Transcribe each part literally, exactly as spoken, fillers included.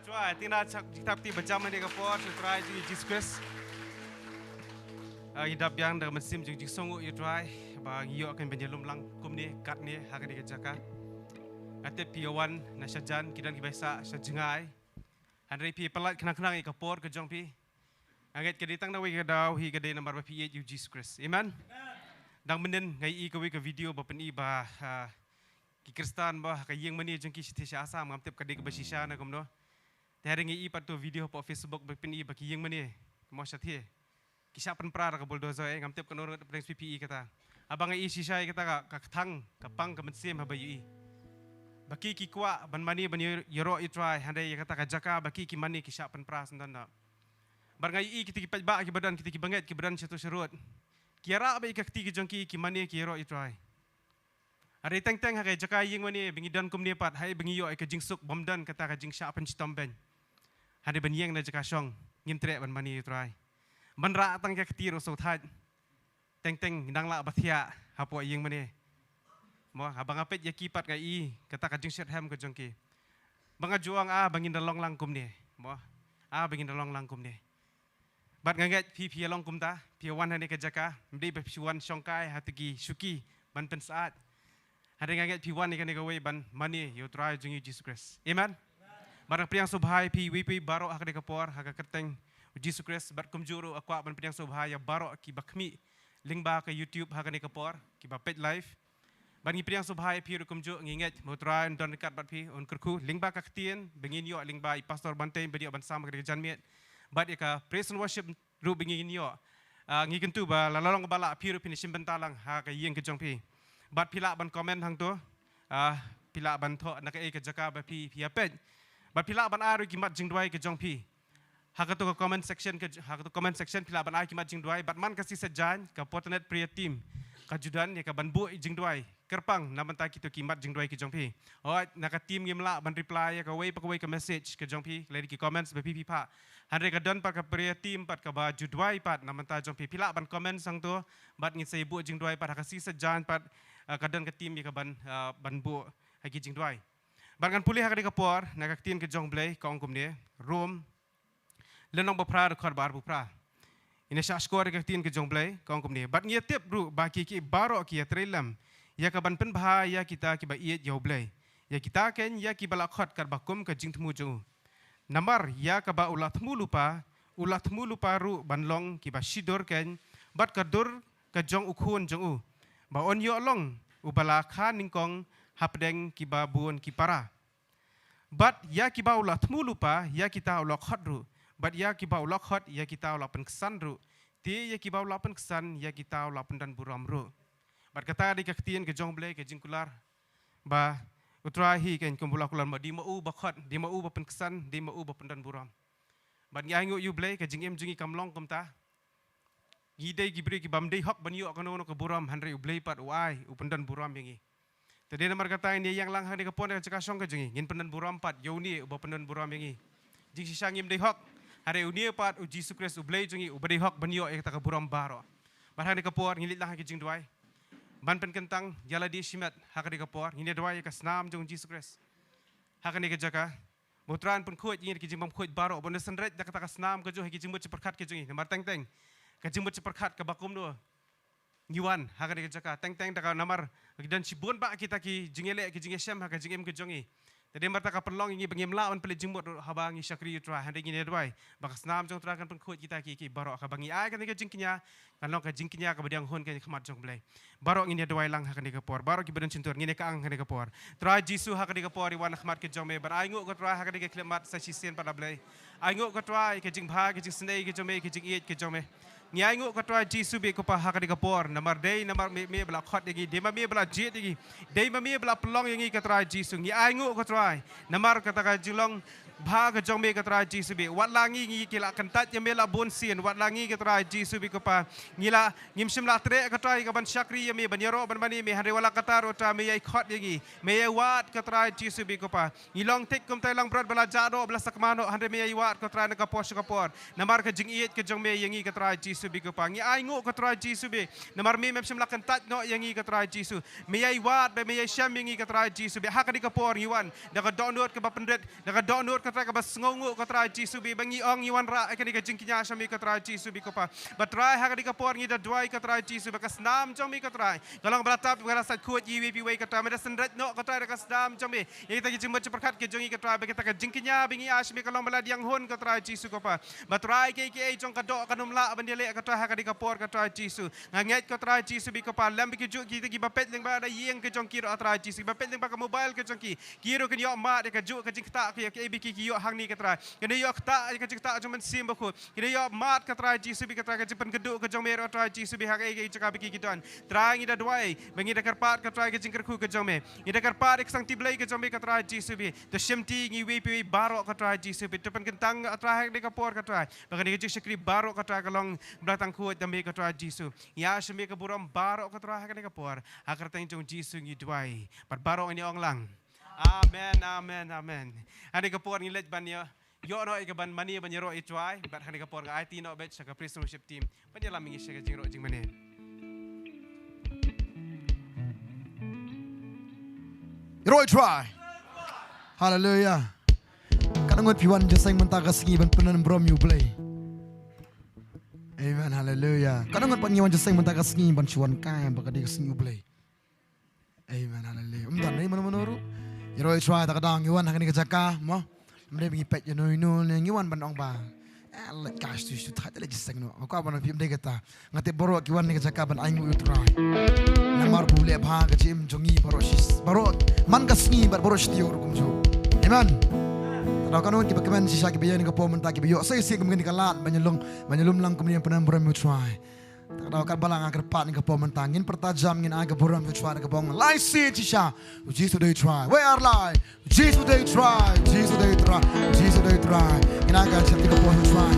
Trai, tina chak jingtap ti bajam hane ka por, sha Trai jong ngi Jisu Khrist. Ah, ngi dap biang da ka mynsiem jong jingsngew ïa Trai, ba ngi ïoh kan ban ïalum lang kumne, katne, ha kane ka jaka. Nga tip phi ïa wan, na shajan, ki don kiba ïa sah, sha jngai. Hynrei phi pynlait khnang khnang ïa ka por ka jong phi. Nga ngeit ka dei tang da wei ka daw, hi ka dei namar ba phi ïeit ïa u Jisu Khrist. Amen? Dang mynnin nga ïohi kawei ka video ba pyni ba, ah, ki Khristan ba, ha ka ïing mane jong ki shathie sha Assam, ngam tip ka dei kaba shisha ne kumno. Te hynrei nga ïohi pat tu video hapoh Facebook ba pyni ba ki ïing mane, mo shathie. Ki shah pynpra da ka bulldozer, eh, ngam tip kano ruh pdeng spi phi ïohi kata. Haba nga ïohi shisha ïa kata ka, ka kthang, ka pang, ka mynsiem haba ïohi. Ba ki ki kwah, ban mane, ban ïa-, ïaroh ïa Trai, hynrei ïa kata ka jaka, ba ki ki mane ki shah pynpra syndon noh. Bad nga ïohi kita ki paidbah kiba don, kita ki bangeit kiba don shato sharud. Ki ïarap bad ïa ka kti ka jong ki, ki mane ki ïaroh ïa Trai. Hynrei teng teng ha ka jaka ïing mane, ba ngi don kumne pat, haei ba ngi ïoh ïa ka jingsuk, bym don kata ka jingshah pynshitom beiñ. Hynrei ban ïeng na jaka shong, ngim treh ban mane ïa Trai. Ban rah tang ka kti ruh sngewthait. Teng teng nang lah ba thiah hapoh ïing mane. Mo, haba nga peit ïa ki pat nga ïohi kata ka jingshitrhem ka jong ki. Ba nga ju ong ah ba ngin da long lang kumne. Mo, ah ba ngin da long lang kumne. Bad nga ngeit phi phi ïa long kumta, phi ïa wan hane ka jaka, ym dei ba phi wan shongkai ha tu ki shuki ban pynsyaid. Hynrei nga ngeit phi wan ïa kane kawei ban mane ïa u Trai jong ngi Jisu Khrist. Amen. Bad nga pdiang sngewbha ïa phi iwei pa iwei baroh ha kane ka por, ha ka kyrteng u Jisu Khrist, bad kumjuh ruh nga kwah ban pdiang sngewbha ïa baroh kiba khmih lyngba ka YouTube ha kane ka por, kiba peit live. Bad ngi pdiang sngewbha ïa phi ruh kumjuh, ngi ngeit ba u Trai un don ryngkat bad phi, un kyrkhu lyngba ka ktien ba ngin ïoh lyngba i Pastor Banteng ba dei ban sam ha kane ka janmiet. Bad ïa ka praise and worship ruh ba ngin ïoh. Ah, ngi kyntu ba la long ba la phi ruh phin shim bynta lang ha ka ïing ka jong phi. Bad phi lah ban comment hangto. Ah, phi lah ban thoh na kaei ka jaka ba phi, phi ïa peit. Bad phi lah ban ai ruh ki mat jingduwai ka jong phi. Ha kato ka comment section ka, ha kato comment section phi lah ban ai ki mat jingduwai. Bad man ka shi sien jaiñ ka Fortinet Prayer Team ka ju don ïa ka ban buh jingduwai kyrpang na bynta kito ki mat jingduwai ki jong phi. Hooid, na ka team ngim lah ban reply ïa kawei pa kawei ka message ka jong phi, lane ki comments ba phi phi phah. Hynrei ka don pat ka prayer team pat kaba ju duwai pat na bynta jong phi. Phi lah ban comment hangto, bad ngin sa ïa buh jingduwai pat ha ka shi sien jaiñ pat, ah, ka don ka team ïa ka ban, ah, ban buh ha ki jingduwai. Bad ngan pule ha kane ka por, na ka ktien ka jong u Blei, ka ong kumne, Rom, lynnong ba phra, dkhot ba arphew phra. Ngin ïa shahshkor ïa ka ktien ka jong u Blei, ka ong kumne. Bad ngi ïa tip ruh ba ki, ki baroh ki ïa trei lem ïa ka ban pynbha ïa kita kiba ïeit ïa u Blei. Ïa kita keiñ ïa kiba la khot katba kum ka jingthmu jong u. Namar ïa kaba u la thmu lypa, u la thmu lypa ruh ban long kiba shidur keiñ, bad ka dur ka jong u Khun jong u. Ba un ïoh long uba la kha nyngkong hapdeng kiba bun ki para. Bad ïa kiba u la thmu lypa, ïa kita u la khot ruh. Bad ïa kiba u la khot, ïa kita u la pynksan ruh. Te ïa kiba u la pynksan, ïa kita u la pyndon burom ruh. Bad kata dei ka ktien ka jong u Blei ka jingkular. Ba u Trai hi keiñ kumba u la kular, ma dei ma u ba khot, dei ma u ba pynksan, dei ma u ba pyndon burom. Bad ngi ainguh ïa u Blei ka jingim jong ngi kam long kumta. Ngi dei ki briew ki bym dei hok ban ïoh kano kano ka burom, hynrei u Blei pat u ai, u pyndon burom ïa ngi. Te dei namar kata ngin ïeng lang ha kane ka por, ka jaka shong ka jong ngi, ngin pyndon burom pat ïa une uba pyndon burom ïa ngi. Jingshisha ngim dei hok, hynrei une pat u Jisu Khrist u Blei jong ngi uba dei hok ban ïoh ïa kata ka burom baroh. Bad ha kane ka por ngin leit lang ha ki jingduwai ban pynkyntang ïa lade shimet ha kane ka por. Ngin ïa duwai ïa ka snam jong u Jisu Khrist ha kane ka jaka. Ba u Trai un pynkhuid ïa ngi da ki jingbymkhuid baroh, ba un ïa synreit da kata ka snam ka jong ngi ha ki jingmut jingpyrkhat ka jong ngi. Namar teng teng ka jingmut jingpyrkhat kaba kumno ngi wan ha kane ka jaka, teng teng da ka namar ki don shibun bah kita ki jingïaleh ki jingïashem ha ka jingim ka jong ngi. Te dei namar kata ka pynlong ïa ngi ba ngim lah ban pynleit jingmut ruh haba ngi shakri ïa u Trai, hynrei ngin ïa duwai ba ka snam jong u Trai kan pynkhuid kita ki, ki baroh, kaba ngi ai kane ka jingkñia kan long ka jingkñia kaba dang hun ha khmat jong u Blei. Baroh ngin ïa duwai lang ha kane ka por. Baroh kiba don shyntur ngin ïa kang ha kane ka por. Trai Jisu, ha kane ka por ngi wan ha khmat ka jong me ban ainguh ko Trai ha kane ka khyllipmat sa shisien pat, A Blei. Ainguh ko Trai ka jingbha, ka jingsnei ka jong me, ka jingïeit ka jong me. Ngi ainguh ko Trai Jisu bad ko Pa ha kane ka por, namar dei namar me, me ba la khot ïa ngi, dei ma me ba la jied ïa ngi, dei ma me ba la pynlong ïa ngi ko Trai Jisu. Ngi ainguh ko Trai namar kata ka jinglong bha ka jong me ko Trai Jisu bad. Wat la ngi, ngi ki la kyntait ïa me la bun sien, wat la ngi ko Trai Jisu bad ko Pa, ngi la, ngim shym la treh ko Trai ka ban shakri ïa me, ban ïaroh ban mane ïa me, hynrei wat la katta ruh Trai me ïai khot ïa ngi, me ïai wad ko Trai Jisu bad ko Pa. Ngi long thik kumta lang bret ba la jah noh, ba la sakma noh, hynrei me ïai wad ko Trai na ka por sha ka por. Namar ka jingïeit ka jong me ïa ngi ko Trai Jisu bad ko Pa. Ngi ainguh ko Trai Jisu bad namar me mem shym la kyntait noh ïa ngi ko Trai Jisu. Me ïai wad bad me ïai shem ïa ngi ko Trai Jisu bad. Ha kane ka por ngi wan da ka dohnud kaba pynrit, da ka dohnud ka Trai, kaba sngewnguh, ko Trai Jisu bad ba ngi ong ngi wanrah ïa kane ka jingkñia sha me, ko Trai Jisu bad ko Pa. Bad Trai, ha kane ka por ngi da duwai, ko Trai Jisu bad ka snam jong me, ko Trai, ka long ba la tap, ba la sait khuid ïa iwei pa iwei, ko Trai, me da synreit noh, ko Trai, da ka snam jong me ïa kita ki jingmut jingpyrkhat ki jong ngi, ko Trai, bad kita ka jingkñia ba ngi ai sha me ka long ba la diang hun, ko Trai Jisu ko Pa. Bad Trai, kiei kiei jong ka doh kan ym lah ban ïaleh, ko Trai, ha kane ka por, ko Trai Jisu. Nga ngeit, ko Trai Jisu bad ko Pa, lem bad ki juh kita kiba peit lyngba da ïing ka jong ki ruh, ko Trai Jisu, kiba peit lyngba ka mobile ka jong ki, ki ruh kin ïoh mad ïa kajuh ka jingktah, ki ïa kaei ba ki ki ïoh hangne, ko Trai. Kin ïoh ktah ïa ka jingktah jong u Mynsiem Bakhuid. Kin ïoh mad, ko Trai Jisu bad ko Trai, ka jingpynkhuid ka jong me ruh, Trai Jisu bad ha kaei kaei jaka ba ki ki don. Trai, ngi da duwai ba ngi da kyrpad, ko Trai, ka jingkyrkhu ka jong me. Ngi da kyrpad ïa ka sangti Blei ka jong me, ko Trai Jisu bad to shimti ngi iwei pa iwei baroh, ko Trai Jisu bad to pynkyntang, ko Trai, ha kane ka por, ko Trai, ba kane ka jingshakri baroh, ko Trai, ka long ba la tang khuid da me, ko Trai Jisu. Ngi ai sha me ka burom baroh, ko Trai, ha kane ka por. Ha ka kyrteng jong Jisu ngi duwai. Bad baroh ngi ong lang, amen, amen, amen. Ha kane ka por ngi leit ban ïa ïoh noh ïa ka ban mane ban ïaroh ïa u Trai, bad ha kane ka por nga aiti noh beit sha ka praise and worship team ban ïalam ïa ngi sha ka jingïaroh jingmane. Ïaroh ïa u Trai. Haleluia. Katno ngut phi wan jingïaseng mynta ka sngi ban pynbor ïa u Blei? Amen, haleluia. Katno ngut pat ngi wan jingïaseng mynta ka sngi ban shu wan kai ba ka dei ka sngi u Blei? Amen, haleluia. Ym don ei mano mano ruh. Ïaroh ïa u Trai, ta ka daw ngi wan ha kane ka jaka, mo. Ym dei ba ngi peit ïano ïano ne ngi wan ban ong ba, eh, leit kai shu shu thait, leit jingïaseng noh. Nga kwah ban ong ïa phi ym dei kata. Nga tip baroh ki wan ha kane ka jaka ban ainguh ïa u Trai. Namar ba u leh bha ka jingim jong ngi baroh shi, baroh man ka sngi bad baroh shi taïew ruh kumjuh. Amen. Ta ka daw katno ngut kiba kmen shisha, kiba ïeng ha kane ka por mynta, kiba ïoh sa shisien kum kane ka lad ban ïalum, ban ïalum lang kumne ban pynbor ïa u Trai. Ta ka daw katba lah nga kyrpad ha kane ka por mynta, ngin pyrta jam, ngin ai ka burom ïa u Trai, kaba ong lai sien shisha, U Jisu u dei u Trai. Wei ar lai. U Jisu u dei u Trai, U Jisu u dei u Trai, U Jisu u dei u Trai. Ngin ai ka shisha ka burom ïa u Trai.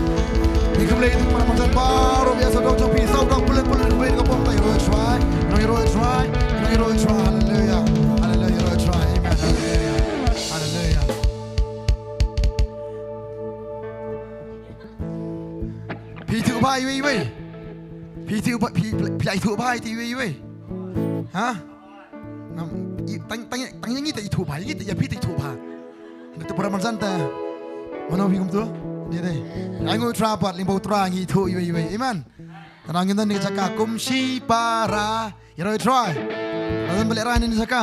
Ngi khublei ïa phi, para marjan baroh, ïa sawdong jong phi, sawdong pulit pulit, khublei ïa ka burom, ïaroh ïa u Trai. Ngi ïaroh ïa u Trai, ngi ïaroh ïa u Trai. Haleluia. Haleluia, ïaroh ïa u Trai. Amen. Haleluia. Haleluia. Phi ithuh bha iwei iwei? Phi ithuh bha, phi, phi, phi la ithuh bha ïa iwei iwei? Ha? Ngam, i, tang, tang, tang ïa ngi te ithuh bha, ïa ngi te, ïa phi te ithuh bha. Ngi te para marjan te. Mano phi kumto? Ngi te. Ainguh u Trai pat, lyngba u Trai ngi ithuh iwei iwei. Amen. Te nang ngin don ha kane ka jaka kum shipara. Ïaroh ïa u Trai. Nang baleh rai ha kane ka jaka.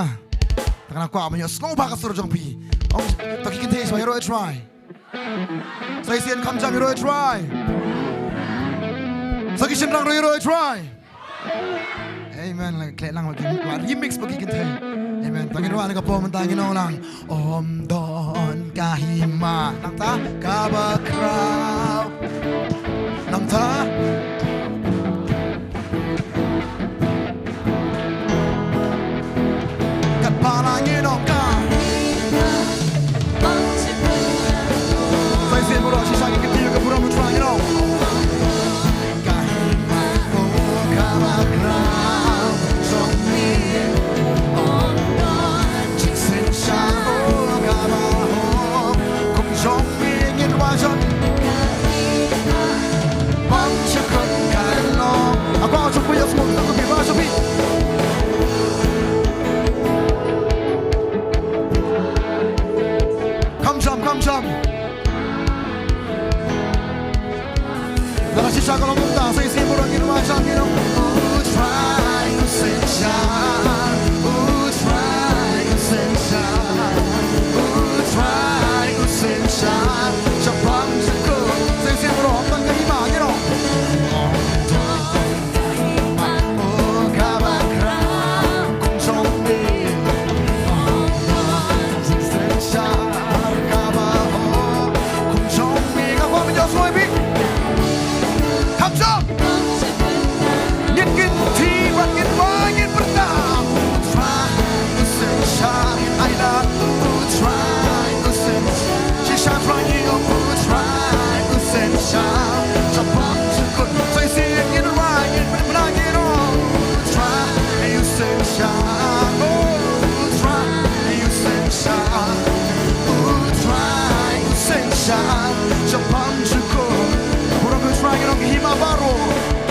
Te nga kwah ban ïohsngew bha ka sur jong phi. Ong, to ki kynthei shuwa ïaroh ïa u Trai. Sa shisien kham jam ïaroh ïa u Trai. Sa ki shynrang ruh ïaroh ïa u Trai. Amen. Lah khleh lang bad ki, bad remix bad ki kynthei. Amen. To ngin wan ha ka por mynta ngin ong lang. Ym don ka hima nangta kaba khraw. Nangta katba la ngi nong ka. Sa shisien baroh shisha ngi kynti ïa ka burom u Trai ngi nong. Ka hima, oh, kaba khraw jong ngi. Ong don jingsynshar, oh, kaba hok. Kum jong ngi ngin wai shon. Bam sha khun ka long. Aba shu phi ïa sngewthuh ka phi, ba shu phi. Kham jam, kham jam. Lada shisha ka long kumta, sa shisien baroh ngin wai shon ngin ong. U Trai u synshar, U Trai u synshar, U Trai u synshar. Shaphang shakhun, sa shisien baroh, ym don ka hima ngin ong. Ym don ka hima, oh, kaba khraw, kum jong ngi. Ym don jingsynshar kaba hok, kum jong ngi. Nga kwah ban ïohsngew ïa phi. Kham jam. Ngin kynti bad ngin wai ngin pyrta. U Trai u synshar, ai da. U Trai u synshar. Shisha Trai ngi ong U Trai u synshar. Shaphang shakhun. Sa shisien ngin wai ngin pyrta ngin ong. U Trai u synshar. Oh, U Trai u synshar. U Trai u synshar. Shaphang shakhun. Burom ïa u Trai, ngi long ki hima baroh.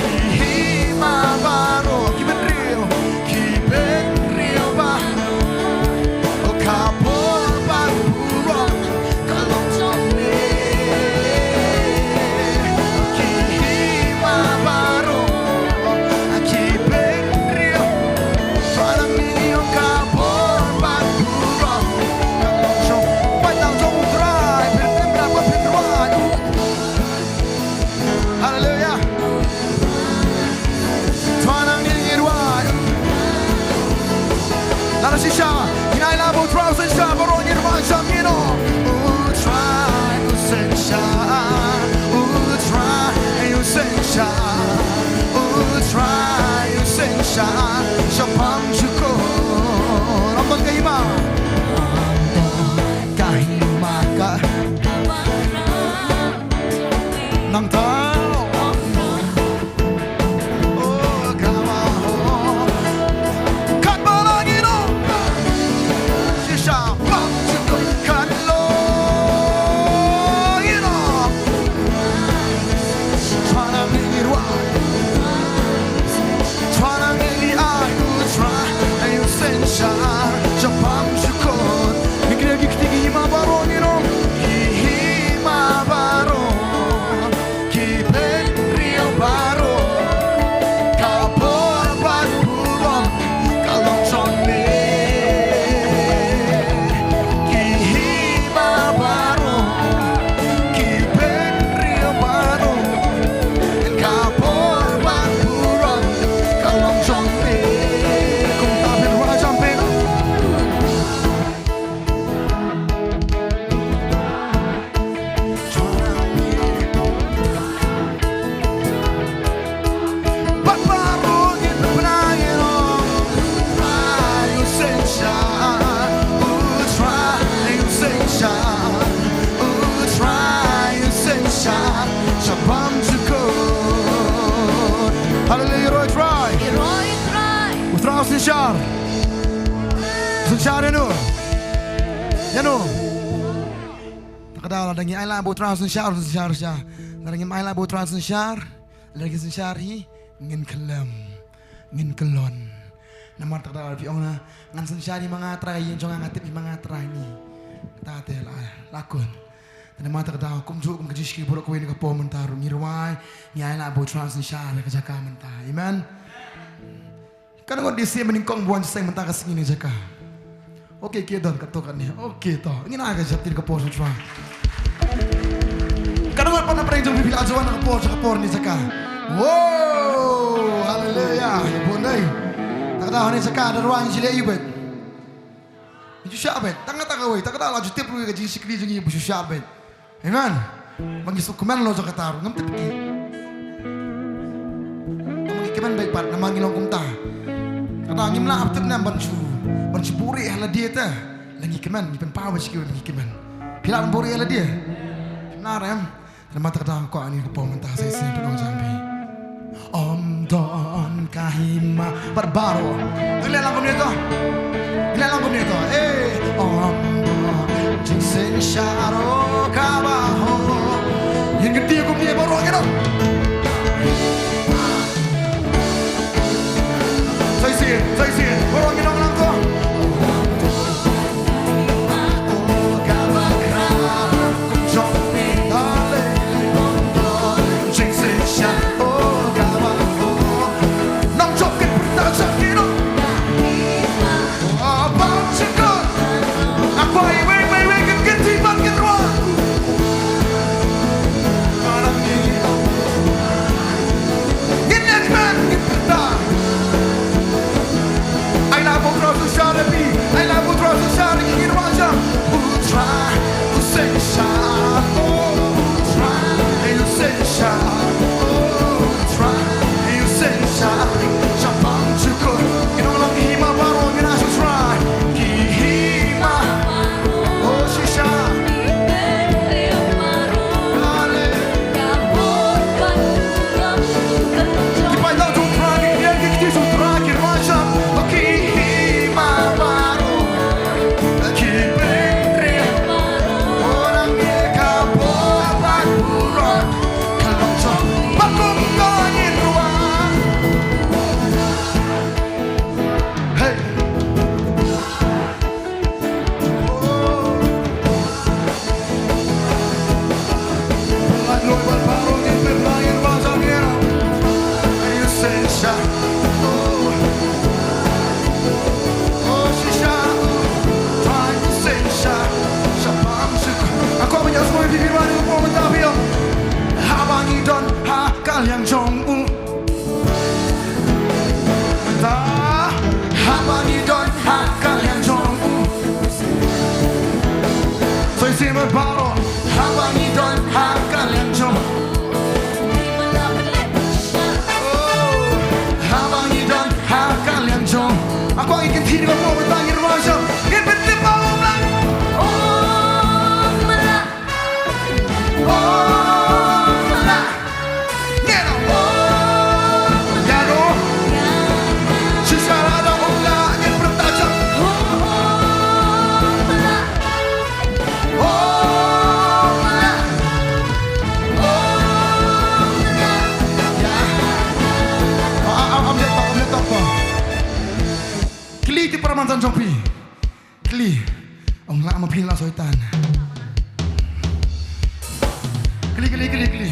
Ki hima baroh. Ki bynriew. Ki bynriew baroh. Oh, ka bor ban burom. Ka long jong Ang tau. Oh, kaba ho. Kat balang ino. Shisha pam chukut kat lo ino. Chwana ngirwa. Chwana ngi ai u chwa. Ai u sensa. Chapam chukut. Ngi kre ngi kti ngi ma baro ngi no. Ngi ma baro. Ki briew baroh, ka bor bad burom, ka long jong me. Ki hima baroh, ki briew baroh, ka bor bad burom, ka long jong me. Kumta phin wad jam phin. Haleluya, roi trai. Roi trai. U Trai u synshar. Synshar ïano? Ïano? Ta ka daw lada ngi ailad bad U Trai u synshar, u synshar sha. Lada ngim ailad bad U Trai u synshar, lada ngi synshar hi, ngin khlem, ngin khlon. Namar ta ka daw phi ong na, ngan synshar hi ma nga Trai, ïing jong nga nga tip hi ma nga Trai ngi. Ta te la, la kun. Namar ta ka daw kumjuh kum ka jingshakri baroh kawei na ka por mynta ruh ngi rwai, ngi ailad bad U Trai u synshar ha ka jaka mynta. Amen. Katno ngut dei seh mynnyngkong ba wan seng mynta ka sngi na jaka. Okay, ki don katto katne. Okay, to. Ngin ai ka japti ka por shuwa. Katno ngut pat na pdeng jong phi phi la wan na ka por sha ka por na jaka. Wow, haleluya. Ïa bun dei. Ta ka daw na jaka da rwai ngi shu leh ïa u bad. Ngi shu shah bad. Tang kata kawei. Ta ka daw la ju tip ruh ïa ka jingshakri jong ngi ba shu shah bad. Amen. Ba ngi sngewkmen lo jong kata ruh ngam tip ki. Tang ba ngi kmen beit pat namar ngi long kumta. Kata ngim lah tip ne ban shu, ban shu buhrieh ha lade te. La ngi kmen, ngi pynpaw ba shu ki ba ngi kmen. Phi lah ban buhrieh ha lade. Ngim lah em. Namar kata ko ani ko pom ta sai sai pynong jam phi. Ym don ka hima bad baroh. Ngi leh lang kumne to. Ngi leh lang kumne to. Eh, ym don jingsynshar kaba ho. Ngin kynti kumne baroh ngi to. Sai sai, sai sai. Baroh ngi nong lang to. Ai la bot ra su shar pi, ai la bot ra su shar ki kin wa jam. U Trai, u seng shar, oh, u Trai, ai u seng shar, oh, u Trai, ai u seng shar. Sha pang chukur, ki nong long ki hima baroh, ki na shu Trai, ki hima. Oh, shisha. Ale. Ki pai tang jong Trai, ki kian ki kti jong Trai, ki rwai shap, ki hima baroh, ki bynriew, oh, nang ïa ka bor bad burom, ka long jong, ba kum ka ngin rwai. Hey. Haba ngi don ha ka liang jong u. Ta, haba ngi don ha ka liang jong u. Soi sima baroh, haba ngi don ha ka liang jong u. Oh, haba ngi don ha ka liang jong u. Ako ngi kynti ba mo ba ngi rwai jong. Ngi pynti ba mo blang. Oh, mala. Oh, mala. Kli, kli, kli, kli.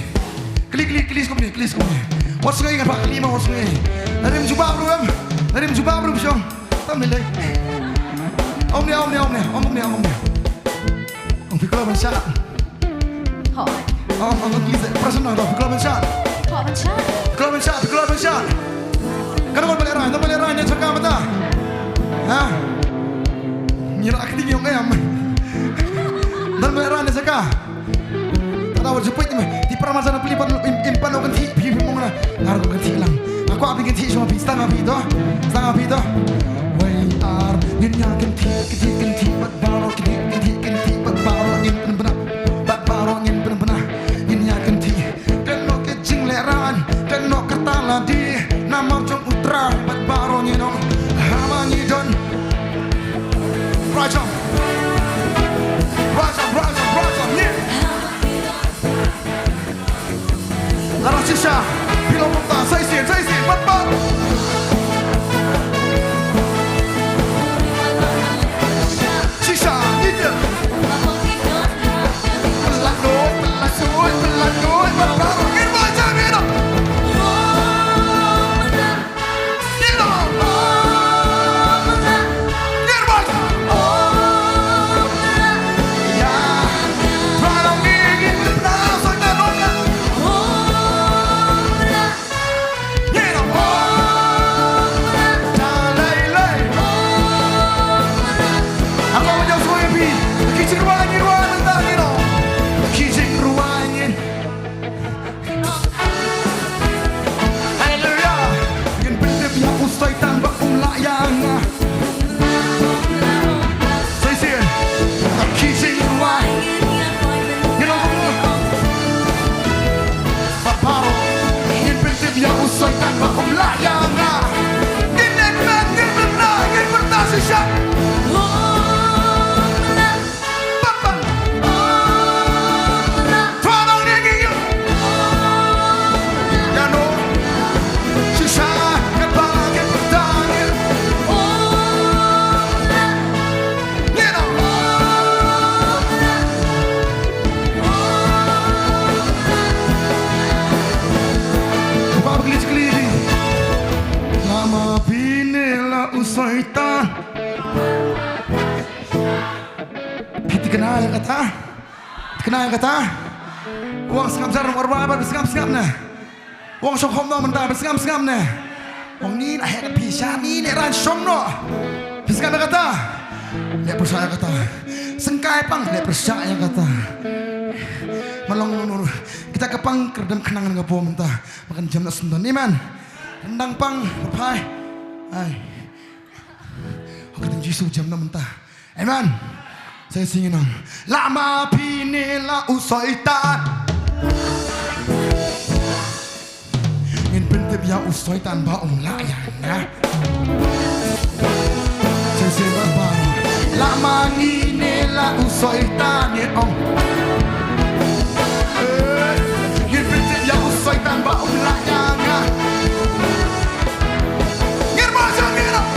Kli, kli, kli, skum ni, kli, skum ni. Wat sngi ngan phah kli ma, wat sngi. Narim jubab ruh em. Narim jubab ruh shong. Tam ni lei. Om ni, om ni, om ni, om ni, om ni. Ong phi kloi ban shad. Hooid. Ong, ong, ong, kli, prashan na, phi kloi ban shad. Hooid, ban shad. Phi kloi ban shad, phi kloi ban shad. Kan wan balik rai, kan balik rai ni saka mata. Ha? Ngira akting yong em. Dan balik rai ni saka. Tada wat jepit ni, ti para masa na peli pan im, im pan kan thi, phi, phi mong na. Ngar kan thi lang. Aku abi kan thi semua phi, stang abi tu. Stang abi tu. Wei ar, ngin ya kan thi, kan thi, kan thi, bat baro, kan thi, kan thi, kan thi, bat baro, ngin pen bena. Bat baro, ngin pen bena. Ngin ya kan thi. Kan no ke jing le ran, kan no kata la di. Namar jong utra, bat baro, ngin ong. Hama ngi don. Rajam. Rajam, rajam, rajam, yeah. Lara shisha, phi long kumta, sa shisien, sa shisien, pat, pat. Shisha, ngi dei. Pynlait noh, pynlait noh, pynlait noh, pat, pat, ngin bai jam ïa noh. Haleluya. Ngin pyntip ïa u Soitan ba um lah ïa nga. Sa shisien. Ki jingrwai. Ngin long kumno? Ba baroh. Ngin pyntip ïa u Soitan ba um lah ïa nga. Ngin leh met, ngin pynbna, ngin pynta shisha. Lama pine la u Soitan. Phi thikna ïa kata? Thikna ïa kata? Wan sngap jar, wan rai bad sngap sngap ne. Wan shong khop noh mynta bad sngap sngap ne. Wan ni na heh phi sha ni ne ran shong noh. Phi sngap ïa kata? Leh pyrshah ïa kata. Sngkai pang leh pyrshah ïa kata. Malong nur kita ka pang kyrdan khnang nga po mynta. Makan jam na sendon. Amen. Rendang pang phai. Ai. Ka kyrteng Jisu jam na mynta. Amen. Sa shisien nang. Lama pine la u Soitan. Ngin pyntip ïa u Soitan ba um lah ïa nga. Sa shisien ba ba. Lama ngin ne la u Soitan ngin ong. Eh, ngin pyntip ïa u Soitan ba um lah ïa nga. Ngin ba sa ngin ong.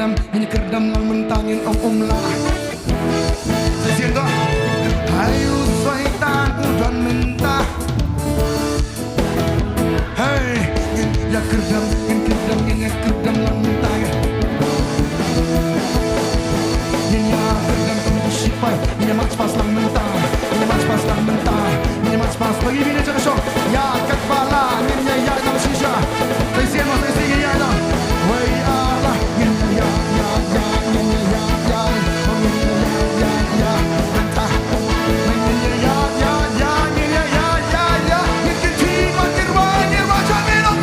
Ngin ïa kyrdam lang mynta, ngin ong um lah. Sa shisien to. Hai u Soitan u don mynta. Hey, ngin ïa kyrdam, ngin kyrdam, ngin ïa kyrdam lang mynta. Ngin ïa kyrdam kum ki shipai, ngin ïa march past lang mynta. Ngin ïa march past lang mynta. Ngin ïa march past. Bagi bini jaka shong. Ïa katba lah, ngin ïa ïa lang shisha. Sa shisien mo, sa shisien ïa ïa lang. Wei ah lah, ngin ïa ïa ïa ïa, ngin ïa ïa ïa, ngin ïa ïa ïa. Mynta. Ngin ïa ïa ïa ïa, ngin ïa ïa ïa ïa. Ngin kyntiew man kyrwa, kyrwa jong ngi long.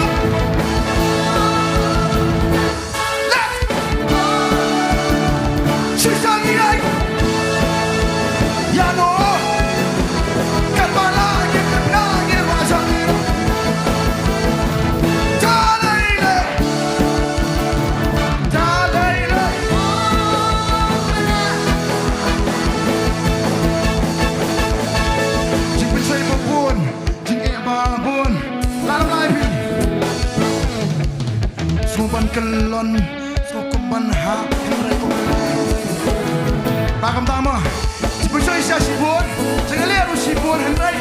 Let's go! Shisha ngi ai. Ïa no. Katba lah ngi, katba lah ngi, wa jong ngi. Ta lei lei. Ta lei lei. Jingpynshoi ba bun. Jingeh ba bun. Lada lai phi. Sngewbha ban kyllon, sngewbha ban hap, hynrei kumne. Ba kumta mo. Jingpynshoi shisha shibun, jingeh ruh shibun, hynrei.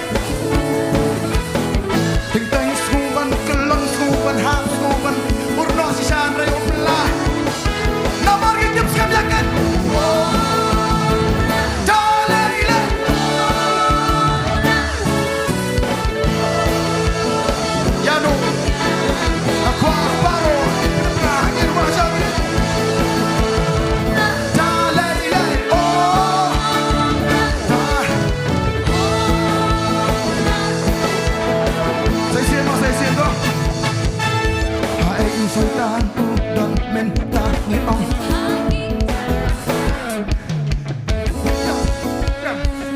Teng teng sngewbha ban kyllon, sngewbha ban hap, sngewbha ban ur noh shisha, hynrei um lah. Namar ngi tip skhem ïa kane. Ta lei lei. Ïa no. Nga kwah baroh. Ngin ïa march. Ta lei lei. Oh. Ta. Sa shisien mo, sa shisien to. Haei u Soitan u don mynta, ngin ong.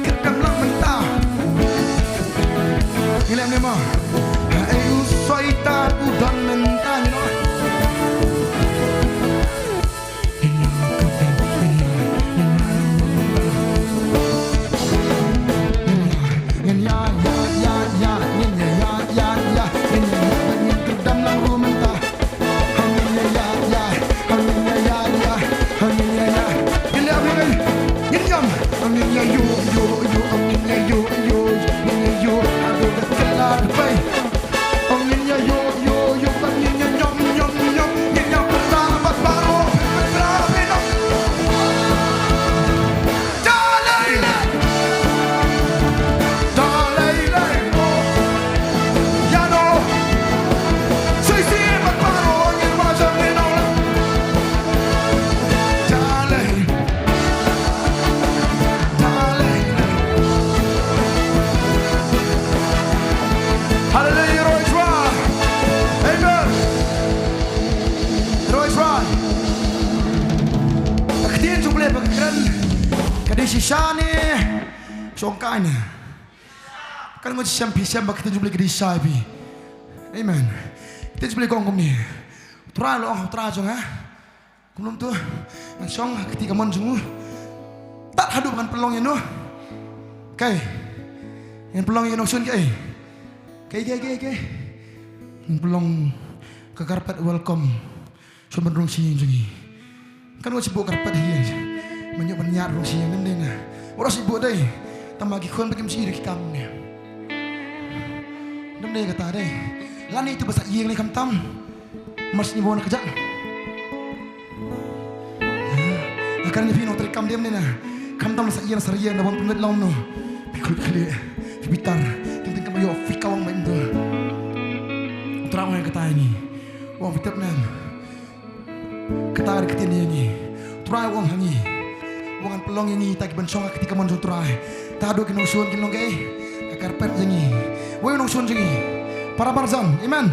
Kyrdam lang mynta. Ngi leh ne mo. Haei u Soitan u don mynta, ngin ong. Ngin ïa, ïa, ïa, ïa, ngin ïa, ïa, ïa, ïa, ngin ïa, ïa, ngin kyrdam lang ruh mynta. Ngin ïa, ïa, ïa, ngin ïa, ïa, ïa, ngin ïa, ïa. Ngin ïa, ngin, ngin ïam. Ngin ïa ïoh, ïoh, ïoh, ngin ïa ïoh, ïoh, ngin ïa ïoh. Haduh ka kylla ka pei. Ngin ïa ïoh, ïoh, ïoh, ngin ïa ñiom, ñiom, ñiom. Ngin ïa pynbra bad baroh, pynbra, pynbra. Ta lei lei. Ta lei lei. Ïa no. Shisien bad baroh ngin wan jam ne nong. Ta lei. Ta lei lei. Haleluia, ïaroh ïa u Trai. Amen. Ïaroh ïa u Trai. Ka ktien jong U Blei ba nga kren ka dei shisha ne shongkai ne. Kan ngut shisha phi shem ba ka ktien jong U Blei ka dei shisha ïa phi. Amen. Ka ktien jong U Blei ka ong kumne. U Trai u la ong ha u Trai jong nga. Kumno to? Ngan shong ha ka kti kamon jong u. Tad haduh ba ngan pynlong ïa no. Kaei? Ngan pynlong ïa u nongshun kaei? Kaei, kaei, kaei, kaei? Ngan pynlong ka carpet welcome. Shon ban rung sha ïing jong ngi. Kan wat shu buh carpet hi. Mynta ban ïaid rung sha ïing, ym dei na. Wat shu buh dei. Tang ma ki khun ba kim shu ïoh ki kam ne. Ym dei kata dei. Lane ïa uto ba sah ïing ne khamtam. Mar shu ïoh na ka jaka. Nga kren ïa phi nongtrei kam dei ne na. Khamtam sah ïing sah ïing na bym pynbeit lawm no. Phi khluit khlieh. Phi bitar. Teng teng kam ïoh phi kawang beit to. Trai ong kata ïa ngi. Ong phi tip ne. Kata ka dei ka ktien ïa ngi. Trai u ong ha ngi. U ong ngan pynlong ïa ngi kita kiban shong ha ka kti kamon jong u Trai. Tad haduh ki nongshun kin long kaei? Ka carpet jong ngi. Wei u nongshun jong ngi? Para marjan. Amen.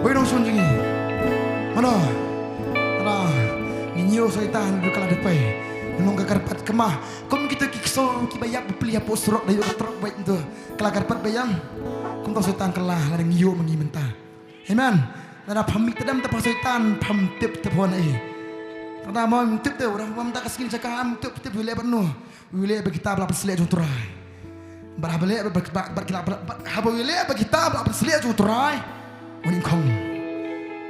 Wei u nongshun jong ngi? Mano? Mano? Ngi ñiew Soitan haduh ka la dep pei. Ngi long ka carpet kama. Kum kito ki kso kiba ïap bapli hapoh surok da ïoh ka trok beit to. Ka la carpet beit ïa. Kumta Soitan ka la, lada ngi ïoh ma ngi mynta. Amen. Lada pham mih tdem te pha Soitan pham tip te phone ei. Lada mo tip te, lada pham ta ka sngi jaka am tip, tip u leh bad no. U leh bad kita ba la pynsleh jong u Trai. Bad haba leh, bad, bad, bad, bad, bad, bad, haba leh ba kita ba la pynslieh jong U Trai, u nyngkong.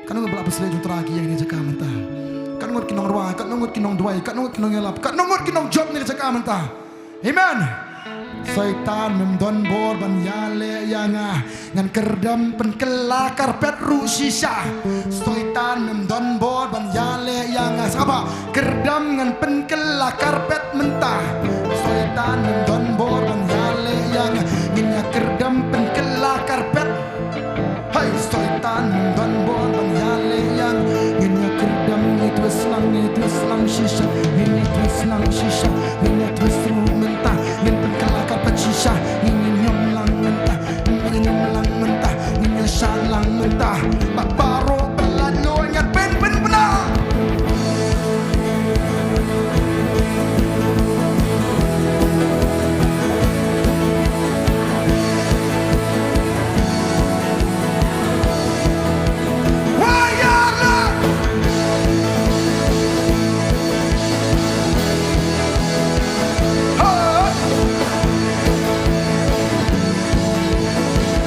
Katno ngut ba la pynslieh jong U Trai ki ïa kane ka jaka mynta? Katno ngut ki nongrwai, katno ngut ki nongduwai, katno ngut ki nongïalap, katno ngut ki nongjop kane ka jaka mynta? Amen. Soitan, mem don bor ban ïaleh ïa nga. Ngan kyrdem pynkylla karpet ruh shisha. Soitan, mem don bor ban ïaleh ïa nga. Sngap ba, kyrdem ngan pynkylla karpet mynta. Soitan, mem don bor ban ïaleh ïa nga. Ngin ïa kyrdem pynkylla karpet. Hai Soitan, mem don bor ban ïaleh ïa nga. Ngin ïa kyrdem, ngin ïa twist lang, ngin ïa twist lang shisha. Ngin ïa twist lang shisha. Ngin ïa twist ruh mynta. Ngin pynkylla karpet shisha. Ngin ïa ñiom lang mynta. Ngin ïa ñiom lang mynta. Ngin ïa shad lang mynta. Bad baroh ba la lait luid ngan pynbna.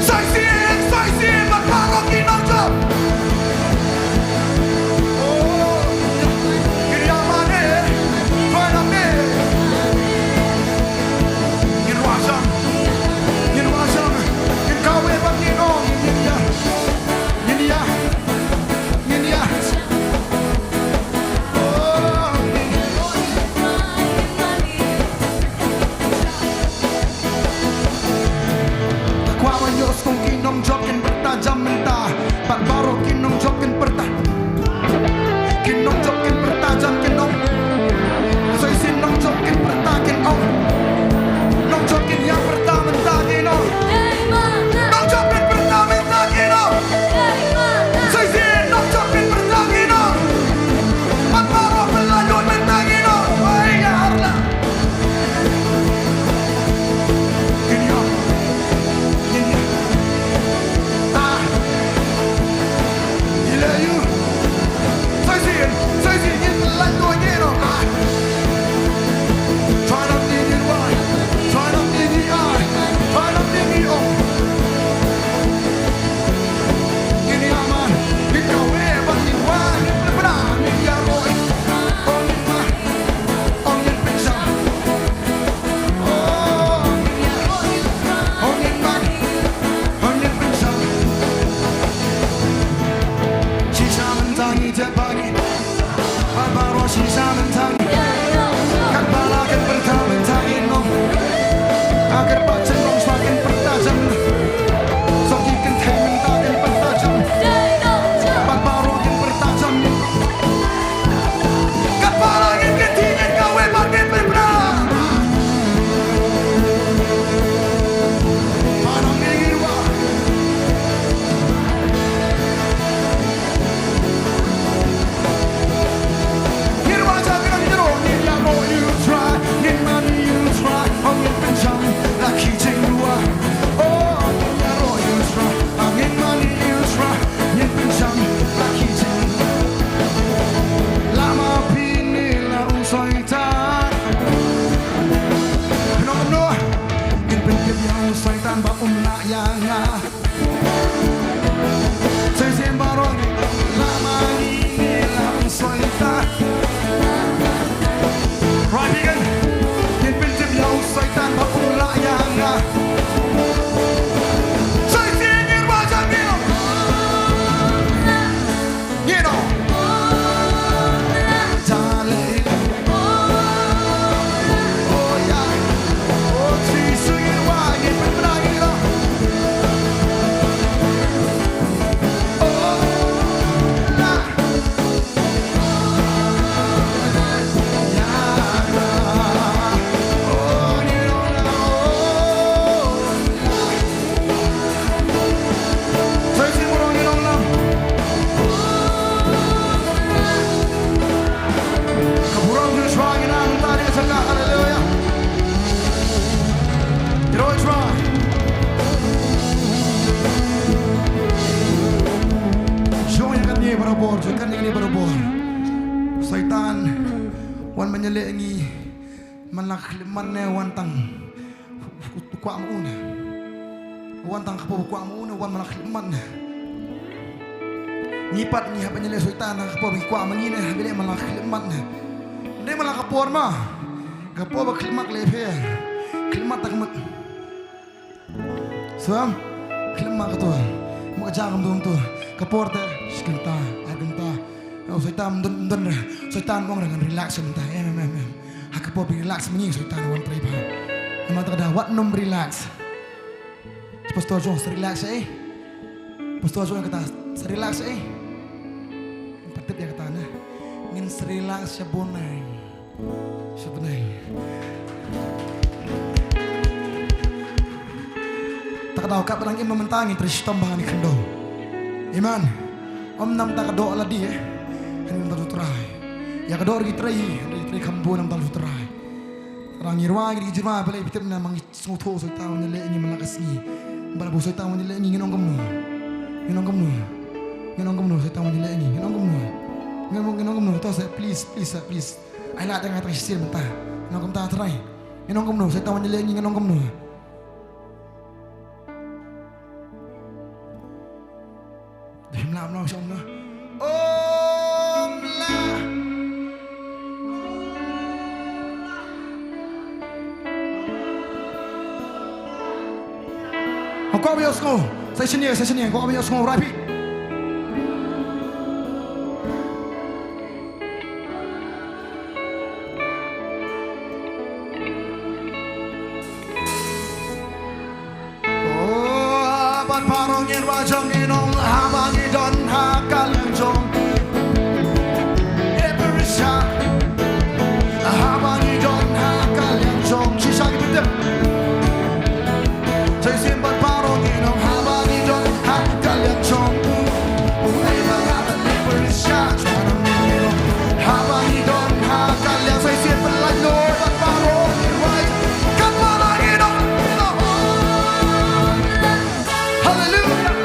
Sa shisien, sa shisien, bad baroh ki nongjop. Oh, ngin ïa mane, ngin ïa mane. Ngin wad sham, ngin wad sham, ngin kawei bad ngin ong, ngin ïa, ngin ïa, ngin ïa. Oh, ngin ïa. Nga kwah ban ïohsngew ki nongjop kin pyrta jam mynta. Bad baroh ki nongjop kin pyrta. Ki nongjop kin pyrta jam kin ong. Sa shisien nongjop kin pyrta kin ong. Nongjop kin ïa pyrta mynta kin ong. Nongjop kin pyrta mynta kin ong. Sa shisien nongjop kin pyrta kin ong. Bad baroh ba la lait luid mynta kin ong. Wei ïa la. Ngin ïa, ngin ïa. Ah. Ïa la ïa u. Sa shisien, sa shisien, ngin lait luid ngin ong. Ah. Trai nam ngin ïa wai. Trai nam ngin ïa ai. Trai nam ngin ïa ong. Ngin ïa man, ngin kawei bad ngin wan, ngin pynbna, ngin ïaroh. Oh, ngin man, oh, ngin pynshong. Oh, ngin ïaroh, oh, ngin man, oh, ngin pynshong. Shisha mynta ngi jop ba ngi. Bad baroh shisha mynta ngi. Katba la kin pyrta mynta ngi nong. A katba chen nong sha kin pyrta jam. Song ki kynthei mynta kin pyrta jam. Bad baroh kin pyrta jam. Katba la ngin kynti ngin kawei bad ngin pynbna. Ba nong ngi ngi wa. Ngin wad sham, ngin ïaroh, ngin ïaroh ïa u Trai, ngin mane ïa u Trai, oh ngin pynshong la ki jingduwai. Oh ngin ïaroh ïa u Trai, oh ngin mane ïa u Trai, ngin pynshong la ki jing. La ma phi ne la u Soitan. Kynnoh kumno? Ngin pyntip ïa u Soitan ba um lah ïa nga. Sa shisien baroh ngi la ma ngi ngi la u Soitan. Right, begin. Ngin pyntip ïa u Soitan ba um lah ïa nga. Sa shisien ngin wad sham ngin ong. Ngin ong. Hallelujah. Oh, yeah. Oh, Jisu, ngin wad, ngin pynbna, ngin ong. Hallelujah. Ïaroh ïa u Trai. Jong ïa kane barabor, jong ïa kane barabor. Soitan, wan ban ïaleh ïa ngi. Man la khlem man ne wan tang. Kwah ma u ne. Wan tang ka por ba kwah ma u ne, wan man la khyllipmat ne. Ngi pat ngi hap ban ïaleh Soitan tang ka por ba ngi kwah ma ngi ne, hap ïaleh man la khyllipmat ne. Ym dei man la ka por ma. Ka por ba khyllipmat ka leh pher. Khyllipmat ta ka mut. Sngewbha khyllipmat kato. Mut ka jaka kumto kumto. Ka por te shi kynta, ar kynta. Ïa u Soitan ym don, ym don re. Soitan ym ong re ngan relax mynta. Em, em, em, em. Ha ka por ba relax ma ngi, Soitan wan trei bha. Namar kata ka daw wat nym relax. Pastor jong sa relax eh. Pastor jong kata sa relax eh. Ngin pat tip ïa kata na. Ngin sa relax sha bneng. Sha bneng. Ta ka daw katba dang im mynta ngin trei shitom bha ha kane ka khyndew. Amen. Ym namar ka doh lade eh. Hynrei namar U Trai. Ïa ka doh ruh ngi trei, hynrei trei kham bun namar U Trai. Tang ngi rwai, ngi jingrwai, balei phi tip na ma ngi sngewthuh Soitan un ïaleh ïa ngi man la ka sngi. Bad lada Soitan un ïaleh ïa ngi ngin ong kumno? Ngin ong kumno? Ngin ong kumno Soitan un ïaleh ïa ngi? Ngin ong kumno? Ngin ong, ngin ong kumno? To seh, please, please, seh, please. Ai lad ïa nga tang shisien mynta. Ngin ong kumta Trai. Ngin ong kumno? Soitan un ïaleh ïa ngi ngin ong kumno? Dei mla mla shong na. Om la. Ko ba ïohsngew. Sa shane, sa shane. Ko ba ïohsngew, Rapi. Oh, bad baroh ngin rwai jong ngi nong haba ngi don ha ka liang jong. Every shot. Haba ngi don ha ka liang jong. Shisha ki tip. Sa shisien bad baroh ngi nong haba ngi don ha ka liang jong. Oh, every shot. Haba ngi don ha ka liang. Sa shisien bad lait noh bad baroh ngi rwai. Katba ngi don. Hallelujah.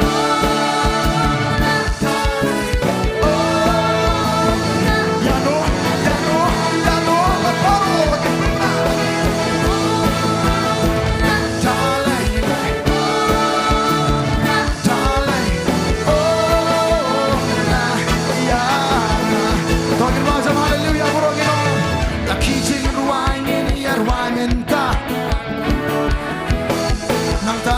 Nangta.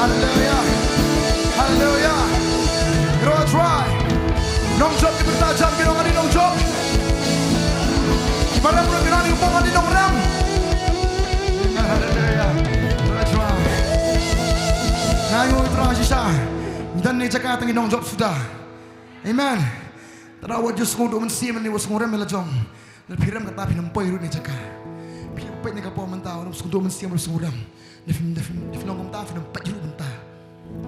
Hallelujah. Hallelujah. Ngi rwai. Nongjop ki pyrta jam ki nong ani nongjop. Ki parem ruh ki nong ani nongrem. Hallelujah. Ngi rwai. Ngi rwai shisha. Ngi don ne jaka tang ngi nongjop suda. Amen. Tara wat ju sngewduh mynsiem ne wat sngewrem ïa la jong. Lada phi rem kata phin ym poi ruh ne jaka. Phi ym poi ne ka por mynta wat sngewduh mynsiem wat sngewrem. Lada phi, lada phi, lada phi long kumta phin ym poi ruh mynta.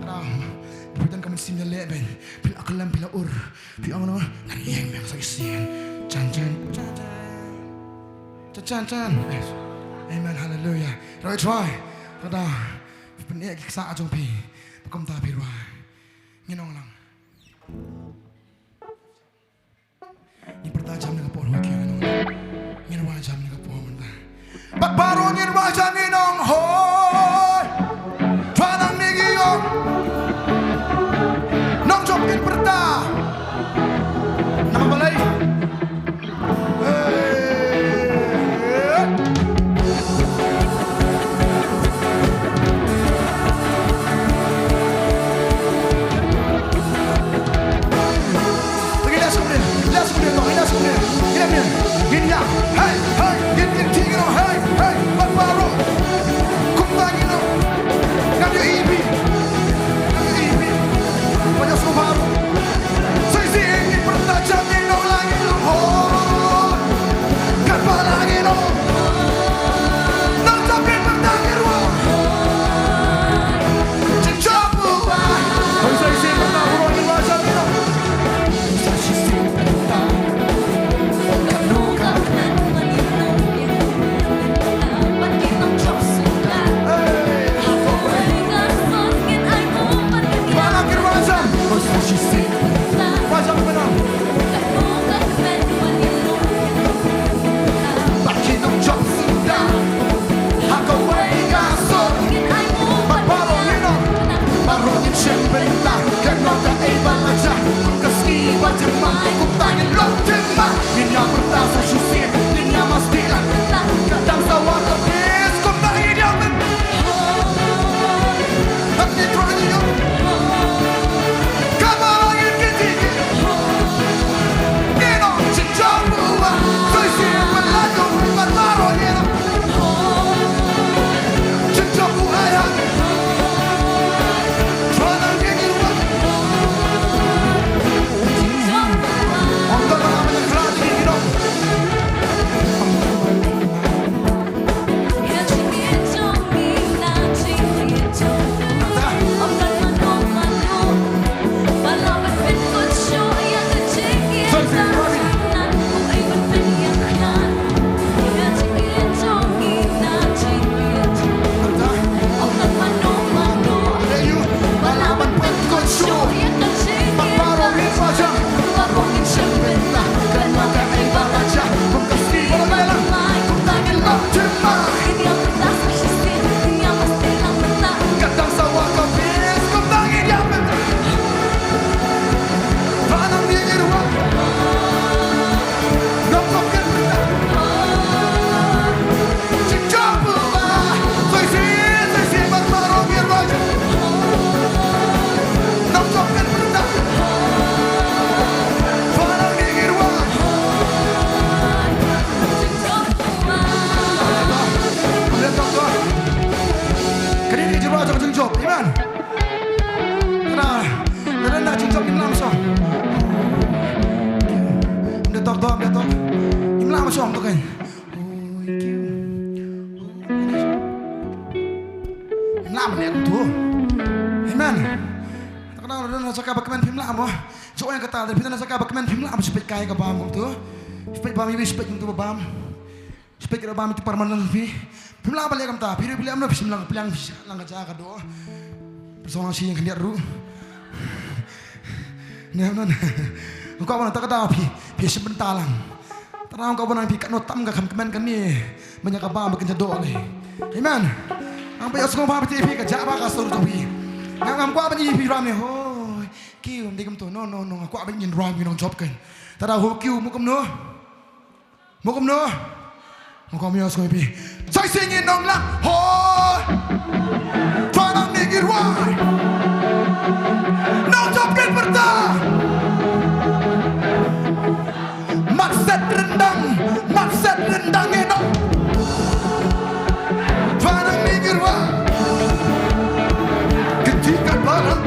Tara lada phi don ka mynsiem ïaleh ben phi la khlem phi la ur. Phi ong noh ngan ïeng biang sa shisien. Chan chan chan chan. Chan chan chan. Amen, hallelujah. Rwai, rwai. Tara phi pyneh ki ksah jong phi. Kumta phi rwai. Ngin ong lang. Ngin pyrta jam ne ka por hoi ki ngin ong. Ngin rwai jam ne ka por mynta. Bad baroh ngin rwai jam ngin ong hoi. Twa nang ni ki ong. Nongjop ngin pyrta. Namar balei? Hey. Amen. Kane ka jingrwai jong ka jingjop. Amen. Kane, kane ka jingjop, ngim lah ban shong. Ym dei tok, tok, ym dei tok. Ngim lah ban shong tok kan. Ngim lah ban leh kumto. Amen. Kane, kane ka jaka ba kmen phim lah mo. Jong kata, phi kane ka jaka ba kmen phim lah mo, shu peit kai ka bam kumto. Shu peit bam, shu peit kumto ba bam. Shu peit ka bam ïa ki permanent phi. Phim lah ban leh kumta, phi ruh phi leh kumno, phi shim lang ka pliang, phi shah lang ka ja ka doh. Phi song lang shi ïing khyndiat ruh. Ne kumno. Nga kwah ban ong ta kata phi, phi shim bynta lang. Tang nga kwah ban ong phi katno tam ka kham kmen kane. Ban ïa ka bam ba kin ja doh lei. Amen. Nga ba ïohsngew ba phi, phi ka jah ba ka sur jong phi. Nga, ngam kwah ban ïohi phi rwai ne. Hoi. Kiew, ym dei kumto. No, no, no. Nga kwah ban ïohi rwai ïa ki nongjop kan. Tada ho kiew, mo kumno. Mo kumno? Mo kumno, ïohsngew phi. Sa shisien ngin ong lang. Hoi. Pynang ne ngi rwai. Nongjop kin pyrta. Mat set ryndang, mat set ryndang ngin ong. Pynang ne ngi rwai. Kynti kat balang.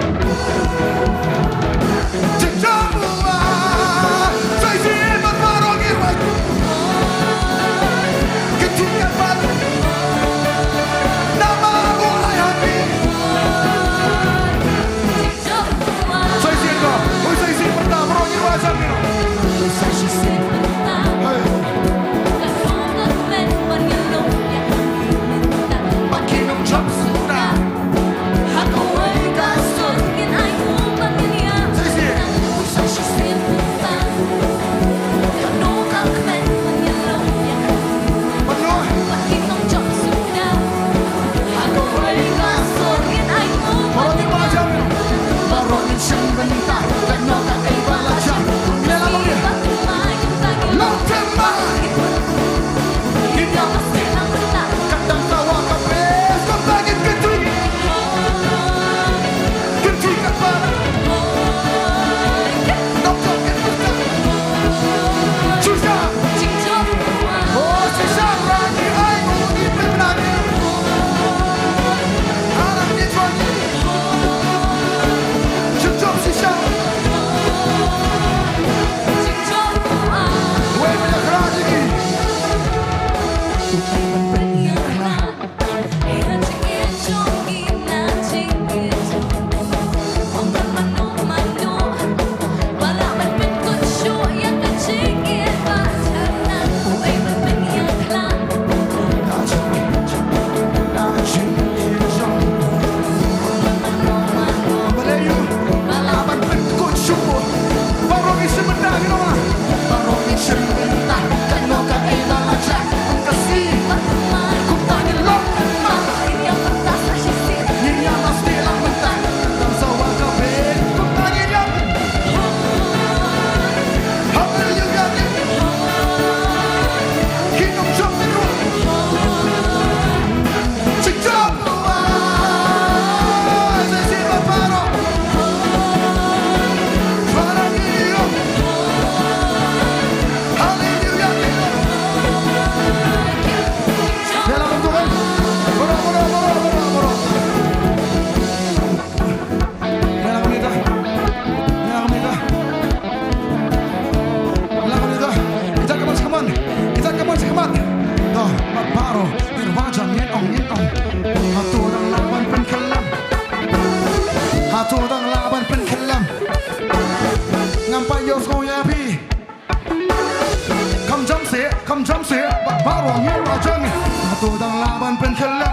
Jong ngi. Hato dang lah ban pynkhlem?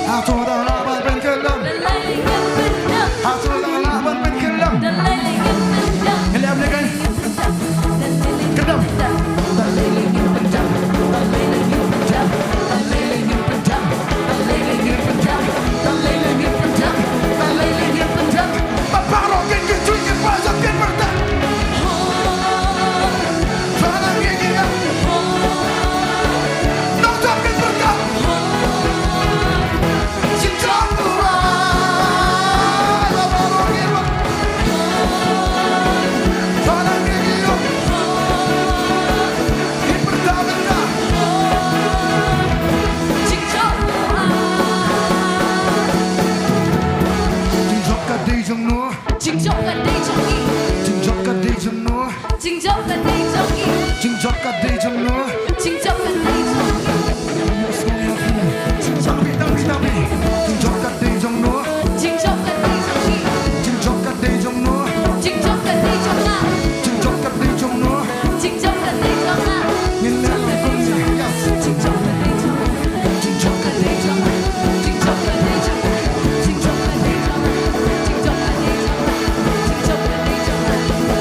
Hato dang lah ban pynkhlem? Hato dang lah ban pynkhlem? Ngi leh ne kan? Khlem. Ba baroh kin kyntu, kin pyrta, kin pyrta. Jingjop ka dei jong no. Jingjop ka dei jong ngi. Jingjop ka dei jong no. Jingjop ka dei jong ngi. Jingjop ka dei jong no. Jingjop ka dei jong ngi. Jingjop ka dei jong ngi. Jingjop ka dei jong ngi. Jingjop ka dei jong ngi. Jingjop ka dei jong ngi. Jingjop ka dei jong nga. Jingjop ka dei jong no. Jingjop ka dei jong nga. Ngin leh lang kumne. Yes. Jingjop ka dei jong nga. Jingjop ka dei jong nga. Jingjop ka dei jong nga. Jingjop ka dei jong nga. Jingjop ka dei jong nga. Jingjop ka dei jong nga.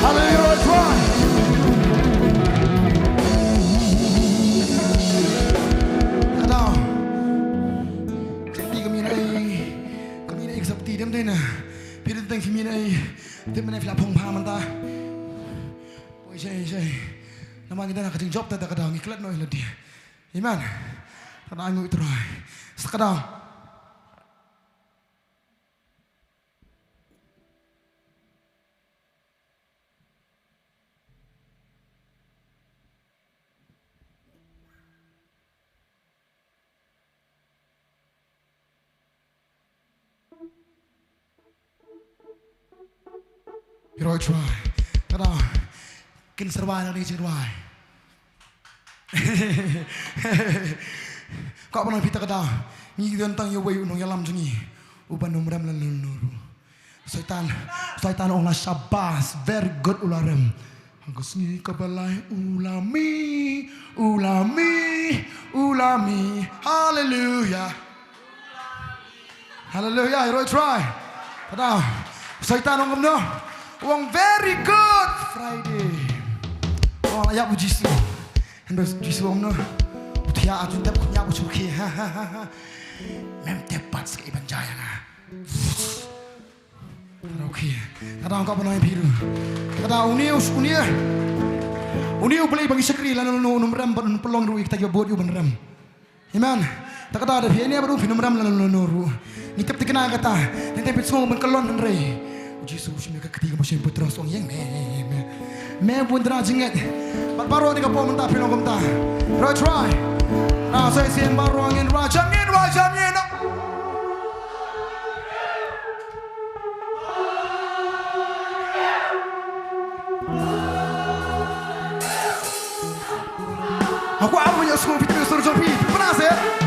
Hallelujah, let's rise. Ka daw. Ka ti ka mih na ei. Ka mih na ei ka sap ti dem dei na. Phi dei teng phi mih na ei. Dei mane phi la phong pha mynta. Oi, shai, shai. Namar ngi dang ka jingjop te da ka daw ngi klet noh ïa lade. Amen. Ka daw ngi u Trai. Sa ka daw. Hero Trai. Ka daw. Kin sa rwai na ka jingrwai. Kwah ban ong ïa phi ta ka daw. Ngi don tang ïa uwei u nongïalam jong ngi uba nym rem lano lano ruh. Soitan, Soitan ong la shabas, very good, u la rem. Ha ka sngi kaba lai u la mih, u la mih, u la mih. Hallelujah. Hallelujah, Hero Trai. Ka daw. Soitan ong kumno? U ong very good Friday. U ong la ïap u Jisu. Hynrei u Jisu u ong kumno? U thiah, u tep, u thiah, u shu khie. Ha, ha, ha, ha. Mem tep pat sa kaei ban jia ïa nga. Ka daw, okay. Ka daw, ka ban ong ïa phi ruh. Ka daw, une u, une. Une u Blei ba ngi shakri lano lano, u nym rem bad u nym pynlong ruh ïa kita kiba bud ïa u ban rem. Amen. Ta ka daw da phi, ine bad u phi nym rem lano lano ruh. Ngi tip thikna kata. Teng teng phi sngew ban kyllon hynrei u Jisu u shim ïa ka kti kaba u shim ïa u Petros, u ong ïeng me, me. Me bun tna jingngeit. Bad baroh ne ka por mynta phi long kumta. Hero Trai. Na sa shisien baroh ngin rwai jam, ngin rwai jam, ngin. Nga kwah ban ïohsngew phi, phi, phi, phi, phi, phi, phi, phi,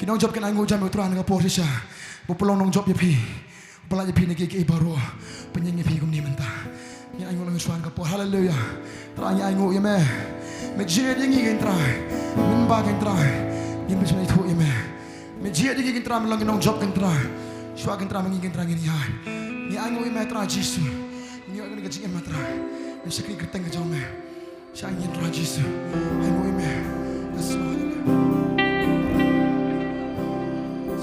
Ki nongjop kin ainguh ïa me Trai na ka por shisha. Ba pynlong nongjop ïa phi. Ba pynlait ïa phi na kiei kiei baroh. Pynïeng ïa phi kumne mynta. Ngin ainguh lang shuwa na ka por. Haleluya. Trai ngi ainguh ïa me. Me jied ïa ngi kin Trai. Mynba kin Trai. Ngin bishni thuh ïa me. Me jied ïa ngi kin Trai, me long ki nongjop kin Trai. Shuwa kin Trai, ma ngi kin Trai ngin ïaid. Ngi ainguh ïa me Trai Jisu. Ngi ïoh ïa ka jingim ma Trai. Ngi shakri kyrteng ka jong me. Sha ngi Trai Jisu. Ainguh ïa me. Yes Lord.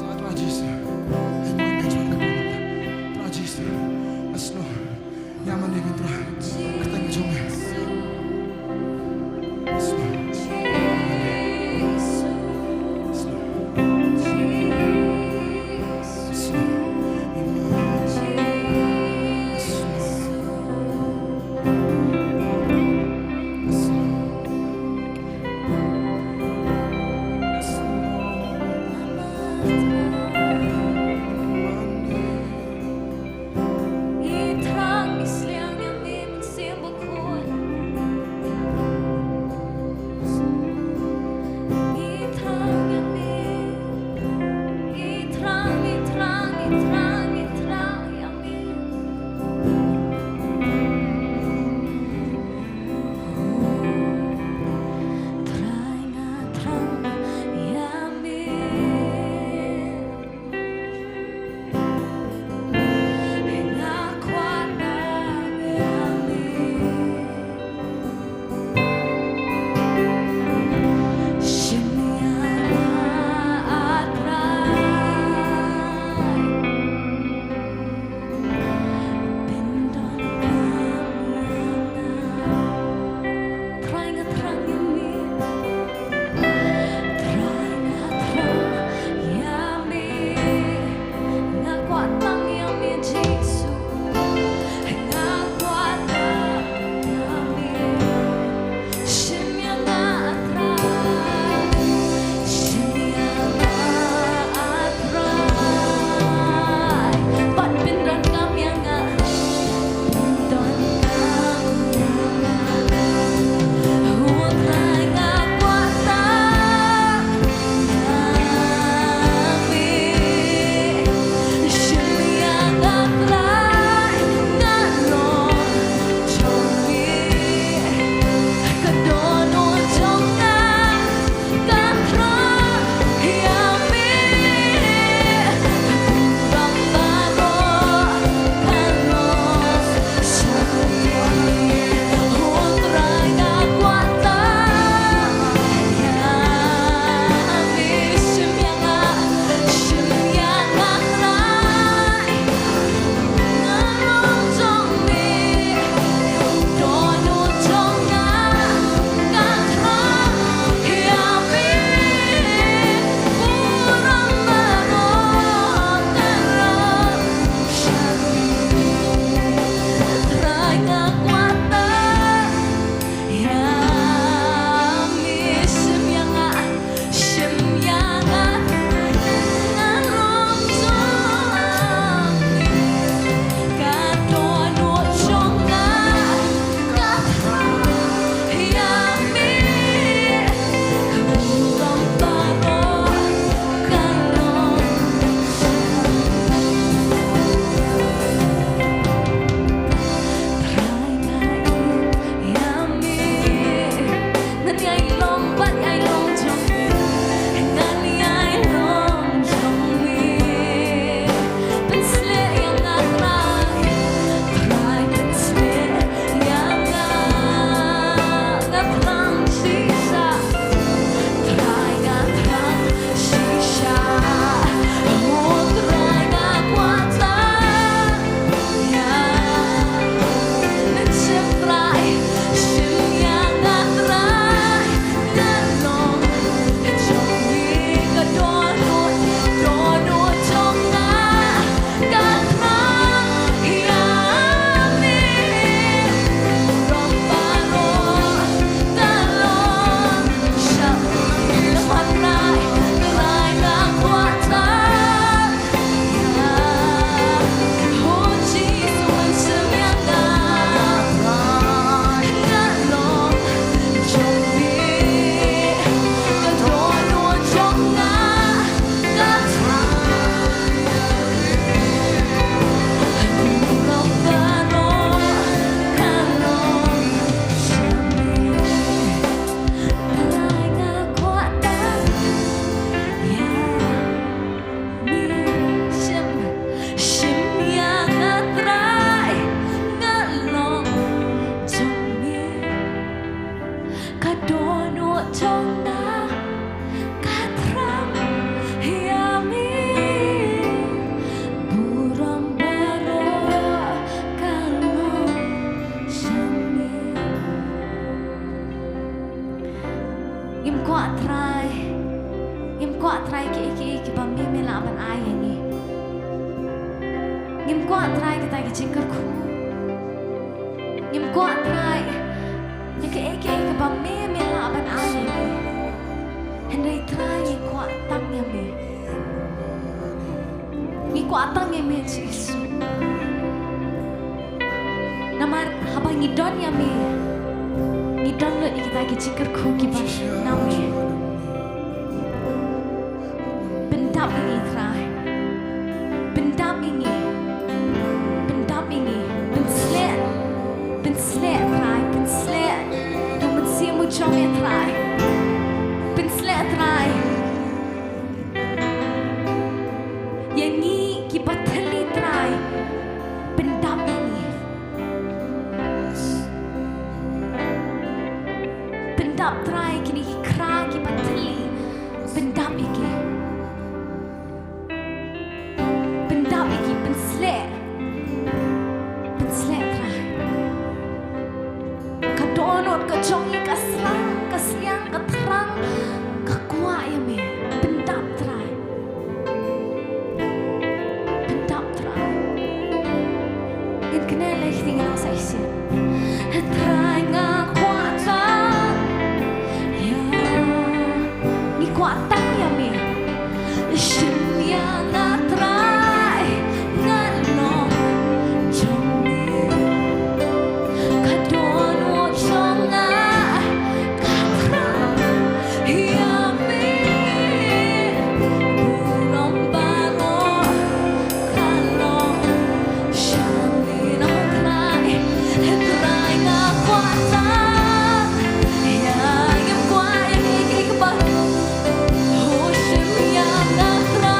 Sa Trai Jisu. Ainguh ïa me Trai Jisu. Yes Lord. Ïa mane ka Trai. Kyrteng ka jong me. Yes Lord. Yes Lord. Yes Lord. Trai kita ki jingkyrkhu. Ngim kwah Trai ïa kaei kaei kaba me me lah ban ai ïa ngi. Hynrei Trai ngi kwah tang ïa me. Ngi kwah tang ïa me Jisu. Namar haba ngi don ïa me, ngi don lut ïa kita ki jingkyrkhu kiba na me. Pyndap ïa ngi Trai. Pyndap ïa ngi. Pyndap ïa ngi. Pynshlur. Pynshlur Trai. Pynshlur. Ïa u Mynsiem u jong me Trai. Pynshlur Trai. Ïa ngi kiba thylli Trai. Pyndap ïa ngi. Pyndap Trai kine ki khra kiba thylli. Pyndap ïa ki. Pyndap ïa ki, pynshlur. Pynshlur Trai. Ka dohnud ka jong ngi ka sliang, ka sliang, ka thrang, ka kwah ïa me. Pyndap Trai. Pyndap Trai. Ngin kynnoh lei kti nga sa shisien. Trai nga kwah tang ïa, ngi kwah tang ïa me. Shim ïa nga Trai, nga long jong me. Ka dohnud jong nga ka thrang ïa me. Burom baroh ka long sha me. Nang Trai, Trai nga kwah tang ïa, ngim kwah ïa kiei kiei kiba. Oh, shim ïa nga Trai.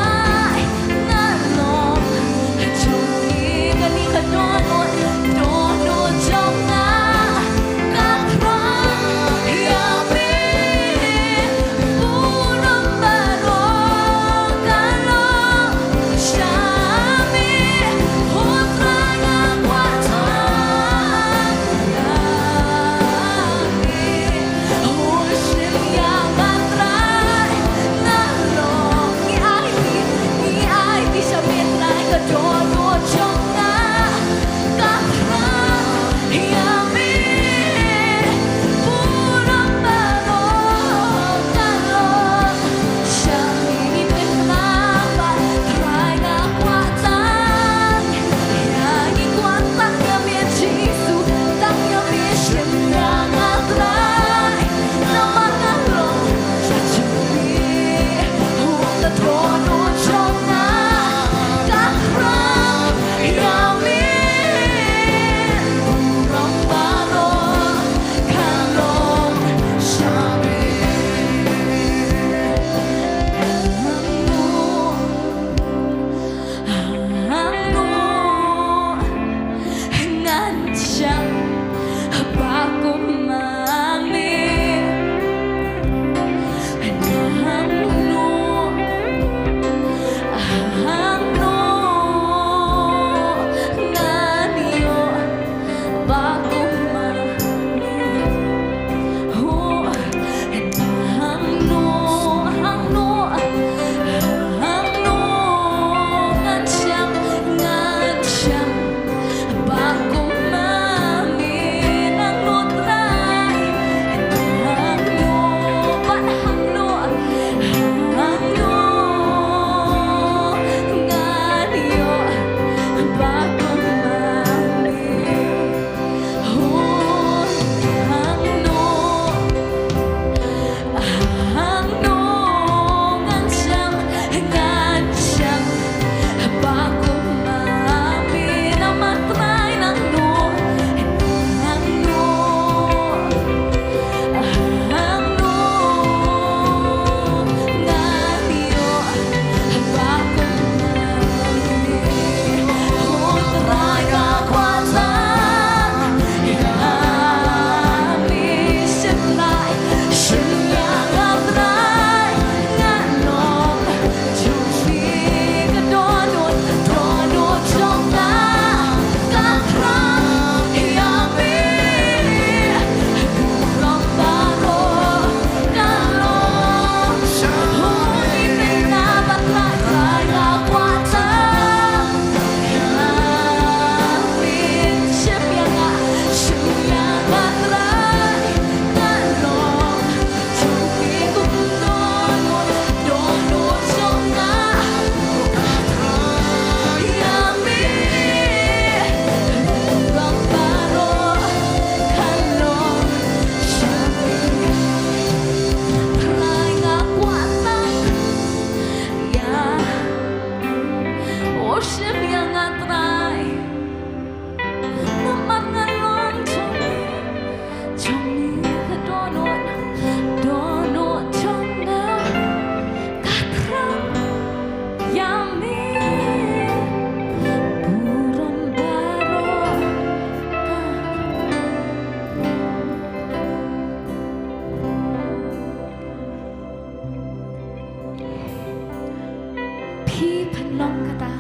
Long kata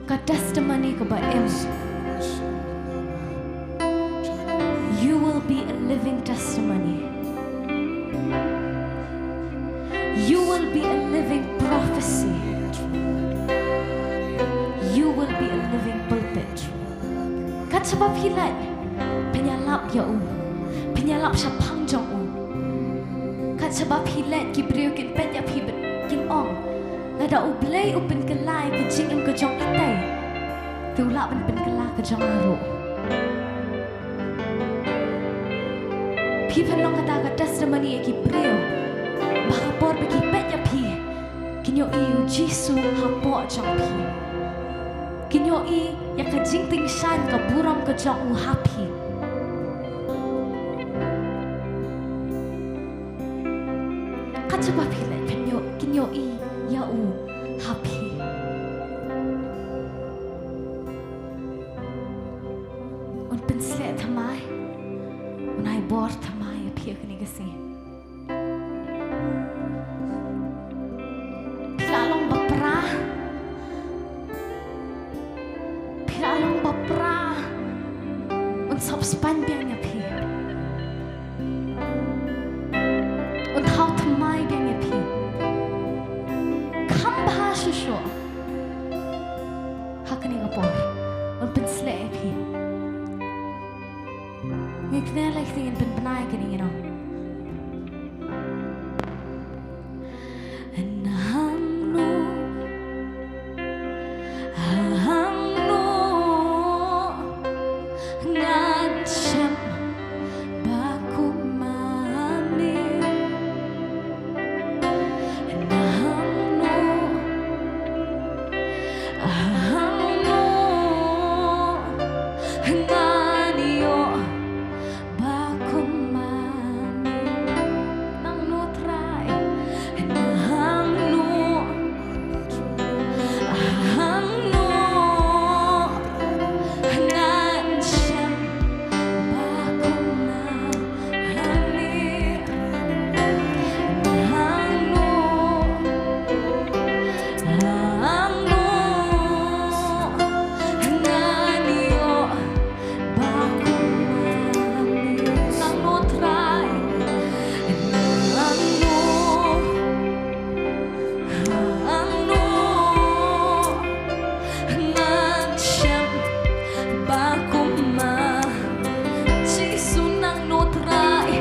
ka testimony kaba im. You will be a living testimony. You will be a living prophecy. You will be a living pulpit. Kat shaba phi leit, pynïalap ïa u. Pynïalap shaphang jong u. Kat shaba phi leit, ki briew kin peit ïa phi bad kin ong, lada U Blei u pynkylla ïa ka jingim ka jong itei, te u lah ban pynkylla ka jong nga ruh. Phi pynlong kata ka testimony ïa ki briew, ba ha por ba ki peit ïa phi, kin ïohi ïa U Jisu hapoh jong phi. Kin ïohi ïa ka jingtyngshaiñ ka burom ka jong u ha phi. Kat shaba phi leit, kin ïoh, kin ïohi ïa u ha phi. Un pynshlur thymmai, un ai bor thymmai ïa phi ha kane ka sngi. Phi la long bapra. Phi la long bapra. Un sop spaiñ biang ïa phi. Un thaw thymmai biang ïa phi. Kham bha shuh shuh. Ha kane ka por. Un pynshlur ïa phi. Ngi kynnoh lei kti ngin pynbna ïa kane, you know. Hangno, hangno ngan shem ba kum ma me. Hangno, hangno ngan ïoh ba kum ma me. Nangno Trai, nangno, hangno ngan shem ba kum ma me. Hangno, hangno ngan ïoh ba kum ma me. Nangno Trai, nangno, hangno ngan shem ba kum ma Jisu. Nangno Trai,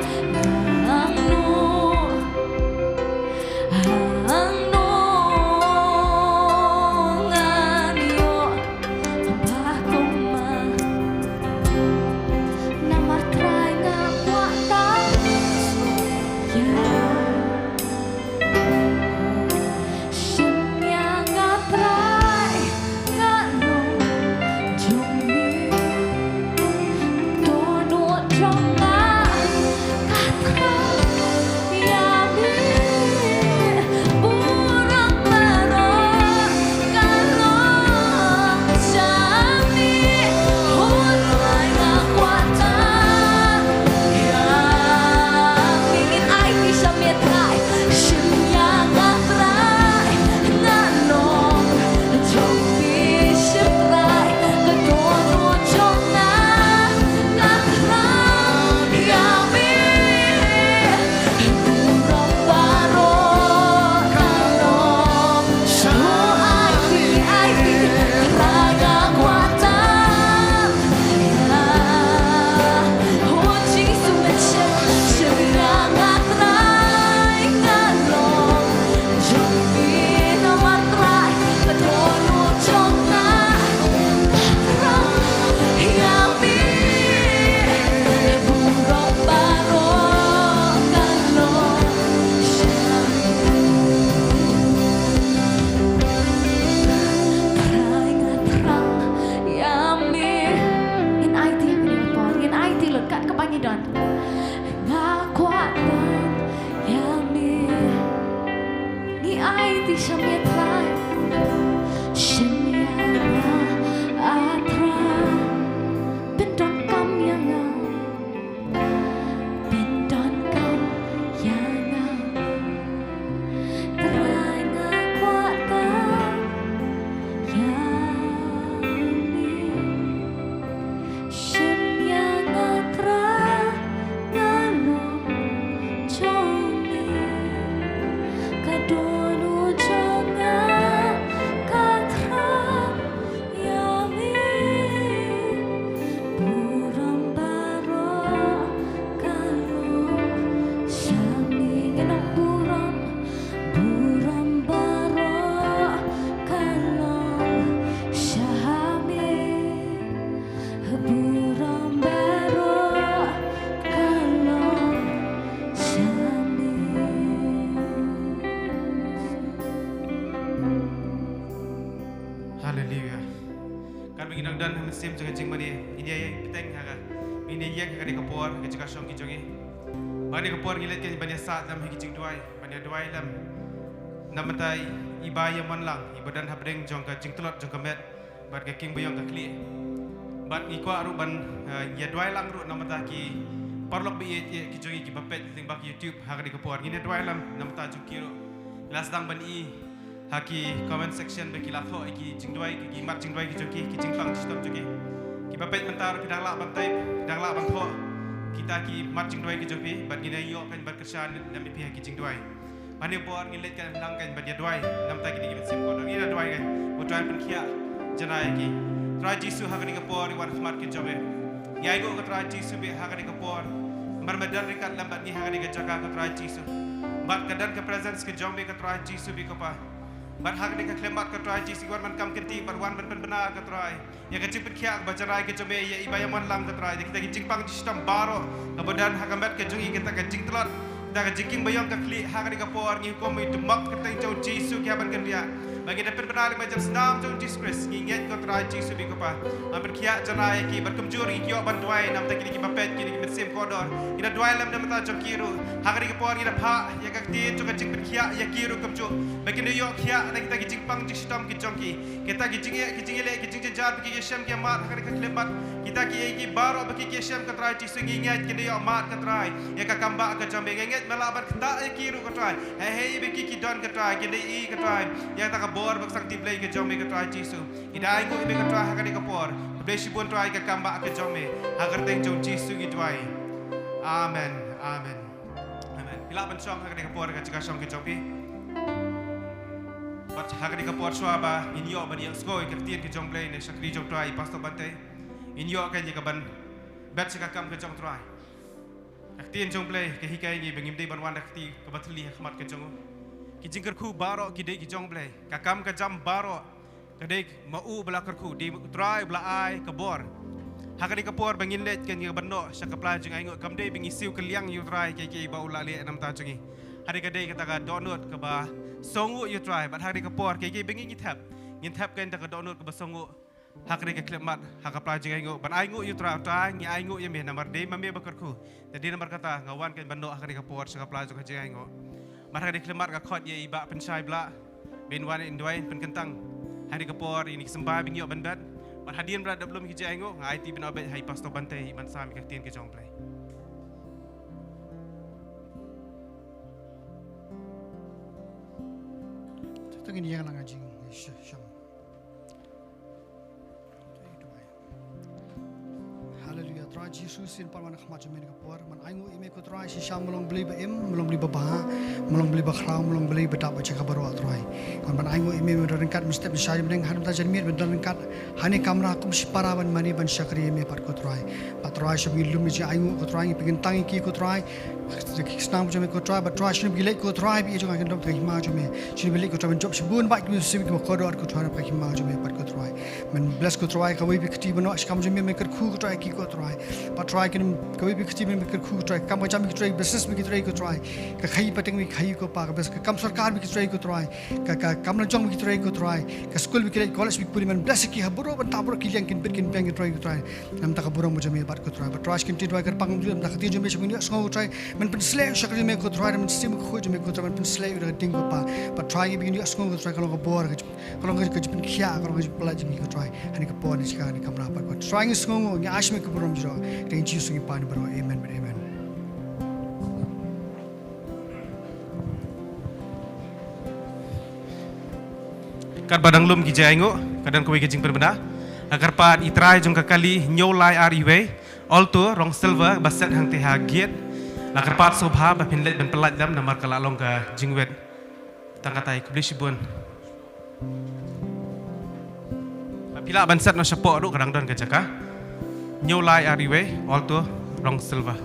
nangno, hangno ngan ïoh ba kum ma. Namar Trai nga kwah tang ïa, shem ïa nga Trai, nga long jong me. Dohnud jong nga ka thrang ïa me. Burom baroh ka long jong me. Hooid Trai nga kwah tang ïa me. Ngin aiti sha me Trai. Shem ïa nga Trai, nga long jong me. Shem Trai, ka dohnud jong nga ka thrang ïa me. Burom baroh ka long jong me. Aiti, aiti, Trai nga kwah tang ïa, oh Jisu, men shem, shem ïa nga Trai, nga long jong me. Namar Trai ka dohnud jong nga ka thrang ïa me. Burom baroh ka long jong me. Trai nga thrang ïa me. Ngin aiti ha kane ka por, ngin aiti lut kat kaba ngi don. Nga kwah tang ïa me. Ngi aiti sha me Trai. Shem ïa nga, ah Trai. Pyndonkam ïa nga. Pyndonkam ïa nga. Trai nga Ngi dang don ha mynsiem jong ka jingmane, ngin ïa ïeng bteng ha ka, ngin ïa ïeng ha kane ka por ha ka jaka shong ki jong ngi. Ba kane ka por ngi leit kein ban ïa sah lem ha ki jingduwai, ban ïa duwai lem na bynta i Bah Ïamon Lang, i ba don hapdeng jong ka jingtlot jong ka met bad ka king baïong ka khlieh. Bad ngi kwah ruh ban, eh, ïa duwai lang ruh na bynta ki paralok ba ïeit ki jong ngi ki ba peit lyngba ka YouTube ha kane ka por. Ngin ïa duwai lem na bynta jong ki ruh. La sdang ban i ha ki comment section ba ki la thoh ïa ki jingduwai, ki mat jingduwai ki jong ki, ki jingpang jingshitom jong ki. Ki ba peit mynta ruh phi dang lah ban type, phi dang lah ban thoh kita ki mat jingduwai ki jong phi, bad ngin ïa ïoh kein ban kyrshan lem ïa phi ha ki jingduwai. Ba kane ka por ngin leit kein nang kein ban ïa duwai na bynta kine ki mynsiem kordor. Ngin ïa duwai kein. Ko Trai pynkhiah janai ïa ki. Trai Jisu, ha kane ka por ngi wan ha khmat ki jong me. Ngi ainguh ko Trai Jisu ba ha kane ka por mar me don ryngkat lem bad ngi ha kane ka jaka ko Trai Jisu. Bad ka don ka presence ka jong me ko Trai Jisu ba ko Pa. Bad ha kane ka khyllipmat ko Trai Jisu ngi wan ban kam kynti bad wan ban pynbna ko Trai ïa ka jingpynkhiah kaba janai ka jong me ïa i Bah Ïamon Lang ko Trai, ïa kita ki jingpang jingshitom baroh kaba don ha ka met ka jong i, kita ka jingtlot, kita ka jingking baïong ka khlieh, ha kane ka por ngi hukum ïa u tympak kyrteng jong u Jisu ki hap ban kynriah. Ba ngi da pynbna lem ha ka snam jong u Jisu Khrist, ngi ngeit ko Trai Jisu ba ko Pa. Ban pynkhiah janai ïa ki bad kumjuh ruh ngi ïoh ban duwai na bynta kine ki ba peit, kine ki mynsiem kordor. Ngi da duwai lem na bynta jong ki ruh. Ha kane ka por ngi da phah ïa ka ktien jong ka jingpynkhiah ïa ki ruh kumjuh. Ba kin da ïoh khiah na kita ki jingpang jingshitom ki jong ki. Kita ki jingeh, ki jingïaleh, ki jingjynjar ba ki ïashem ki ïamad ha kane ka khyllipmat. Kita kiei kiei baroh ba ki ïashem ko Trai Jisu ngi ngeit kin da ïoh mad ko Trai ïa ka kambah ka jong me. Ngi ngeit me lah ban ktah ïa ki ruh ko Trai. Hei hei ba ki ki don ko Trai kin da i ko Trai ïa kata ka bor ba ka sangti Blei ka jong me ko Trai Jisu. Ngi da ainguh ïa me ko Trai ha kane ka por. Khublei shibun Trai ïa ka kambah ka jong me. Ha ka kyrteng jong u Jisu ngi duwai. Amen. Amen. Amen. Phi lah ban shong ha kane ka por ha ka jaka shong ka jong phi. Bad ha kane ka por shuwa ba ngin ïoh ban ïohsngew ïa ka ktien ka jong u Blei na ka shakri jong u Trai i Pastor Bante. Ngin ïoh kein ïa ka ban bet sha ka kam ka jong u Trai. Ka ktien jong u Blei ka hikai ïa ngi ba ngim dei ban wan da ka kti kaba thylli ha khmat ka jong u. Ki jingkyrkhu baroh ki dei ki jong u Blei. Ka kam ka jam baroh ka dei ma u ba la kyrkhu, dei u Trai ba la ai ka bor. Ha kane ka por ba ngin leit kein ïa ka ban noh sha ka pla jong ka ainguh, kam dei ba ngi siew kylliang ïa u Trai kiei kiei ba u la leh na ka bynta jong ngi. Hynrei ka dei kata ka dohnud kaba sngewnguh ïa u Trai, bad ha kane ka por kiei kiei ba ngi ngi thep, ngin thep kein da ka dohnud kaba sngewnguh. Ha kane ka khyllipmat ha ka pla jong ka ainguh ban ainguh ïa u Trai, u Trai ngi ainguh ïa me namar dei ma me ba kyrkhu. Te dei namar kata nga wan kein ban noh ha kane ka por sha ka pla jong ka jingaiñguh. Mar ha kane ka khyllipmat nga khot ïa i Bah Pynshai Blah ban wan in duwai pynkyntang ha kane ka por ïa kine ki symbai ba ngi ïoh ban bet. Bad hadien ba la dep lum ki jingaiñguh nga aiti ban ïoh bet ha i Pastor Bante i ban sam ïa ka ktien ka jong u Blei. Te ngin ïeng lang ha jingshah sham. Haleluya. Trai Jisu, shisien pat wan ha khmat jong me ha kane ka por. Ngan ainguh ïa me ko Trai shisha me long Blei ba im, me long Blei ba bha, me long Blei ba khraw, me long Blei ba dap ha jaka baroh Trai. Ngan ban ainguh ïa me, me don ryngkat mynstep shisha jingmyneng, ha nangta janmiet me don ryngkat ha kane ka kamra kum shipara ban mane ban shakri ïa me pat ko Trai. Bad Trai shisha ba ngi lum ïa ka jingainguh ko Trai, ngi pynkyntang ïa ki ko Trai. Ki snam jong me ko Trai, bad Trai shisha ba ngi leit ko Trai, ba ïa jong ka khyndom ka hima jong me. Shisha ba ngi leit ko Trai ban jop shibun bad ki mynsiem ki ba kordor ko Trai na ka hima jong me pat ko Trai. Men bless ko Trai, kawei pa kti ban noh shi kam jong me, men kyrkhu ko Trai ki ko Trai. Bad Trai kin kawei pa kti men kyrkhu ko Trai. Kam ka jam ki Trai, business me ki Trai ko Trai. Ka khaïi pateng me ki khaïi ko Pa, ka best ka kam sorkar me ki Trai ko Trai. Ka, ka kam la jong me ki Trai ko Trai. Ka skul me ki leit, college me ki pule, men bless ki ha baroh bynta baroh ki liang kin bit kin biang ki Trai ko Trai. Namar ka burom jong me bad ko Trai. Bad Trai shisha kin duwai kyrpang jong me, namar ka ktien jong me shisha ba ngin ïohsngew ko Trai. Men pynsleh u shakri jong me ko Trai, men sim ko khuid jong me ko Trai, men pynsleh u da ka ding ko Pa. Bad Trai ngi ba ngin ïohsngew ko Trai ka long ka bor ka jingpynkhiah, ka long ka jingpynlait jong me ko Trai. Ha kane ka por ne shika ne kamra pat ko Trai ngi sngew ngi ai sha me ka burom jong. Ka dei Jisu ngi pan baroh. Amen, amen. Katba dang lum ki jingaiñguh, ka don kawei ka jingpynbna. Nga kyrpad i trai jong ka kali hynñiew lai ar wei, Alto, rong silver, ba set hangtei ha gate. Nga kyrpad sngewbha ba phin leit ban pynlait lem namar ka la long ka jingwit. Tang katei, khublei shibun. Phi lah ban set noh shapoh ruh, ka dang don ka jaka. Hynñiew lai ar wei, Alto, rong silver.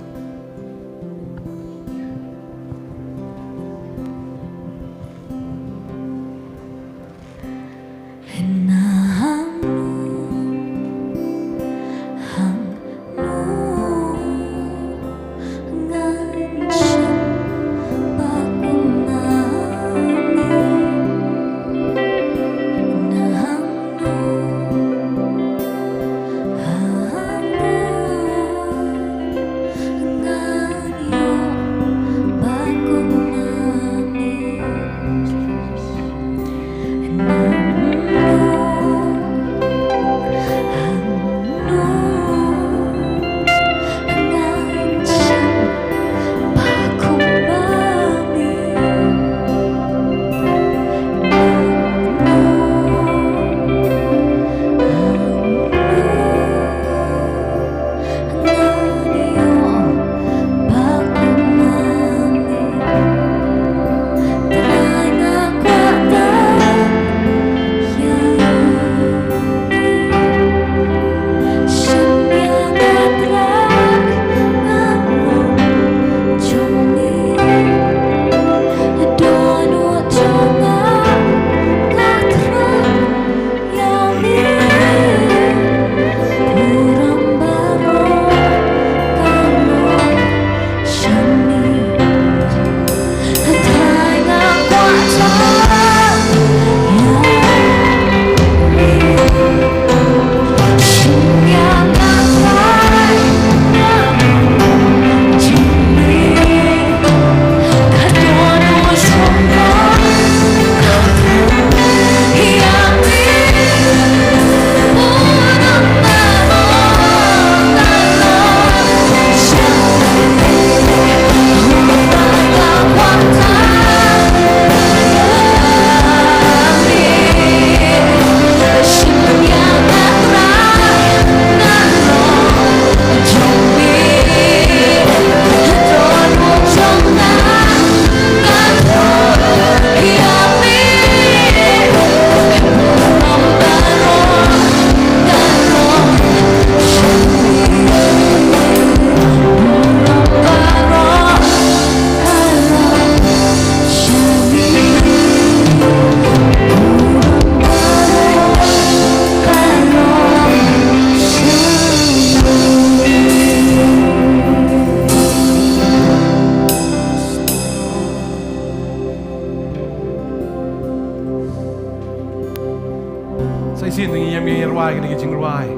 Shisien ngin ïa rwai kine ki jingrwai.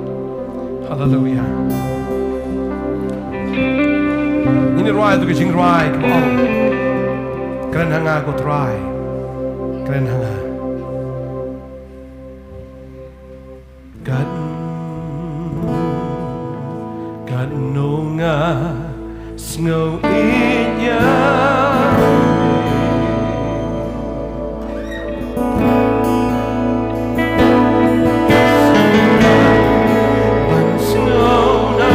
Haleluia. Ngin ïa rwai tu ki jingrwai kaba ong, kren ha nga ko Trai. Kren ha nga. Kat, katno nga sngew ïeit ïa me. Ban sngew na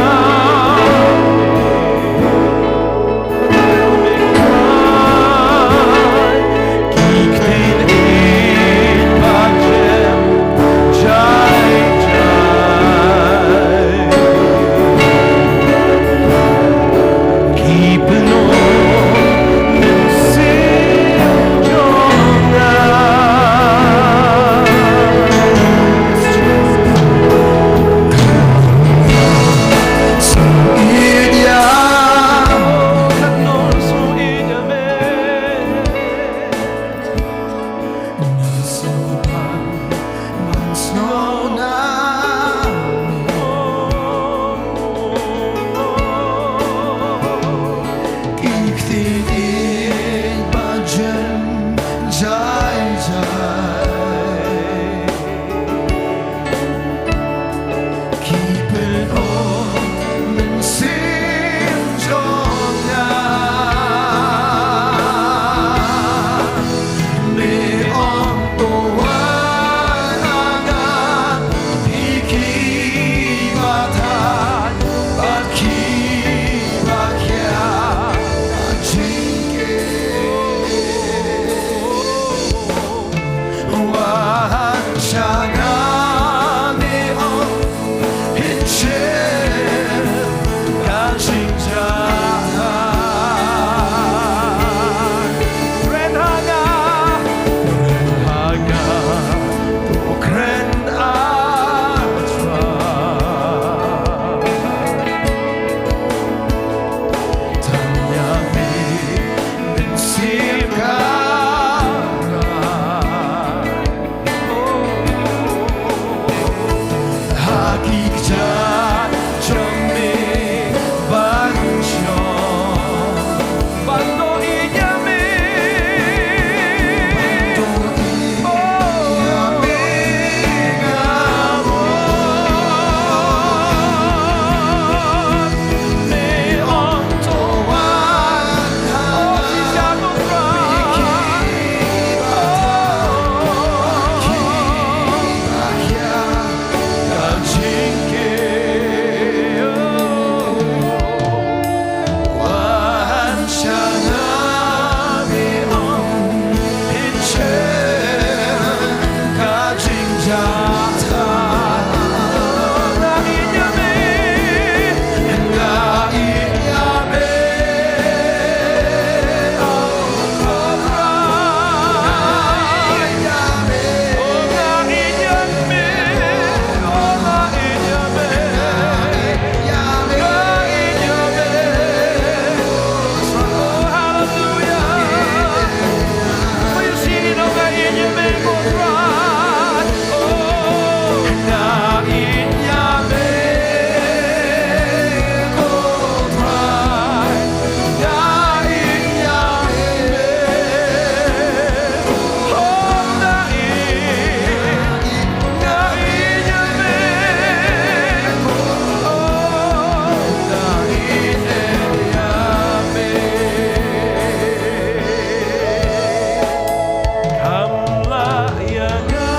Kam lah ïa nga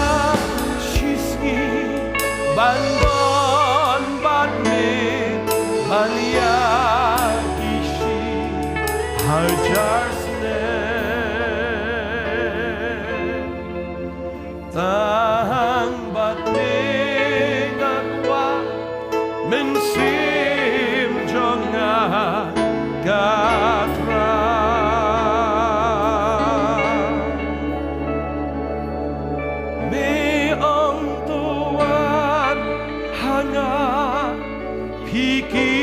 shisngi ban don bad me, ban ïa ki shi hajar snem. Tang bad me nga kwah, mynsiem jong nga ka Trai. Me ong to wan ha nga, phi ki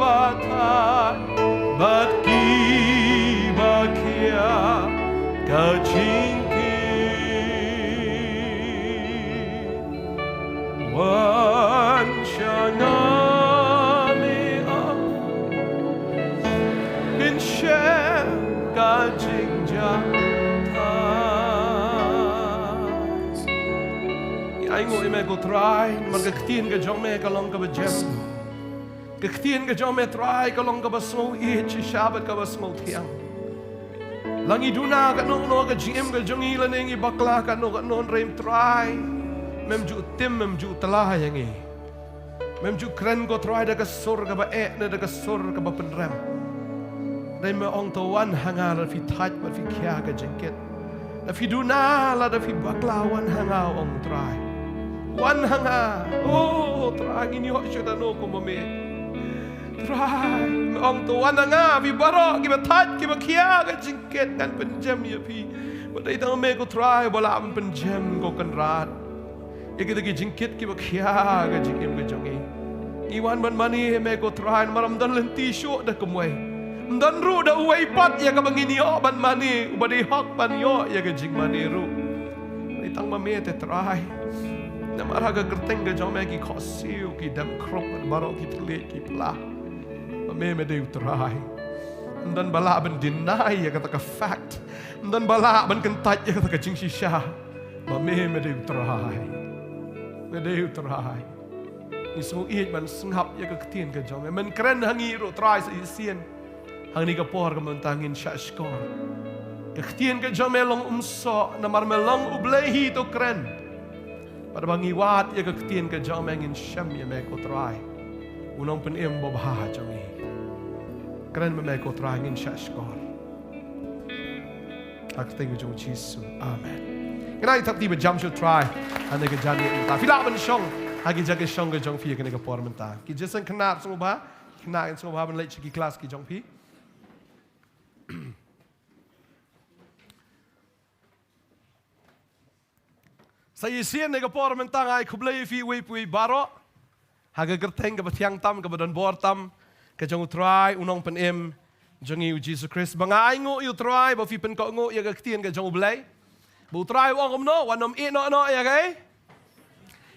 ba thait bad ki ba khia ka jingkit. Ainguh ïa me ko Trai, namar ka ktien ka jong me ka long kaba jem. Ka ktien ka jong me Trai ka long kaba sngewsih, shisha bad kaba sngewthiang. La ngi duna kano kano ka jingim ka jong ngi lane ngi bakla kano kano, hynrei Trai, mem ju tim, mem ju tla ïa ngi. Mem ju kren ko Trai da ka sur kaba eh ne da ka sur kaba pynrem. Hynrei me ong to wan ha nga lada phi thait bad phi khia ka jingkit. Lada phi duna lada phi bakla wan ha nga ong Trai. Wan ha nga. Oh Trai ngin ïoh shuh da no kumba me. Trai me ong to wan ha nga phi baroh kiba thait kiba khia ka jingkit ngan pynjem ïa phi. Ba dei tang me ko Trai ba lah ban pynjem ko Kynrad. Ïa kita ki jingkit kiba khia ka jingim ka jong ngi. Ngi wan ban mane ïa me ko Trai namar ym don lynti shuh da kumwei. Ym don ruh da uwei pat ïa kaba ngin ïoh ban mane uba dei hok ban ïoh ïa ka jingmane ruh. Dei tang ma me te Trai. Namar ha ka kyrteng ka jong me ki khohsiew ki dem khrup bad baroh ki thylliej ki pla. Ma me me dei u Trai. Ym don ba lah ban deny ïa kata ka fact. Ym don ba lah ban kyntait ïa kata ka jingshisha. Ma me me dei u Trai. Me dei u Trai. Ngi sngewsih ban sngap ïa ka ktien ka jong me. Men kren ha ngi ruh Trai sa shisien. Hangne ka por ka mynta ngin shah shkor. Ka ktien ka jong me long umsoh namar me long U Blei hi to kren. Bad ba ngi wad ïa ka ktien ka jong me ngin shem ïa me ko Trai. U nongpynim babha jong ngi. Kren ma me ko Trai ngin shah shkor. Ha ka kyrteng jong u Jisu. Amen. Kane ka thap ti ba jam sha u Trai. Hangne ka jingïaid mynta. Phi lah ban shong. Ha ki jaka shong ka jong phi kane ka por mynta. Ki jingïaseng khynnah sngewbha. Khynnah sngewbha ban leit sha ki klas ki jong phi. Sa shisien kane ka por mynta nga ai khublei ïa phi uwei pa uwei baroh. Ha ka kyrteng kaba thiang tam kaba don bor tam ka jong u Trai u nongpynim jong ngi u Jisu Khrist. Ba nga ainguh ïa u Trai ba phi pynkohnguh ïa ka ktien ka jong u Blei. Ba u Trai u ong kumno, wat nym ïeh noh noh ïa ka.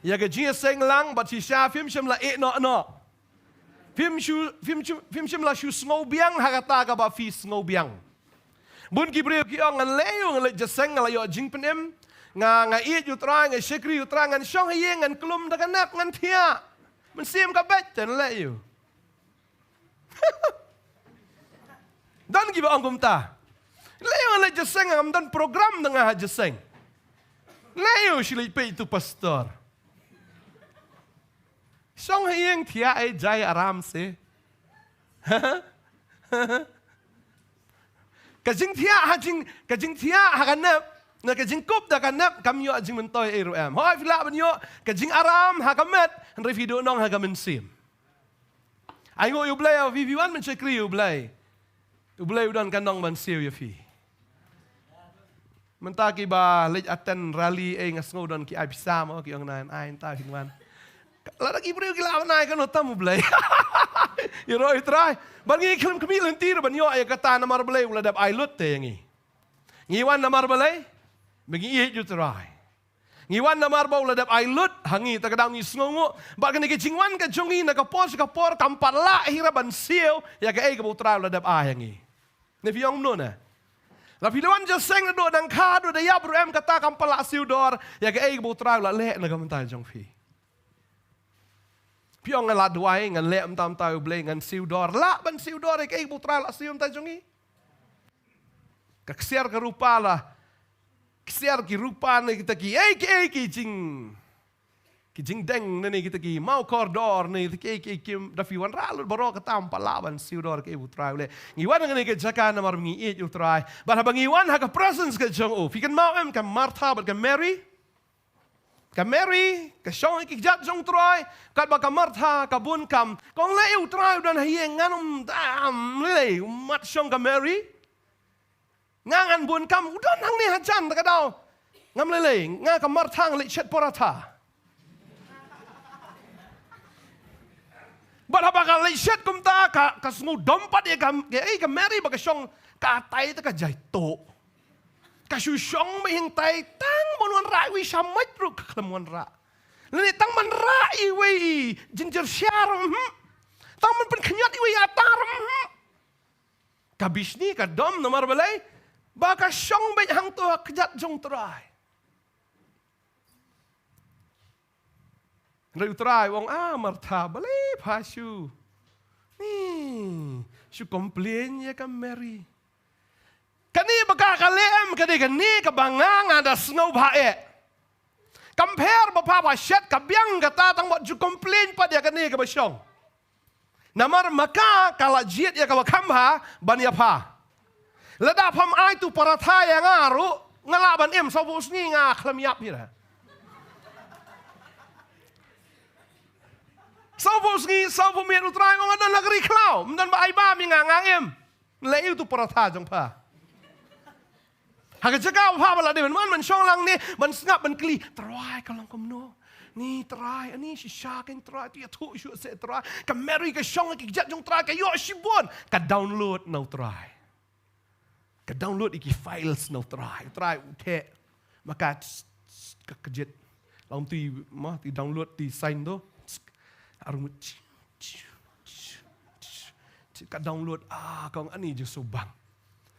Ïa ka jingïaseng lang bad shisha phim shym la ïeh noh noh. Phim shu, phim shu, phim shym la shu sngewbiang ha kata kaba phi sngewbiang. Bun ki briew ki ong ngan leh ïa u, ngan leit jingïaseng ngan la ïoh jingpynim. Nga, nga ïeit ïa u Trai, nga shakri ïa u Trai, ngan shong ha ïing, ngan klum da ka nep, ngan thiah. Mynsiem ka beit te ngan leh ïa u. Don kiba ong kumta. Leh ïa u ngan leit jingïaseng, ngam don program da nga ha jingïaseng. Leh ïa u shi leit peit ïa utu u pastor. Shong ha ïing thiah ei jai aram se. Ka jingthiah ha jing, ka jingthiah ha ka nep, na ka jingkup da ka nep, kam ïoh jingmyntoi ei ruh em. Hooid phi lah ban ïoh ka jingaram ha ka met, hynrei phi duh nong ha ka mynsiem. Ainguh ïa u Blei, phi, phi wan ban shakri ïa u Blei. U Blei u don ka nong ban siew ïa phi. Mynta kiba leit attend rally ei nga sngew don ki ai pisa mo, ki ong ngan ai mynta phin wan. Lada ki briew ki lah ban ai kano tam u Blei. Ïaroh ïa u Trai. Bad ngi khlem khmih lynti ruh ban ïoh ïa kata namar Blei u la dep ai lut te ïa ngi. Ngi wan namar Blei. Ba ngi ïeit ïa u Trai. Ngi wan namar ba u la dep ai lut ha ngi, te ka daw ngi sngewnguh. Bad kane ka jingwan ka jong ngi na ka por sha ka por kam pat lah hi ruh ban siew ïa kaei kaba u Trai u la dep ai ha ngi. Ne phi ong kumno ne? La phi la wan jingïaseng naduh dang kha, naduh da ïap ruh em, kata kam pat lah siew dor ïa kaei kaba u Trai u la leh na ka bynta jong phi. Phi ong ngan la duwai, ngan leh mynta mynta ïa u Blei, ngan siew dor. Lah ban siew dor ïa kaei kaba u Trai u la siew na ka bynta jong ngi. Ka ksiar ka rupa la, ksiar ki rupa ne kita kiei kiei ki jing, ki jingdeng ne, ne kita ki maw kordor ne kita kiei kiei kim, da phi wanrah lut baroh kata ym pat lah ban siew dor kaei ba u Trai u leh. Ngi wan ha kane ka jaka namar ngi ïeit ïa u Trai. Bad haba ngi wan ha ka presence ka jong u, phi kynmaw em ka Martha bad ka Mary? Ka Mary ka shong ha ki kjat jong u Trai, katba ka Martha ka bun kam. Ka ong leh ïa u Trai u don ha ïing, ngan ym dam lei, u mat shong ka Mary. Nga ngan bun kam, u don hangne hajan, te ka daw. Ngam lei lei, nga ka Martha ngan leit shet paratha. Bad haba ka leit shet kumta ka, ka sngewdom pat ïa ka, ka, eh, ka Mary ba ka shong ka tai te ka jai tuh. Ka shu shong ba hing tai tang ban wanrah iwei sha mait ruh ka khlem wanrah. Lane tang ban rah iwei jingjyrsiar, mhm. Tang ban pynkhynñiot iwei atar, mhm. Ka bishni ka dom namar balei? Ba ka shong beit hangto ha kjat jong u Trai. Hynrei u Trai u ong, ah, Martha, balei pha shu, ni, shu complain ïa ka Mary? Kane ba ka, ka leh em, ka dei kane kaba nga, nga da sngewbha eh. Kam pher ba pha, pha shet ka biang kata tang ba ju complain pat ïa kane kaba shong. Namar ma ka, ka la jied ïa kaba kham bha ban ïa pha. Lada pham ai utu paratha ïa nga ruh, nga lah ban im, sawphew sngi nga khlem ïap hi ruh. Sawphew sngi, sawphew miet, u Trai u ong, nga don ha ka ri khlaw, ym don ba ai bam ïa nga, nga im. Leh ïa utu paratha jong pha. Ha ka jaka ba pha ba la dei ban wan ban shong lang ne ban sngap ban kylli, Trai, ka long kumno? Ni Trai, ani shisha kein Trai, to ïathuh shuh seh Trai. Ka Mary ka shong ha ki kjat jong Trai, ka ïoh shibun, ka download na u Trai. Ka download ïa ki files na u Trai. U Trai u theh ma ka, ka kjit. Long ti, ma ti download, ti sign tu. Arngut. Ka download, ah, ka ong ani jingsngewbang.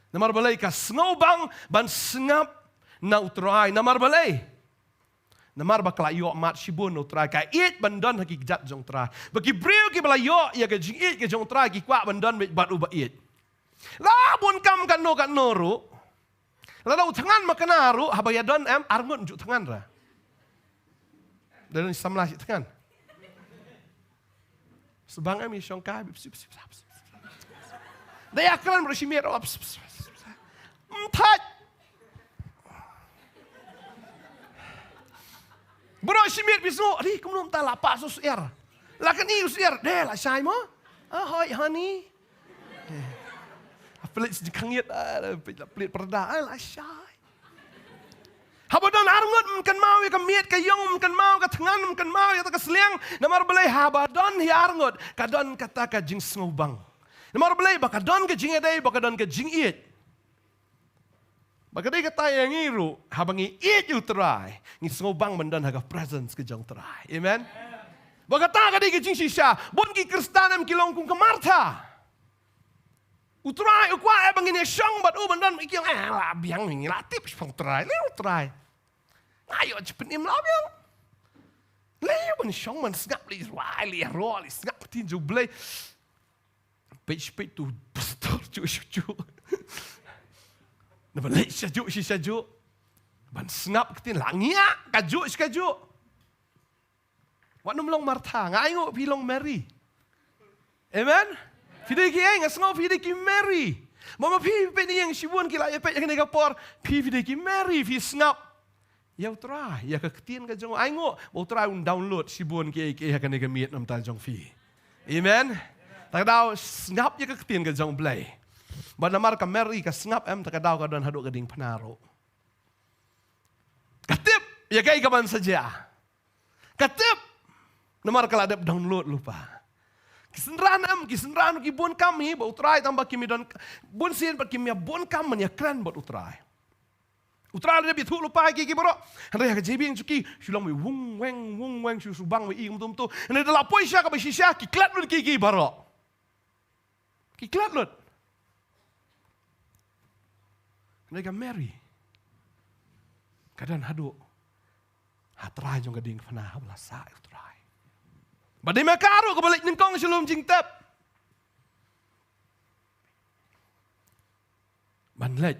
Namar balei? Ka sngewbang ban sngap na u Trai. Namar balei? Namar ba ka la ïoh mad shibun na u Trai, ka ïeit ban don ha ki kjat jong u Trai. Ba ki briew kiba la ïoh ïa ka jingïeit ka jong u Trai ki kwah ban don beit bad uba ïeit. La bun kam katno katno ruh. Lada u thngan ma kane ruh, haba ïadon em, arngut ju thngan ra. Don samla shi thngan. Sbang em i shong kai, bip, sip, sip, sap, sip, sip. Da ïa kren bro shi miet, oh, psp, psp, psp, psp. Mthaj. Bro shi miet bisu, ri kumno mta la pa su siar. La kan i u siar, de la shai mo. Ah, hoi, honey. A plit si khang iet, a plit, a plit perda, a la shai. Haba don arngut, ym kynmaw ïa ka miet ka ïong, ym kynmaw ka thngan, ym kynmaw ïa ta ka sliang. Namar balei? Haba don hi arngut, ka don kata ka jingsngewbang. Namar balei? Ba ka don ka jingïadei, ba ka don ka jingïeit. Ba ka dei kata ïa ngi ruh, haba ngi ïeit ïa u Trai, ngi sngewbang ban don ha ka presence ka jong u Trai. Amen. Ba kata ka dei ka jingshisha. Bun ki Khristan em ki long kum ka Martha. U Trai u kwah eh ba ngin ïa shong bad u ban don, ki ong, eh, la biang, ngi la tip shaphang u Trai, leh u Trai. Nga ïoh jingpynim la biang. Leh ban shong ban sngap, leh rwai, leh ro, leh sngap ktien jong u Blei. Peit peit tu pastor ju ju ju. Naba leh sha ju shi sha ju. Ban sngap ktien la ngia ka ju shi ka ju. Wat nym long Martha, nga ai nguh phi long Mary. Amen. Phi dei ki ei, nga sngew phi dei ki Mary. Mama phi peit ni ïeng shibun ki la ïa peit kane ka por. Phi phi dei ki Mary, phi sngap ïa u Trai, ïa ka ktien ka jong u, ai nguh ba u Trai un download shibun ki ei ki ei ha kane ka miet namar jong phi. Amen. Ta ka daw sngap ïa ka ktien ka jong u Blei. Ba namar ka Mary ka sngap em, ta ka daw ka don haduh ka diengphna ruh. Ka tip ïa kaei kaban sa jia. Ka tip. Namar ka la dep download lypa. Ki synran em, ki synran ki bun kam hi bad u Trai, tang ba kim don bun sien bad kim ïa bun kam ban ïa kren bad u Trai. U Trai la dep ïathuh lypa ïa ki, ki baroh. Hynrei ha ka jingbiang jong ki, shu long wei wung weng, wung weng, shu shu bang wei i kumto kumto. Hynrei da la poi sha kaba shisha, ki klet lut ki, ki baroh. Ki klet lut. Hynrei ka Mary ka don haduh ha trai jong ka diengphna haba la sah ïa u Trai. Ba dei ma ka ruh kaba leit nyngkong sha lum jingtep. Ban leit.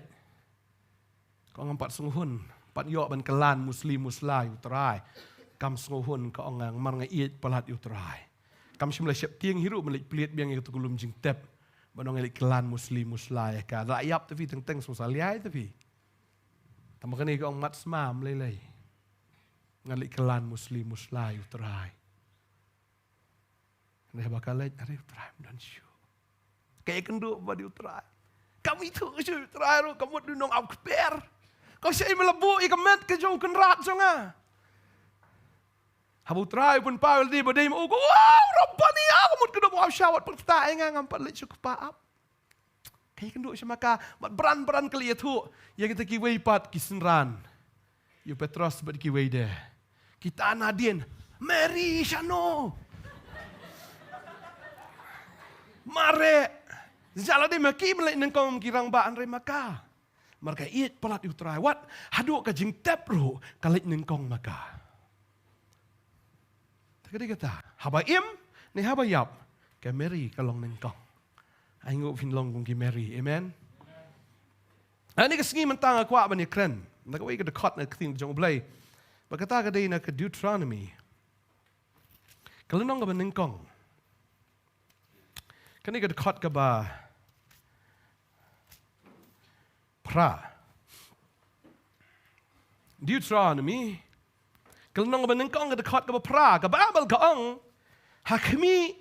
Ka ong ngam pat sngewhun, pat ïoh ban kylla musli musla ïa u Trai. Kam sngewhun, ka ong nga, namar nga ïeit palat ïa u Trai. Kam shym la sheptieng hi ruh ban leit plied biang ïa kata ka lum jingtep. Ban ong nga leit kylla musli musla ïa ka. Da la ïap te phi teng teng sngewsih lei te phi. Tang ba kane ka ong mat smam lei lei. Nga leit kylla musli musla ïa u Trai. Hynrei haba ka leit, hynrei u Trai um don shuh. Ka ïakynduh bad u Trai. Kam ithuh shuh u Trai ruh, ka mut u nongap kper. Ka shai me la buh ïa ka met ka jong u kynrad jong nga. Haba u Trai u pynpaw ïa lade ba dei ma u, ka, wow, Rabboni, ah, ka mut ka dei ba u ap shawat, pynta ïa nga, ngam pat leit sha u Kpa ap. Ka ïakynduh sha ma ka, bad bran bran ka la ïathuh ïa kita kiwei pat ki synran. Ïa u Petros bad kiwei de. Kita nadien, Mary shano? Mareh. Jala dei ma ki ban leit nyngkong ki rangbah, hynrei ma ka. Namar ka ïeit palat ïa u Trai, wat haduh ka jingtep ruh ka leit nyngkong ma ka. Te Ka dei kata. Haba im, ne haba ïap, ka Mary ka long nyngkong. Ai nguh phin long kum ki Mary. Amen. Ani ka sngi mynta nga kwah ban ïakren na kawei ka dkhot na ka ktien jong U Blei. Bad kata ka dei na ka Deuteronomy, ka lynnong kaba nyngkong. Kane ka dkhot kaba phra. Deuteronomy, ka lynnong kaba nyngkong, ka dkhot kaba phra. Ka Baibl ka ong, ha khmih,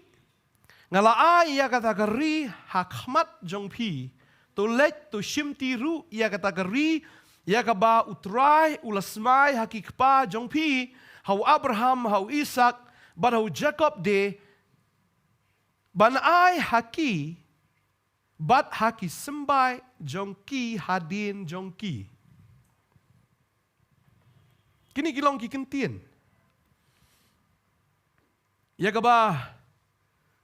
nga la ai ïa kata ka ri ha khmat jong phi. To leit, to shimti ruh ïa kata ka ri ïa kaba U Trai u la smai ha ki kpa jong phi, ha u Abraham, ha u Isaak, bad ha u Jakob de, ban ai ha ki, bad ha ki symbai jong ki hadien jong ki. Kine ki long ki kyntien ïa kaba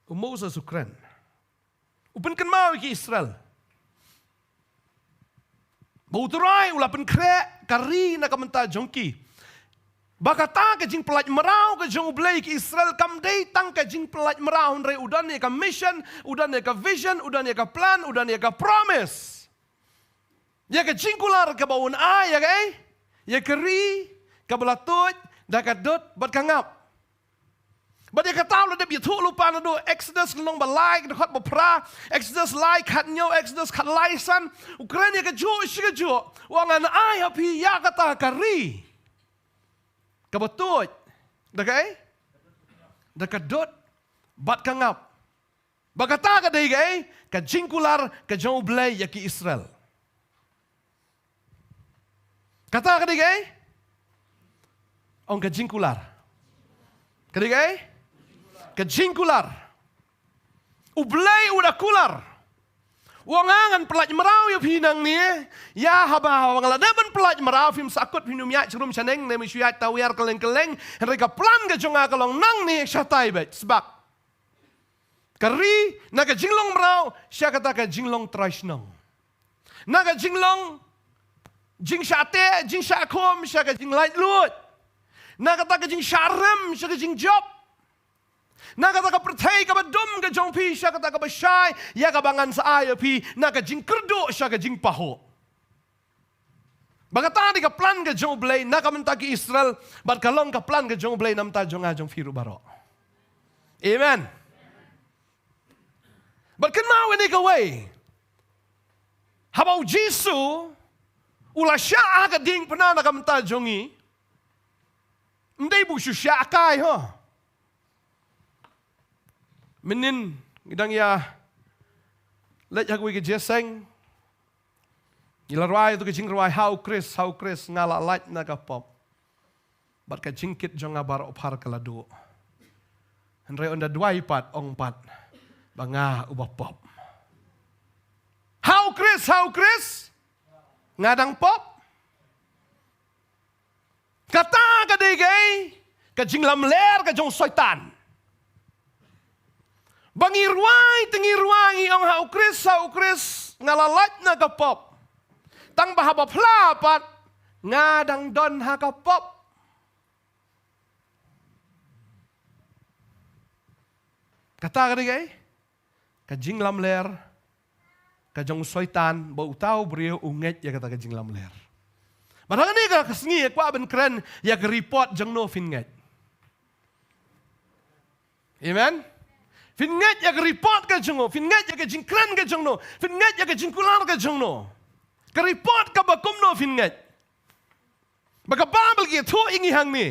u Moses u kren. U pynkynmaw ïa ki Israel ba U Trai u la pynkhreh ka ri na ka bynta jong ki. Ba kata ka jingpynlait mraw ka jong U Blei ïa ki Israel kam dei tang ka jingpynlait mraw, hynrei u don ïa ka mission, u don ïa ka vision, u don ïa ka plan, u don ïa ka promise. Ïa ka jingkular kaba un ai ïa kaei? Ïa ka ri kaba la tuid da ka dud bad ka ngap. Bad ïa kata u la dep ïathuh lypa naduh Exodus lynnong ba lai, ka dkhot ba phra, Exodus lai khathynñiew, Exodus khatlai san. U kren ïa kajuh shi kajuh. U ong, ngan ai ha phi ïa kata ka ri kaba tuid da kaei? Da ka dud bad ka ngap. Ba kata ka dei kaei? Ka jingkular ka jong U Blei ïa ki Israel. Kata ka dei kaei? Ong, ka jingkular. Ka dei kaei? Ka jingkular. U Blei u da kular. U ong, ngan pynlait mraw ïa phi nangne. Ïa haba, haba nga la dep ban pynlait mraw, phim sahkut, phim ïaid sharum shaneng, ne phim shu ïaid tawiar kylleng kylleng. Hynrei ka plan ka jong nga ka long nangne shatai beit, sbak. Ka ri na ka jinglong mraw sha kata ka jinglong trai shnong. Na ka jinglong jingshah teh, jingshah khum sha ka jinglaitluid. Na kata ka jingshah rem sha ka jingjop. Na kata ka pyrthei kaba dum ka jong phi sha kata kaba shai, ïa kaba ngan sa ai ïa phi. Na ka jingkyrduh sha ka jingpahuh. Ba kata dei ka plan ka jong U Blei na ka bynta ki Israel, bad ka long ka plan ka jong U Blei na ka bynta jong nga jong phi ruh baroh. Amen. Bad kynmaw ïa kawei. Haba U Jisu u la shah ha ka diengphna na ka bynta jong ngi, ym dei ba u shu shah kai, ho. Mynnin ngi dang ïa leit ha kawei ka jingïaseng, ngi la rwai ïa ka jingrwai, ha U Khrist, ha U Khrist nga la lait na ka pop, bad ka jingkit jong nga baroh phar ka la duh. Hynrei ynda duwai pat, ong pat ba nga uba pop. Ha U Khrist, ha U Khrist nga dang pop. Kata ka dei kaei? Ka jinglamler ka jong u Soitan. Ba ngi rwai, te ngi rwai, ngi ong, ha U Khrist, ha U Khrist nga la lait na ka pop. Tang ba haba phla pat nga dang don ha ka pop. Kata ka dei kaei? Ka jinglamler ka jong u Soitan, ba uta u briew u ngeit ïa kata ka jinglamler. Bad hangne ka sngi nga kwah ban kren ïa ka report jong no phin ngeit. Amen. Phin ngeit ïa ka report ka jong no, phin ngeit ïa ka jingkren ka jong no, phin ngeit ïa ka jingkular ka jong no. Ka report kaba kumno phin ngeit? Ba ka Baibl ka ïathuh ïa ngi hangne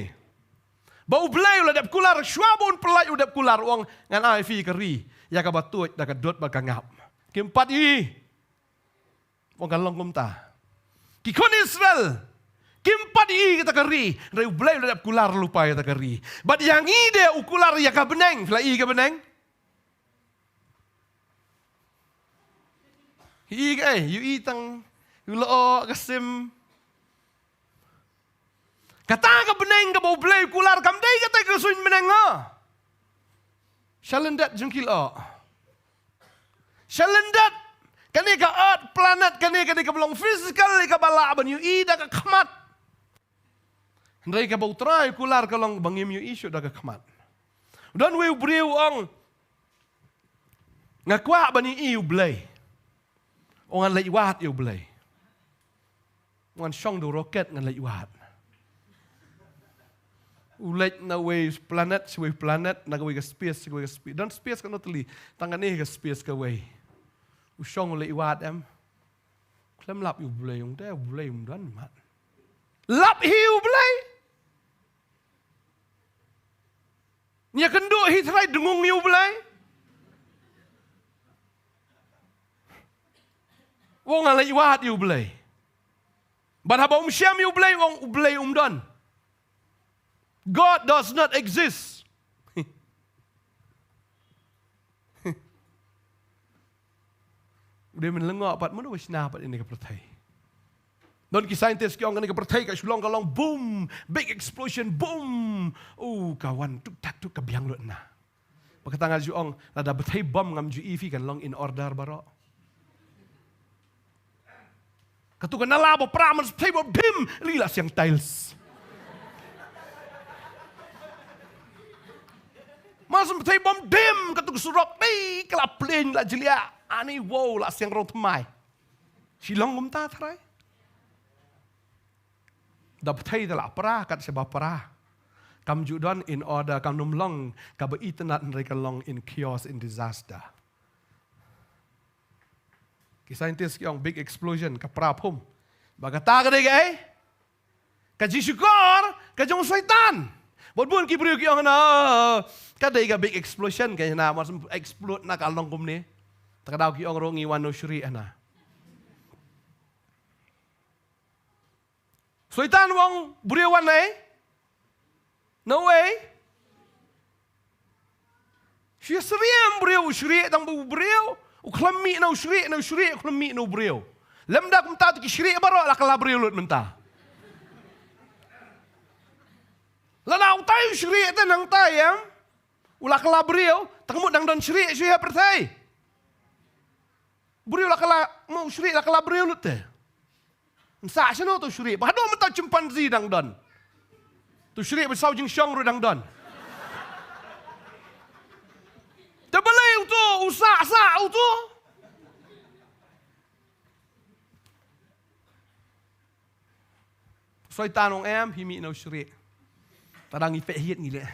ba U Blei u la dep kular, shuwa ba un pynlait u dep kular, u ong, ngan ai ïa phi ka ri ïa kaba tuid da ka dud bad ka ngap. Kim pat ïohi. U ong, kan long kumta. Ki khun Israel kim pat ïohi kata ka ri, hynrei U Blei u la dep kular lypa ïa kata ka ri. Bad ïa ngi de u kular ïa ka bneng, phi la ïohi ka bneng? Ïohi kaei, ïohi tang u lyoh ka sim. Kata ka bneng kaba U Blei u kular kam dei kata ka suiñ bneng, ha. Sha lyndet jong ki lyoh. Sha lyndet. Kane ka earth, planet, kane, kane kaba long physical, kaba lah ban ïohi da ka khmat. Hynrei kaba U Trai u kular ka long ba ngim ïohi shuh da ka khmat. Don uwei u briew u ong, nga kwah ban ïohi ïa U Blei. U ong ngan leit wad ïa U Blei. Ngan shong da u rocket ngan leit wad. U leit na uwei planet sha uwei planet, na kawei ka space sha kawei ka space. Don space katno tylli, tang kane ka space kawei. U shong u leit wad em. Khlem lap ïa U Blei, u ong te U Blei um don mat. Lap hi U Blei. Ïa kynduh hi trai dngung ïa U Blei. U ong ngan leit wad ïa U Blei. Bad haba um shem ïa U Blei, u ong U Blei um don. God does not exist. U dei mynlyngngoh pat, mano ba shna pat ïa kane ka pyrthei. Don ki scientist ki ong kane ka pyrthei ka shu long, ka long boom, big explosion, boom. U ka wan tuk tak tuk ka biang lut na. Ba kata nga ju ong, lada pyrthei bom ngam ju ïohi phi, kan long in order baroh. Katu ka nala ba pra, man pyrthei bom dim, ri la siang tiles. Man pyrthei bom dim, katu ka surok, dei ka la plain la jylliew. Ani wow la siang rong thymmai. Shi long kumta trai. Da pyrthei da la pra, kat shaba pra. Kam ju don in order, kam nym long kaba itynnad, hynrei ka long in chaos, in disaster. Ki scientist ki ong big explosion, ka pra phum. Ba kata ka dei kaei? Ka jingshukor ka jong u Soitan. Bad bun ki briew ki ong na, ka dei ka big explosion, ka na, mar explode na ka long kumne. Ta ka daw ki ong ruh ngi wan na u shrieh na. Soitan u ong briew wan na ei? Na uei? Shu ïasyriem briew, u shrieh tang ba u briew u khlem mih na u shrieh, na u shrieh u khlem mih na u briew. Lymda kumta te ki shrieh baroh la kylla briew lut mynta. Lada utai u shrieh te nangta ïa u la kylla briew, tang mut dang don shrieh shuh ha pyrthei. Briew la kylla, mo u shrieh la kylla briew lut te. Nsa shano tu shrieh, ba haduh mynta chimpanzee dang don. Tu shrieh ba saw jingshong ruh dang don. Te balei utu u sah sah utu? Soitan ong em, phi mih na u shrieh. Tada ngi peh hiat ngi leh.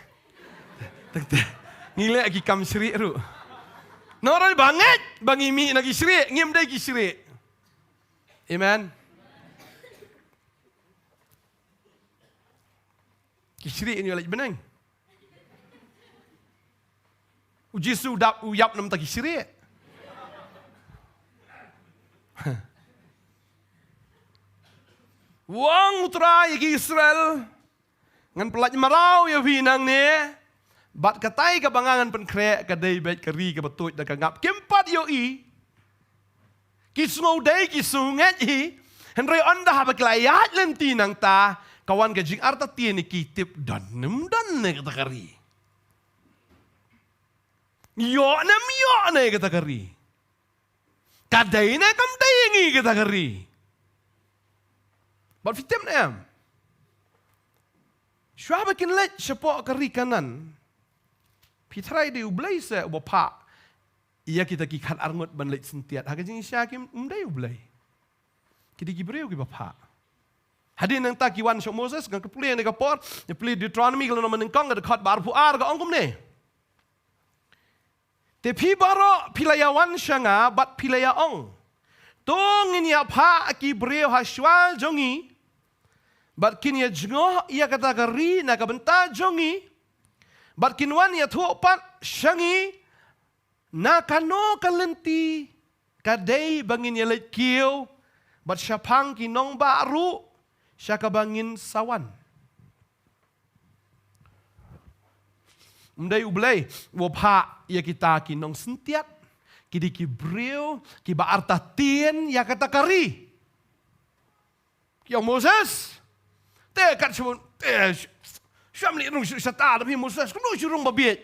Tek tek. Ngi leh ki kam shrieh ruh. Nora ba ngeit ba ngi mih na ki shrieh, ngim dei ki shrieh. Amen. Ki shrieh ngi leh bneng. U Jisu u dap u ïap namar ki shrieh. U ong U Trai ïa ki Israel, ngan pyllait mraw ïa phi nangne, bad katai kaba nga ngan pynkhreh ka dei beit ka ri kaba tuid da ka ngap. Kim pat ïohi. Ki sngew dei ki sngew ngeit hi, hynrei ynda haba ki la ïaid lynti nangta, ka wan ka jingartatien ïa ki, tip don nym don ne kata ka ri. Ïoh ne ym ïoh ne kata ka ri. Ka dei ne kam dei ïa ngi kata ka ri. Bad phi tip ne em, shuwa ba kin leit shapoh ka ri Kanaan, phi tharai dei U Blei se uba phah ïa kita ki khatar ngut ban leit syntiat? Ha ka jingshisha kim, um dei U Blei. Ki dei ki briew kiba phah. Hadien nangta ki wan sha u Moses, ngan pule ne ka por, ngan pule Deuteronomy ka lynnong banyngkong ka dkhot ba arphew ar, ka ong kumne. Te phi baroh phi la ïa wan sha nga bad phi la ïa ong, to ngin ïa phah ki briew ha shuwa jong ngi, bad kin ïa jngoh ïa kata ka ri na ka bynta jong ngi, bad kin wan ïathuh pat sha ngi na kano ka lynti ka dei ba ngin ïa leit kiew, bad shaphang ki nongbah ruh sha kaba ngin sa wan. Um dei U Blei uba phah ïa kita ki nongsyntiat, ki dei ki briew kiba artatien ïa kata ka ri. Ki ong Moses, te kat shibun, te sh-, sham leit rung shu shata da phi Moses, kumno shu rung ba bieit.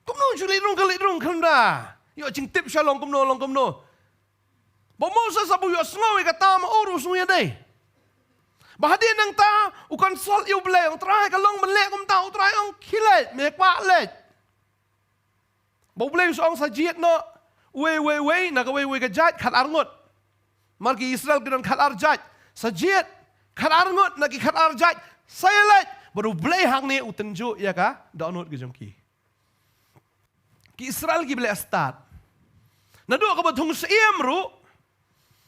Kumno shu leit rung ka leit rung kham da. Ïoh jingtip sha long kumno long kumno. Ba Moses haba u ïohsngew ïa kata ma u ruh u sngew ïadei. Ba hadien nangta u consult ïa U Blei, ong Trai, ka long ban leh kumta? U Trai ong khie leit, me kwah leit. Ba U Blei u sa ong sa jied noh uwei uwei uwei na kawei uwei ka jait khatar ngut. Namar ki Israel ki don khatar jait. Sa jied khatar ngut na ki khatar jait. Sa ïa leit. Bad U Blei hangne u tynjuh ïa ka dohnud ka jong ki. Ki Israel kiba leh stad. Naduh kaba thung syiem ruh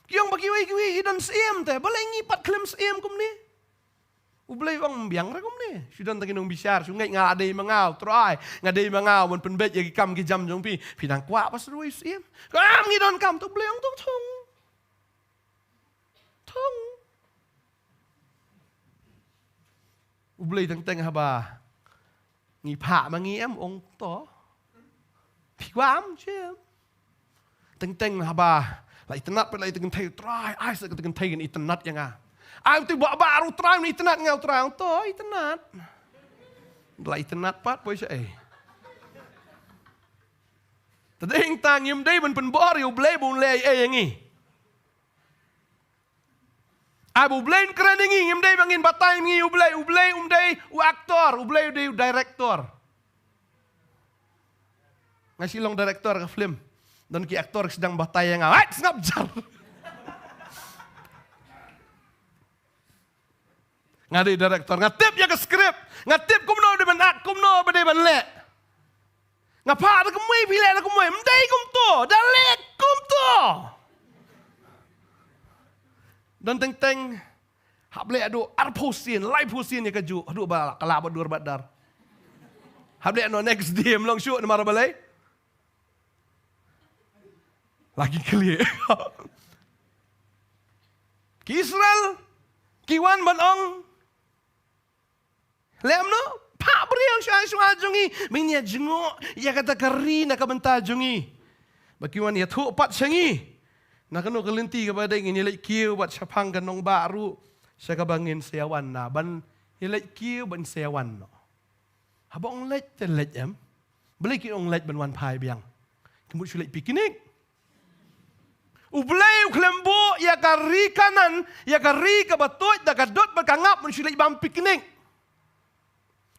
ki ong ba kiwei kiwei ki don syiem te, balei ngi pat khlem syiem kumne? U Blei u ong, ym biang re kumne. Shu don tang ki nongbishar, shu ngeit nga la dei ma nga U Trai, nga dei ma nga ban pynbeit ïa ki kam ki jam jong phi. Phi dang kwah ba shu rwai syiem? Kam ngi don kam. To U Blei u ong to thung. Thung. U Blei teng teng haba ngi phah ma ngi, em, ong to. Phi kwah em, shem. Teng teng haba la itynnad, phi la itynnad, Trai, ai sa ka itynnad, kan itynnad ïa nga. Ai te ba ba ruh Trai, itynnad nga, Trai, ong to itynnad. La itynnad pat poi sha ei. Te dei tang ngim dei ban pynbor ïa U Blei ba un leh ei ïa ngi. Ai ba U Blei un kren ïa ngi, ngim dei ba ngin batai ïa ngi U Blei. U Blei um dei u aktor, U Blei u dei u director. Nga shu long director ka film. Don ki aktor ki sdang batai ïa nga. Hai, sngap jar. Nga dei director, nga tip ïa ka script, nga tip kumno dei ban act, kumno ba dei ban leh. Nga phah da kumwei, phi leh da kumwei, ym dei kumto, da leh kumto. Don teng teng hap leh haduh arphew sien, laiphew sien ïa kajuh, haduh ba ka lah bad dur bad dar. Hap leh noh next day, ym long shuh namar balei? La ki khlieh. Ki Israel ki wan ban ong, leh kumno? Phah briew shuwa shuwa jong ngi ban ïa jngoh ïa kata ka ri na ka bynta jong ngi, ba kin wan ïathuh pat sha ngi na kano ka lynti kaba dei, ngin ïa leit kiew bad shaphang ka nongbah ruh sha kaba ngin sa ïa wan, na ban ïa leit kiew ban sa ïa wan noh. Haba ong leit te leit, em? Balei ki ong leit ban wan phai biang? Ki mut shu leit picnic. U Blei u khlem buh ïa ka ri Kanaan, ïa ka ri kaba tuid da ka dud bad ka ngap, ban shu leit bam picnic.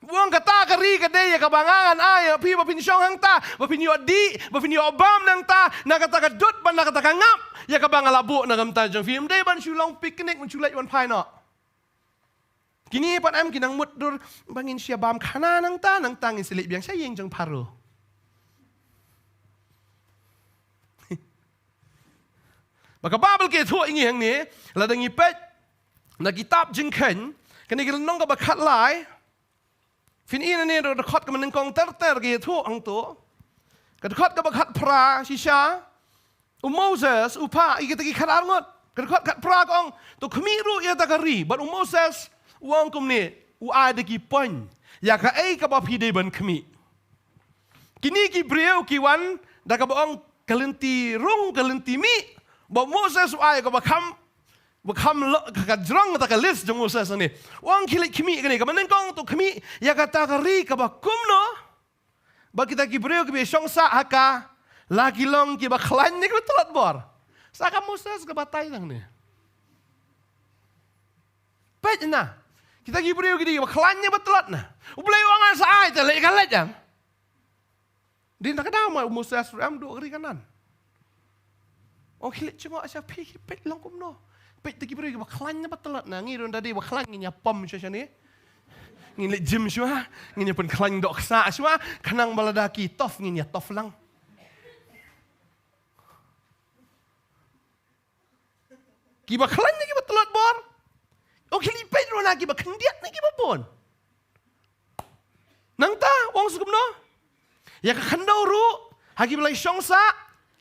U ong kata ka ri ka dei ïa kaba nga ngan ai ïa phi ba phin shong hangta, ba phin ïoh dih, ba phin ïoh bam nangta, na kata ka dud bad na kata ka ngap ïa kaba nga la buh na ka bynta jong phi. Ym dei ban shu long picnic, ban shu leit wan phai noh. Kine pat, em, ki nang mutdur ba ngin sa ïa bam khana nangta, nangta ngin sa leit biang sha ïing jong Pharaoh. Ba ka Baibl ka ïathuh ïa ngi hangne, lada ngi peit na kitab Jingkheiñ, kane ka lynnong kaba khatlai, phin i na ne ruh ka dkhot kaba nyngkong ter ter ka ïathuh hangto. Ka dkhot kaba khatphra shisha, u Moses u phah ïa kita ki khatar ngut. Ka dkhot khatphra ka ong, to khmih ruh ïa kata ka ri. Bad u Moses u ong kumne, u ai da ki point ïa kaei kaba phi dei ban khmih. Kine ki briew ki wan da kaba ong ka lynti rung, ka lynti mih. Bad u Moses u ai kaba kham, ba kham lo, ka, ka jrong kata ka list jong u Moses hangne. U ong khie leit khmih kane, kaba nyngkong to khmih ïa kata ka ri kaba kumno ba kita ki briew kiba shong sah ha ka la ki long kiba khlaiñ ne kiba tlot bor. Sa ka Moses ka batai nangne. Peit na. Kita ki briew ki dei kiba khlaiñ ne ba tlot na. U Blei u ong sa ai te leit ka leit, em. Dei na ka daw ma u Moses ruh, em, duh ka ri Kanaan. Ong khie leit jngoh sha phi, khie peit long kumno. Peit te ki briew kiba khlaiñ ne ba tlot na, ngi ruh da dei ba khlaiñ ngin ïa pom shuwa shane. Ngin leit gym shuwa, ngin ïa pynkhlaiñ dohksah shuwa, khnang ba lada ki tough ngin ïa tough lang. Kiba khlaiñ ne kiba tlot bor. Ong khie leit peit ruh na kiba khyndiat ne kiba bun. Nangta u ong sa kumno? Ïa ka khyndew ruh ha kiba la shong sah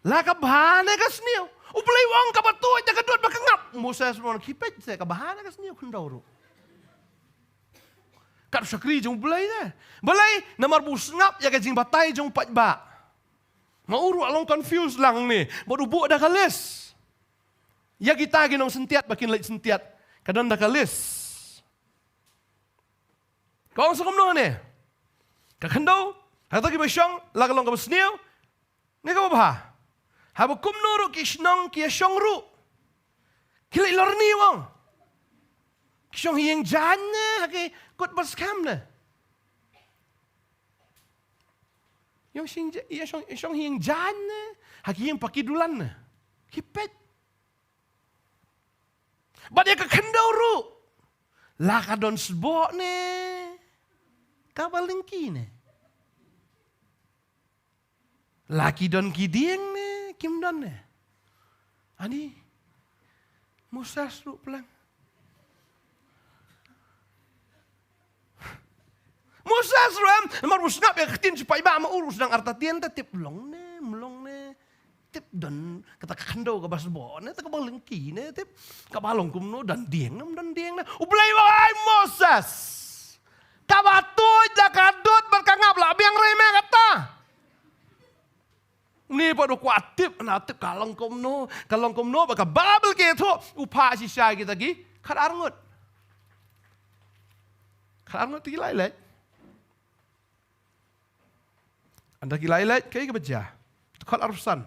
la ka bha ne ka sniew. U Blei u ong kaba tuid da ka dud bad ka ngap. Moses u ong khie peit se ka bha ne ka sniew khyndew ruh. Kat u shakri jong U Blei ne. Balei? Namar ba u sngap ïa ka jingbatai jong u paidbah. Ma u ruh u long confused lang ne bad u buh da ka list. Ïa kita ki nongsyntiat ba kin leit syntiat ka don da ka list. Ka ong sa kumno ne? Ka khyndew, hato kiba shong la ka long kaba sniew ne kaba bha? Haba kumno ruh ki shnong ki ïa shong ruh. Khie leit lorni, u ong. Shong ha ïing jaiñ ne ha ki kut ba skhem ne? Ïa shong, ïa shong, ïa shong ha ïing jaiñ ne ha ki ïing paki dulan ne? Ki peit. Bad ïa ka khyndew ruh, la ka don sboh ne kaba lyngkhi ne? La ki don ki dieng ne kim don ne? Ani Moses ruh plang. Moses ruh em, namar u sngap ïa ka ktien shi paidbah, ma u ruh u sdang artatien, te tip long ne, mlong ne. Tip don kata ka khyndew kaba sboh ne, te kaba lyngkhi ne, tip kaba long kumno, don dieng ne, don dieng ne. U Blei u ong, ai Moses, kaba tuid da ka dud bad ka ngap, la biang re me kata. Ni pat u kwah tip, na tip ka long kumno, ka long kumno, ba ka Baibl ka ïathuh, u phah shisha kita ki khatar ngut. Khatar ngut te ki la ïaleit. Ynda ki la ïaleit, kaei kaba jia? Dkhot arphew san.